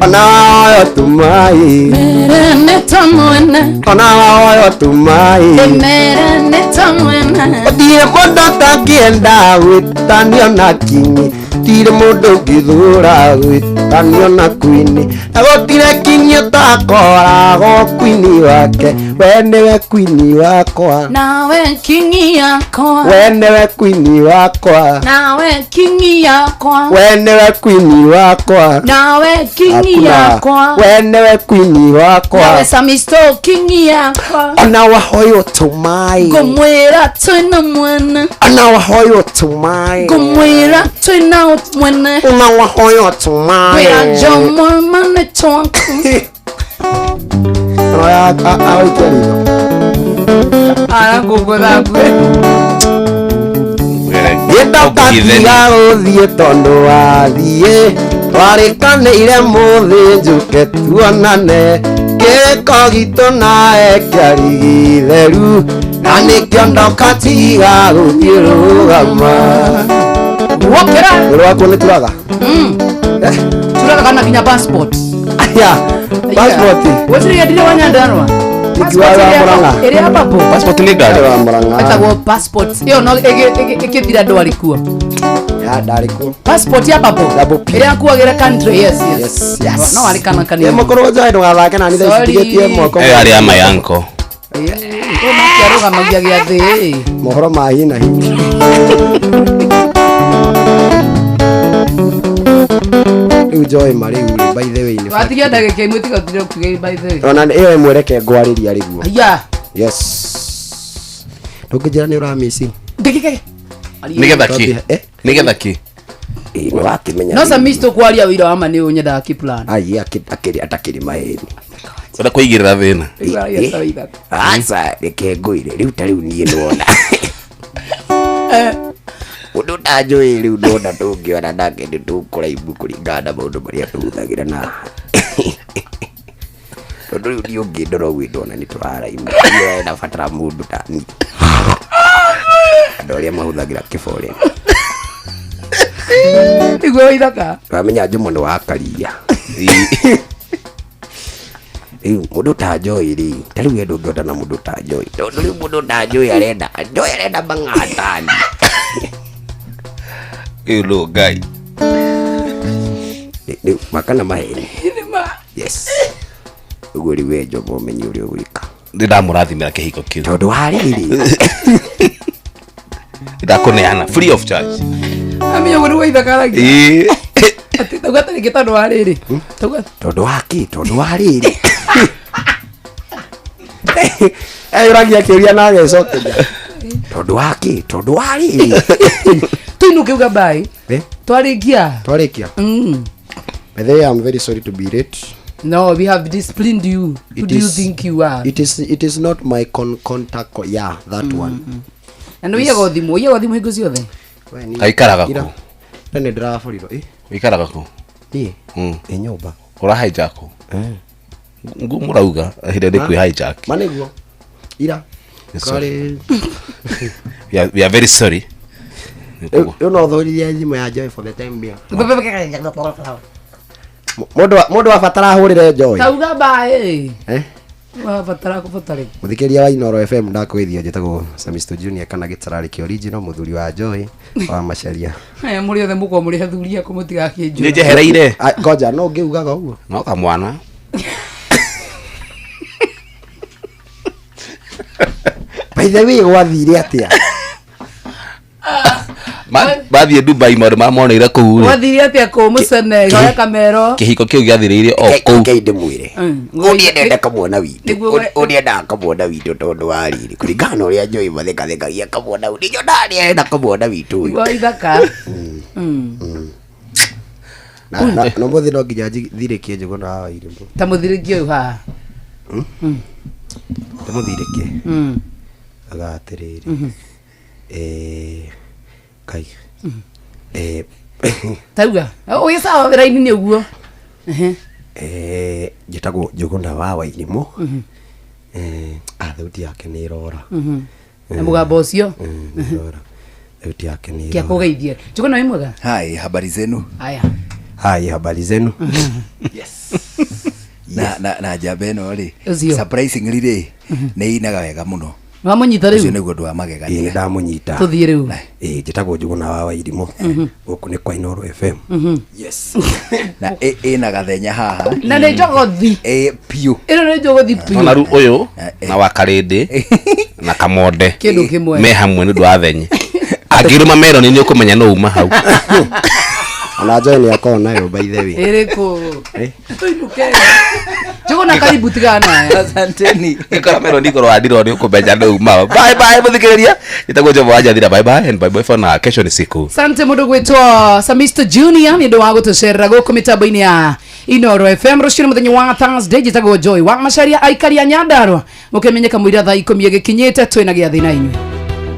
Ona tumai mere ona wayo tumai mere Otie mũndũ ũtangĩenda gwĩtanio na kinyi Gũtirĩ mũndũ ũngĩthũra gwĩtanio na kwini na gũtirĩ kinyi ũtakoragwo kwini wake. We nĩwe kwini wakwa. Nawe kingi yakwa. We nĩwe kwini wakwa. Nawe kingi yakwa. We nĩwe kwini wakwa. Nawe kingi Hakuna. yakwa. We nĩwe kwini wakwa. Nawe Samisto kingi yakwa. Ona wahoywo tũmaĩ. Ngũmwĩra twĩna mwene. Ona wahoywo tũmaĩ. Ngũmwĩra twĩna mwene. Ona wahoywo tũmaĩ. Kwĩra Jomo mane twaku. Ona ya awaikia ritho. Arakũgũtha Nĩndakatiga gũthiĩ tondũ wathiĩ twarĩkanĩire mũthĩ njũke tuonane kĩrĩko gitũ nawe kĩarĩ gĩtheru na nĩkĩo ndokatiga gũthiĩ rũgama. Wokĩra. Ũrĩ wakuo nĩ turaga? Turaga kana nginya passport. Aya, passport. Gũtirĩ endire wa Nyandarua. Ikiwa wa Murang'a. Ĩrĩa papo. Passport nĩ ngari. Wa Murang'a. Ĩtagwo passport. Ĩyo no ĩkĩthira ndwarĩ kuo. Ya ndarĩ kuo. Passport ya papo. Ĩrĩa akuagĩra country. Yes, yes. Yes, yes. No arĩ kana kanini. Ĩ mũkũrũ njoe ndũgathake nani thaa ici Sorry. tigĩtie moko. Ĩyo arĩ ya mayanko. Ũyũ nake arũgamagia gĩathĩ. Mohoro ma hi na hi. Rĩu njoe ma rĩu rĩ, by the way nĩ Watigia ndagĩka ĩmwe tiga ũtire ũkiuge by the way. Ona ĩyo ĩmwe reke ngwarĩria rĩguo. Aya. Yes. Ndũngĩnjĩra nĩ ũramĩci. Ndĩkĩke. Nĩgetha kĩ? Nĩgetha kĩ? Ĩ nĩ wakĩmenya. No Samisto kwaria wĩira wa ma nĩ ũnyendaga kĩplan. Ai akĩrĩ atakĩrĩ maheni. Ũrenda kũigĩrĩra thĩna. Aca reke ngwĩre rĩu ta rĩu niĩ nĩwona. Ũndũ ũtanjũĩ rĩu ndona ndũngĩona nake nĩ tũkũraibu kũringana na maũndũ marĩa tũhũthagĩra na tondũ rĩu niĩ ũngĩndora ũguo ndona nĩ tũraraimu. Niĩ ndabatara mũndũ ta niĩ. Andũ arĩa mahũthagĩra kĩbore. Nĩguo ithaka. Wamenya Njumo nĩ wa Karia. Rĩu mũndũ ta Joy rĩ, ta rĩu we ndũngĩhota na mũndũ ta Joy. Tondũ rĩu mũndũ ta Joy arenda, Joy arenda mang'atani. Ĩyo no Ngai. Rĩu makana maheni. Yes. Ũguo rĩu we Njomo ũmenye ũrĩa ũgwĩka. Nĩ ndamũrathimĩra kĩhiko kĩu. Tondũ wa rĩrĩ. Ndakũneana free of charge. Amenya ũguo nĩguo ithakaragia. Ĩĩ. Atĩ tauga tarĩngĩ tondũ wa rĩrĩ. Tauga Tondũ wa kĩ? Tondũ wa rĩrĩ. Eyũragia kĩũria na agecokeria. Tondũ wa kĩ? Tondũ wa rĩrĩ. Tũinũke uga bye. Eh? Twarĩkia. Twarĩkia. By the way, I'm very sorry to be late. No, we have disciplined you. Who It do you is- think you are? It is not my contact. Yeah, that one. Na nĩ ũiyaga thimũ, ũiyaga thimũ hingo ciothe. Aikaraga kũ? Tene ndĩraborirwo. Ĩ? Ũikaraga kũ? Niĩ? Ĩ nyũmba. Ũra hijack kũ? Ngu mũrauga hĩndĩ ĩrĩa kwĩ hijack. Ma nĩguo. Ira. Yes, sir. Karĩ. We are very sorry. Rĩu no thũririe thimũ ya Joy for the time being. Mũndũ abatara ahũrĩre Joy. Tauga bye. Eh? Wabatara kũbatare. Mũthikĩria wa Inooro FM ndakwĩthia njĩtagwo Samisto Junior kana gĩtararĩ kĩa original mũthuri wa Joy wa Macharia. Aya mũrĩ othe mũkorwo mũrĩ athuri akwa mũtigakĩnjũra. Nĩ njehereire. Ngoja no ngĩugaga ũguo. No kamwana. By the way gwathire atĩa? Bathiĩ Dubai maũndũ marĩa moneire kũu rĩ. Gwathire atĩa kũu mũcene goya kamero. Kĩhiko kĩu gĩathirĩire o kũu. Rekei ndĩmwĩre. Ũrĩa ndenda kamwana witũ. Nĩguo Ũrĩa endaga kamwana witũ tondũ wa rĩrĩ kũringana na ũrĩa Joy mathekathekagia kamwana witũ. Nĩnyonaga nĩ arenda kamwana witũ ũyũ. Nĩguo ithaka. Na ũmũthĩ no nginya thirĩkie Njũgũna wa Wairimũ. Ta mũthirĩki ũyũ haha. Ndĩmũthirĩkie. Aga atĩrĩrĩ. Kai. Tauga. Ũgĩ sawa wĩra-inĩ nĩ ũguo. Njĩtagwo Njũgũna wa Wairimũ. Thauti yake nĩ ĩrora. Na mũgambo ũcio. Nĩ ĩrora. Thauti yake nĩ Kĩa ĩrora. kũgeithia. Njũgũna wĩ mwega? Hai, habari zenu. Aya. Hai, habari zenu. Na njamba ĩno rĩ, Ũcio. surprisingly rĩ, nĩ inaga wega mũno. Nĩwamũnyita rĩu? Ũcio nĩguo ũndũ wa magegania. Ĩĩ, nĩndamũnyita. Tũthiĩ rĩu. Ĩĩ, njĩtagwo Njũgũna wa Wairimũ. Gũkũ nĩ kwa Inooro FM. Yes. Na ĩna gathenya haha. Na nĩ njogothi. Ĩ piũ. Ĩno nĩ njogothi piũ. Ona rĩu ũyũ na wa Karĩndĩ na Kamonde Kĩndũ kĩmwe. me hamwe nĩ ũndũ wa thenye. Angĩrũma meroni nĩ ũkũmenya no uma hau. Ona Joy nĩ akoragwo nayo by the way. Ĩrĩkũ? Tũinũke. Njũgũna karibu tigana naya. Asanteni. Ngĩkora meroni igũrũ wa ndiro nĩ ũkũmenya no uma hau. Bye bye mũthikĩrĩria. Njĩtagwo Jomo wa Njathira. Bye bye and bye bye for now. Kesho ni siku. Sante mũndũ gwĩtwo Samisto Junior nĩ ũndũ wa gũtũcerera gũkũ mĩtambo-inĩ ya Inooro FM rũciũ nĩ mũthenya wa Thursday. Njĩtagwo Joy wa Macharia, aikari a Nyandarua mũkĩmenye kamũira thaa 10 ĩgĩkinyĩte twĩna gĩathĩ na inyuĩ.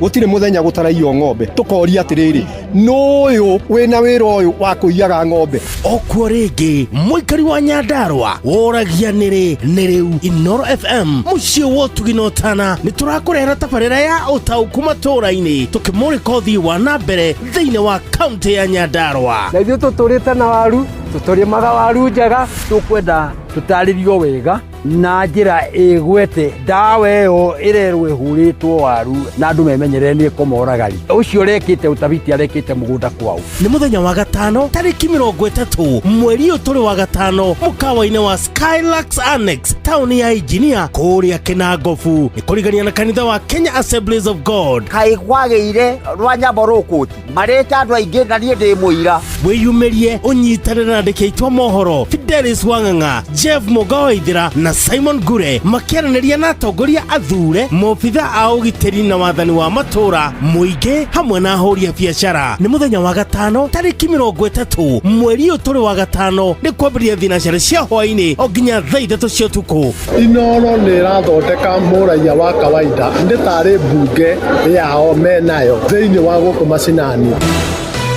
Gũtirĩ mũthenya gũtaraiywo ng'ombe, tũkoria atĩrĩrĩ, nũyũ wĩna wĩra ũyũ wa kũiyaga ng'ombe? Okuo rĩngĩ mũikari wa Nyandarua woragia nĩrĩ nĩ rĩu Inooro FM mũciĩ wa ũtugi na ũtana nĩ tũrakũrehera tabarĩra ya ũtaũku matũũra-inĩ tũkĩmũrĩka ũthii wa na mbere thĩinĩ wa kaũntĩ ya Nyandarua. Na ithuĩ tũtũrĩte na waru, tũtũrĩmaga waru njega, tũkwenda tũtarĩrio wega na njĩra ĩgwete ndawa ĩyo ĩrerwo ĩhũrĩtwo waru na andũ memenyerere nĩ ĩkũmoragari ũcio ũrekĩte ũtabiti arekĩte mũgũnda kwao. Nĩ mũthenya wa gatano tarĩki 30 mweri ũyũ tũrĩ wa gatano mũkawa-inĩ wa Skylux Annex taũni ya Engineer kũrĩa Kĩnangobu nĩ kũrigania na kanitha wa Kenya Assemblies of God. Kaĩ kwagĩire rwa nyambo rũkũti marĩte andũ aingĩ na niĩ ndĩ mũira. Wĩyumĩrie ũnyitanĩre na andĩki aitũ a mohoro Fidelis Wang'ang'a, Jeff Mũga Waithĩra na Simon Ngure makĩaranĩria na atongoria athure, maobitha a ũgitĩri na wathani wa matũũra, mũingĩ hamwe na ahũri a biacara. Nĩ mũthenya wa gatano tarĩki 30 mweri ũyũ tũrĩ wa gatano nĩ kwambĩrĩria thinacara cia hwaĩ-inĩ o nginya thaa 3 cia ũtukũ. Inooro nĩ ĩrathondeka mũraiya wa kawaida nĩ tarĩ mbunge yao menayo thĩinĩ wa gũkũ macinani.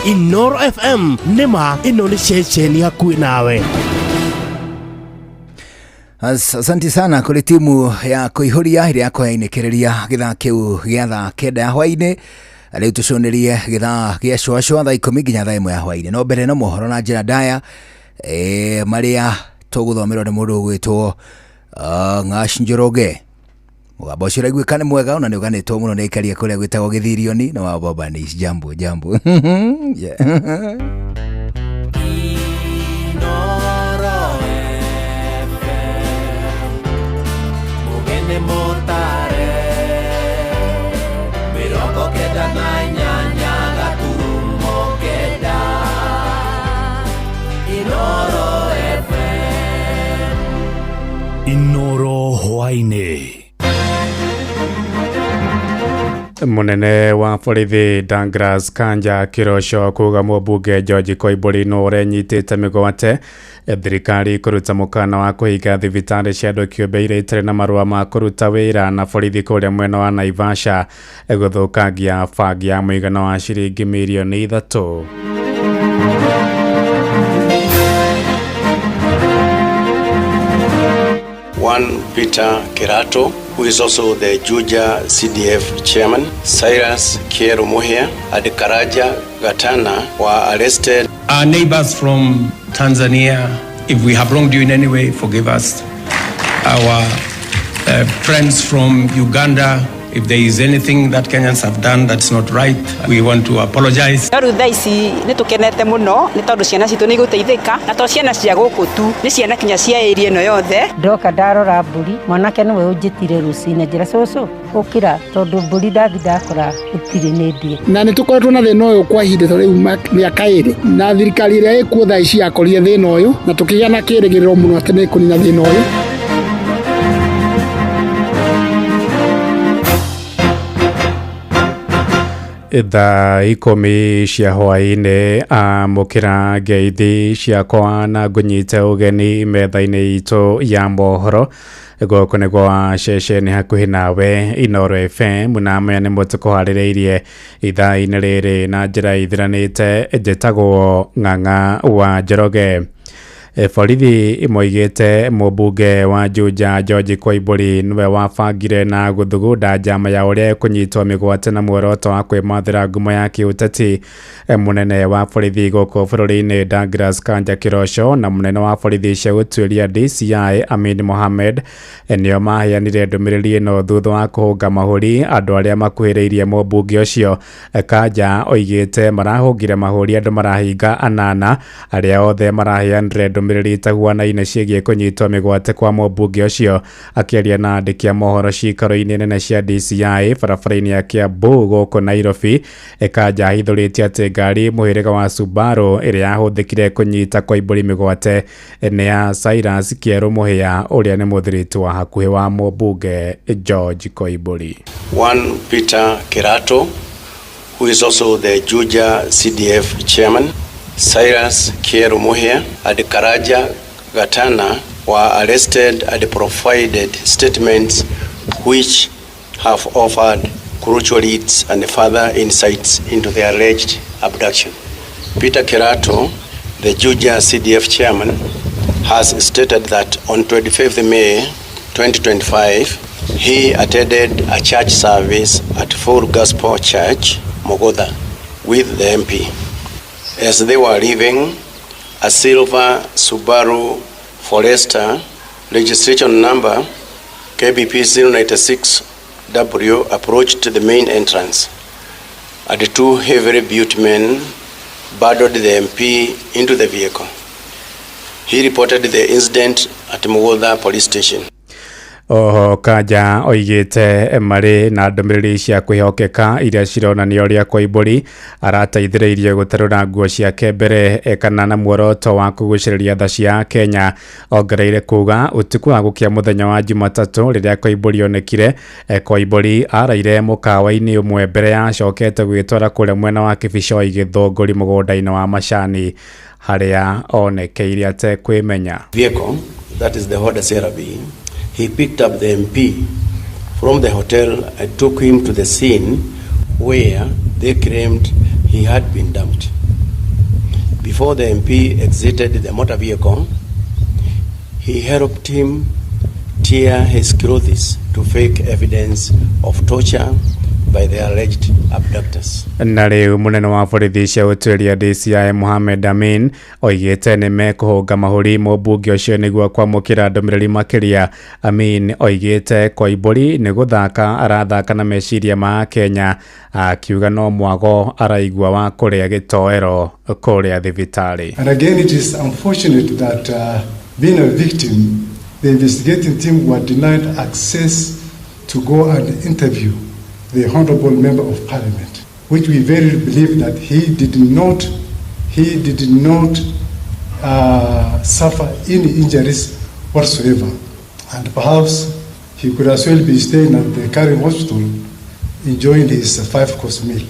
Inooro FM nĩma ĩno nĩ ceceni hakuhĩ nawe. Asante sana kũrĩ timu ya kũihũria ĩrĩa yakoyainĩkĩrĩria gĩthaa kĩu gĩa thaa 9 ya hwaĩ-inĩ. Rĩu tũcũnĩrie gĩthaa gĩa cwacwa thaa 10 nginya thaa 1 ya hwaĩ-inĩ. No mbere no mohoro na njĩra ndaya marĩa tũgũthomerwo nĩ mũndũ ũgwĩtwo Ng'ash Njoroge. Mũgambo ũcio ũraiguĩka nĩ mwega ona nĩ ũganĩtwo mũno nĩ aikaria kũrĩa gwĩtagwo Gĩthirioni na wa Baba ni jambo jambo. Yeah. Inooro hwaĩ-inĩ. Munene wa borithi Douglas Kanja Kiroco kuga mũmbunge George Koimbũri no ũrenyitĩte mĩgwate. Thirikari kũruta mũkana wa kũhinga thibitarĩ cia andũ kĩũmbe iria itarĩ na marũa ma kũruta wĩra na borithi kũrĩa mwena wa Naivasha gũthũkangia bangi ya mũigana wa ciringi mirioni 3. One Peter Kerato, who is also the Juja CDF chairman, Cyrus Kiero Muhia, and Karaja Gatana were arrested. Our neighbors from Tanzania, if we have wronged you in any way, forgive us. Our friends from Uganda, if there is anything that Kenyans have done that's not right, we want to apologize. No rĩu thaa ici nĩ tũkenete mũno nĩ tondũ ciana citũ nĩ igũteithĩka na to ciana cia gũkũ tu, nĩ ciana kinya cia area ĩno yothe. Ndoka ndarora mbũri, mwanake nĩwe ũnjĩtire rũcinĩ njĩra cũcũ ũkĩra tondũ mbũri ndathi ndakora gũtirĩ nĩ ndie. Na nĩ tũkoretwo na thĩna ũyũ kwa ihinda ta rĩu mĩaka 2 na thirikari ĩrĩa ĩkuo thaa ici yakorire thĩna ũyũ na tũkĩgĩa na kĩrĩgĩrĩro mũno atĩ nĩ ĩkũnina thĩna ũyũ. Thaa 10 cia hwaĩ-inĩ amũkĩra ngeithi ciakwa na ngũnyite ũgeni metha-inĩ itũ ya mohoro. Gũkũ nĩ gwa ceceni hakuhĩ nawe Inooro FM na maya nĩmo tũkũharĩrĩirie ithaa-inĩ rĩrĩ na njĩra ithiranĩte. Njĩtagwo Ng'ang'a wa Njoroge. Borithi moigĩte mũmbunge wa Juja George Koimbũri nĩwe wabangire na gũthugunda njama ya ũrĩa ekũnyitwo mĩgwate na muoroto wa kwĩmathĩra ngumo ya kĩũteti. Mũnene wa borithi gũkũ bũrũri-inĩ Douglas Kanja Kĩroco na mũnene wa borithi cia gũtuĩria DCI Amin Mohamed nĩo maheanire ndũmĩrĩri ĩno thutha wa kũhũnga mahũri andũ arĩa makuhĩrĩirie mũmbunge ũcio. Kanja oigĩte marahũngire mahũri andũ marahinga anana arĩa othe maraheanire ndũmĩrĩri itahuanaine ciĩgiĩ kũnyitwo mĩgwate kwa mũmbunge ũcio. Akĩaria na andĩki a mohoro ciikaro-inĩ nene cia DCI barabara-inĩ ya Kiambu gũkũ Nairobi, Kanja ahithũrĩtie atĩ ngari mũhĩrĩga wa Subaru ĩrĩa yahũthĩkire kũnyita Koimbũri mĩgwate nĩ ya Cyrus Kĩerũ Mũhĩa ũrĩa nĩ mũthirĩtu wa hakuhĩ wa mũmbunge George Koimbũri. One Peter Kirato, who is also the Juja CDF chairman, Cyrus Kieru Muhia, and Karaja Gatana were arrested and provided statements which have offered crucial leads and further insights into the alleged abduction. Peter Kirato, the Juja CDF chairman, has stated that on 25th May 2025, he attended a church service at Full Gospel Church, Mogoda, with the MP. As they were leaving, a silver Subaru Forester, registration number KBP 096W, approached the main entrance. And two heavily built men bundled the MP into the vehicle. He reported the incident at Mugoda police station. Oho Kanja oigĩte marĩ na ndũmĩrĩri cia kwĩhokeka iria cironania ũrĩa Koimbũri arateithĩrĩirie gũterũra nguo ciake mbere kana na muoroto wa kũgucĩrĩria tha cia Kenya. Ongereire kuga ũtukũ wa gũkĩa mũthenya wa Jumatatũ rĩrĩa Koimbũri onekire, Koimbũri araire mũkawa-inĩ ũmwe mbere ya acokete gwĩtwara kũrĩa mwena wa Kibicoi Gĩthũngũri mũgũnda-inĩ wa macani harĩa onekeire atekwĩmenya. Vehicle, that is the Honda CR-V, he picked up the MP from the hotel and took him to the scene where they claimed he had been dumped. Before the MP exited the motor vehicle, he helped him tear his clothes to fake evidence of torture by the alleged abductors. Na rĩu mũnene wa borithi cia ũtuĩria DCI Mohamed Amin oigĩte nĩ mekũhũnga mahũri mũmbunge ũcio nĩguo kwamũkĩra ndũmĩrĩri makĩria. Amin oigĩte Koimbũri nĩ gũthaka arathaka na meciria ma Kenya, akiuga no mwago araigua wa kũrĩa gĩtoero kũrĩa thibitarĩ. And again, it is unfortunate that being a victim, the investigating team were denied access to go and interview the Honorable Member of Parliament, which we very believe that he did not suffer any injuries whatsoever. And perhaps he could as well be staying at the Karen Hospital enjoying his five-course meal.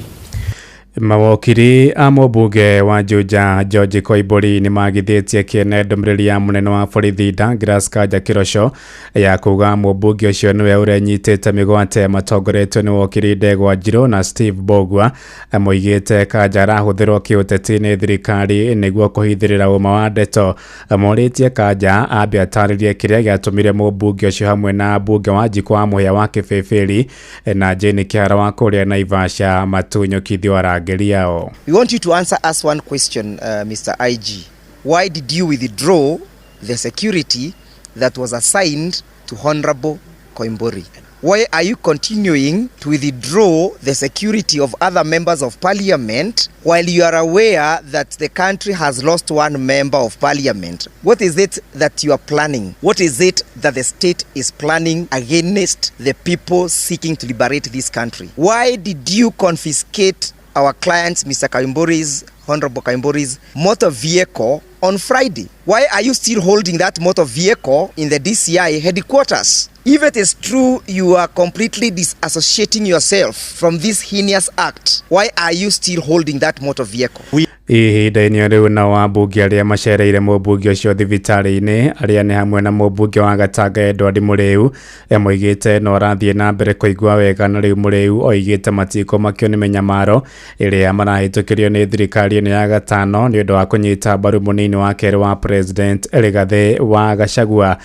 Mawokiri a mũmbunge wa Juja George Koimbũri nĩ magithĩtie kĩene ndũmĩrĩri ya mũnene wa borithi Douglas Kanja Kĩroco ya kuga mũmbunge ũcio nĩwe ũrenyitĩte mĩgwate matongoretio nĩ wokiri Ndegwa Njirũ na Steve Mbogua. Moigĩte Kanja arahũthĩrwo kĩũteti nĩ thirikari nĩguo kũhithĩrĩra ũma wa ndeto. Morĩtie Kanja ambe atarĩrie kĩrĩa gĩatũmire mũmbunge ũcio hamwe na mbunge wa Njikũ wa Mũhĩa wa Kĩbĩbĩri na Jane Kĩhara wa kũrĩa Naivasha matunyũkithio arangĩri. We want you to answer us one question, Mr. IG. Why did you withdraw the security that was assigned to Honorable Koimburi? Why are you continuing to withdraw the security of other members of parliament while you are aware that the country has lost one member of parliament? What is it that you are planning? What is it that the state is planning against the people seeking to liberate this country? Why did you confiscate our clients, Mr. Koimburi's, Honorable Koimburi's motor vehicle on Friday? Why are you still holding that motor vehicle in the DCI headquarters? If it is true you are completely disassociating yourself from this heinous act, why are you still holding that motor vehicle? Ihinda-inĩ rĩu nao ambunge arĩa macereire mũmbunge ũcio thibitarĩ-inĩ arĩa nĩ hamwe na mũmbunge wa Gatanga Edward Mũrĩu moigĩte no arathiĩ na mbere kũigua wega na rĩu Mũrĩu oigĩte matikũmakio nĩ mĩnyamaro ĩrĩa marahĩtũkĩrio nĩ thirikari ĩno ya gatano nĩ ũndũ wa kũnyita mbaru mũnini wa kerĩ wa President Rigathĩ wa Gachagua.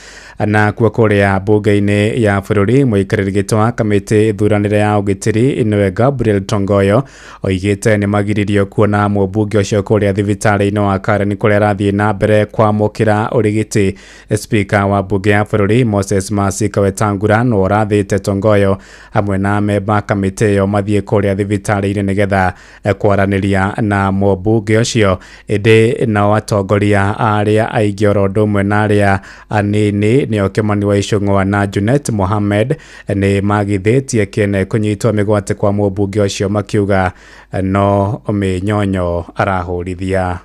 Na kuo kũrĩa mbunge-inĩ ya bũrũri mũikarĩri gĩtĩ wa kamĩtĩ thuranĩre ya ũgitĩri nĩwe Gabriel Tongoyo oigĩte nĩ magiririo kuona mũmbunge ũcio kũrĩa thibitarĩ-inĩ wa Karen kũrĩa arathiĩ na mbere kwamũkĩra ũrigiti. Speaker wa mbunge ya bũrũri Moses Masika Wetangula no ũrathĩte Tongoyo hamwe na memba kamĩtĩ ĩyo mathiĩ kũrĩa thibitarĩ-inĩ nĩgetha kwaranĩria na mũmbunge ũcio. Ĩndĩ nao atongoria arĩa aingĩ oro ũndũ ũmwe na arĩa anini nĩo Kimani wa Ichung'wa na Junet Mohamed nĩ magithĩtie kĩene kũnyitwo mĩgwate kwa mũmbunge ũcio makiuga no mĩnyonyo arahũrithia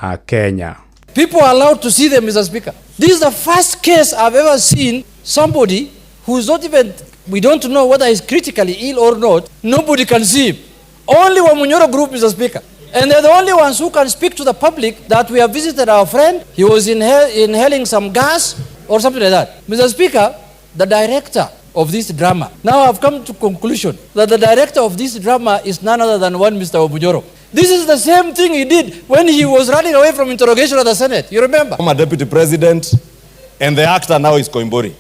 a Kenya. People are allowed to see them, Mr. Speaker. This is the first case I've ever seen somebody who's not even, we don't know whether he's critically ill or not. Nobody can see him. Only Wamunyoro group, Mr. Speaker. And they're the only ones who can speak to the public that we have visited our friend. He was inhaling some gas or something like that. Mr. Speaker, the director of this drama. Now I've come to conclusion that the director of this drama is none other than one Mr. Wamunyoro. This is the same thing he did when he was running away from interrogation at the Senate. You remember? I'm a deputy president, and the actor now is Koimburi.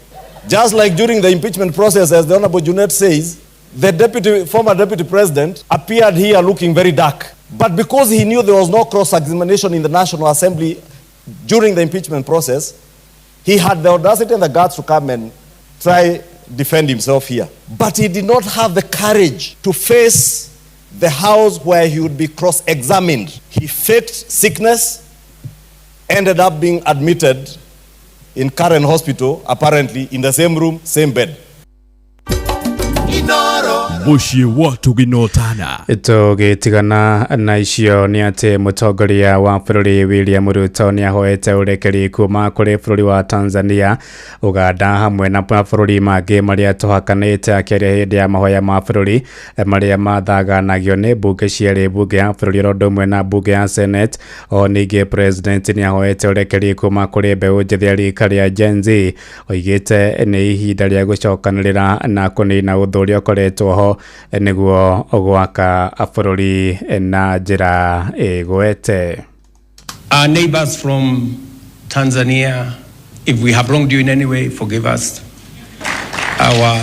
Just like during the impeachment process, as the Honorable Junet says, the former deputy president appeared here looking very dark. But because he knew there was no cross-examination in the National Assembly during the impeachment process, he had the audacity and the guts to come and try defend himself here. But he did not have the courage to face the house where he would be cross-examined. He faked sickness, ended up being admitted in Karen Hospital, apparently in the same room, same bed. Mũciĩ wa tũginotana. Tũgĩtigana na icio nĩ atĩ mũtongoria wa bũrũri William Ruto nĩ ahoete ũrekeri kuma kũrĩ bũrũri wa Tanzania, Uganda hamwe na mabũrũri mangĩ marĩa tũhakanĩte, akĩaria hĩndĩ ya mahoya ma bũrũri marĩa mathaganagio nĩ mbunge cierĩ, mbunge ya bũrũri oro ũndũ ũmwe na mbunge ya Senate. O ningĩ president nĩ ahoete ũrekeri kuma kũrĩ mbeũ njĩthĩ ya rika rĩa Gen Z, oigĩte nĩ ihinda rĩa gũcokanĩrĩra na kũnina ũthũ ũrĩa ũkoretwo ho nĩguo gwaka bũrũri na njĩra ĩgwete. Our neighbors from Tanzania, if we have wronged you in any way, forgive us. Our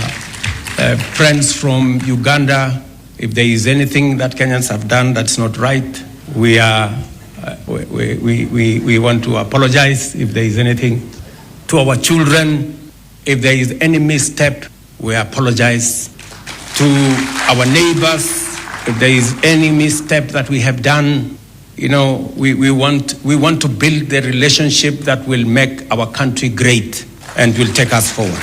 friends from Uganda, if there is anything that Kenyans have done that's not right, we want to apologize if there is anything. To our children, if there is any misstep, we apologize. To our neighbors, if there is any misstep that we have done, we want to build the relationship that will make our country great and will take us forward.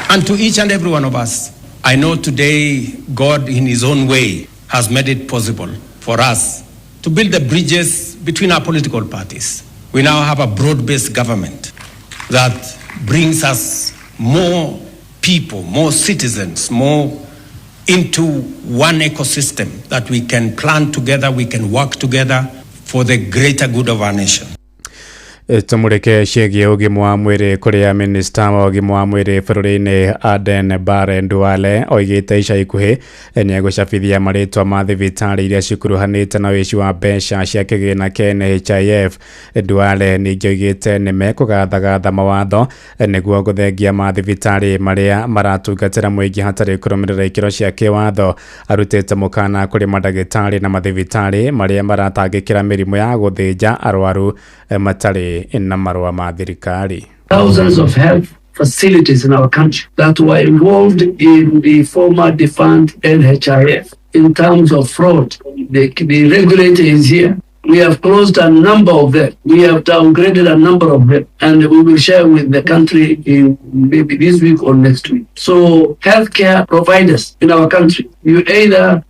And to each and every one of us, I know today God in his own way has made it possible for us to build the bridges between our political parties. We now have a broad-based government that brings us more people, more citizens, more into one ecosystem that we can plan together, we can work together for the greater good of our nation. Tumureke ciĩgiĩ ũgima wa mwĩrĩ kũrĩa minista wa ũgima wa mwĩrĩ bũrũri-inĩ Aden Bare Duale oigĩte ica ikuhĩ nĩ egũcabithia marĩtwa ma thibitarĩ iria cikuruhanĩte na ũici wa mbeca cia kĩgĩna kĩa NHIF. Duale ningĩ oigĩte nĩ mekũgathagatha mawatho nĩguo gũthengia mathibitarĩ marĩa maratungatĩra mũingĩ hatarĩ kũrũmĩrĩra ikĩro cia kĩwatho. Arutĩte mũkana kũrĩ mandagĩtarĩ na mathibitarĩ marĩa maratangĩkĩra mĩrimũ ya gũthĩnja arwaru matarĩ na marũa ma thirikari. Thousands of health facilities in our country that were involved in the former defunct NHIF in terms of fraud. The regulator is here. We have closed a number of them. We have downgraded a number of them, and we will share with the country in maybe this week or next week. So healthcare providers in our country, you either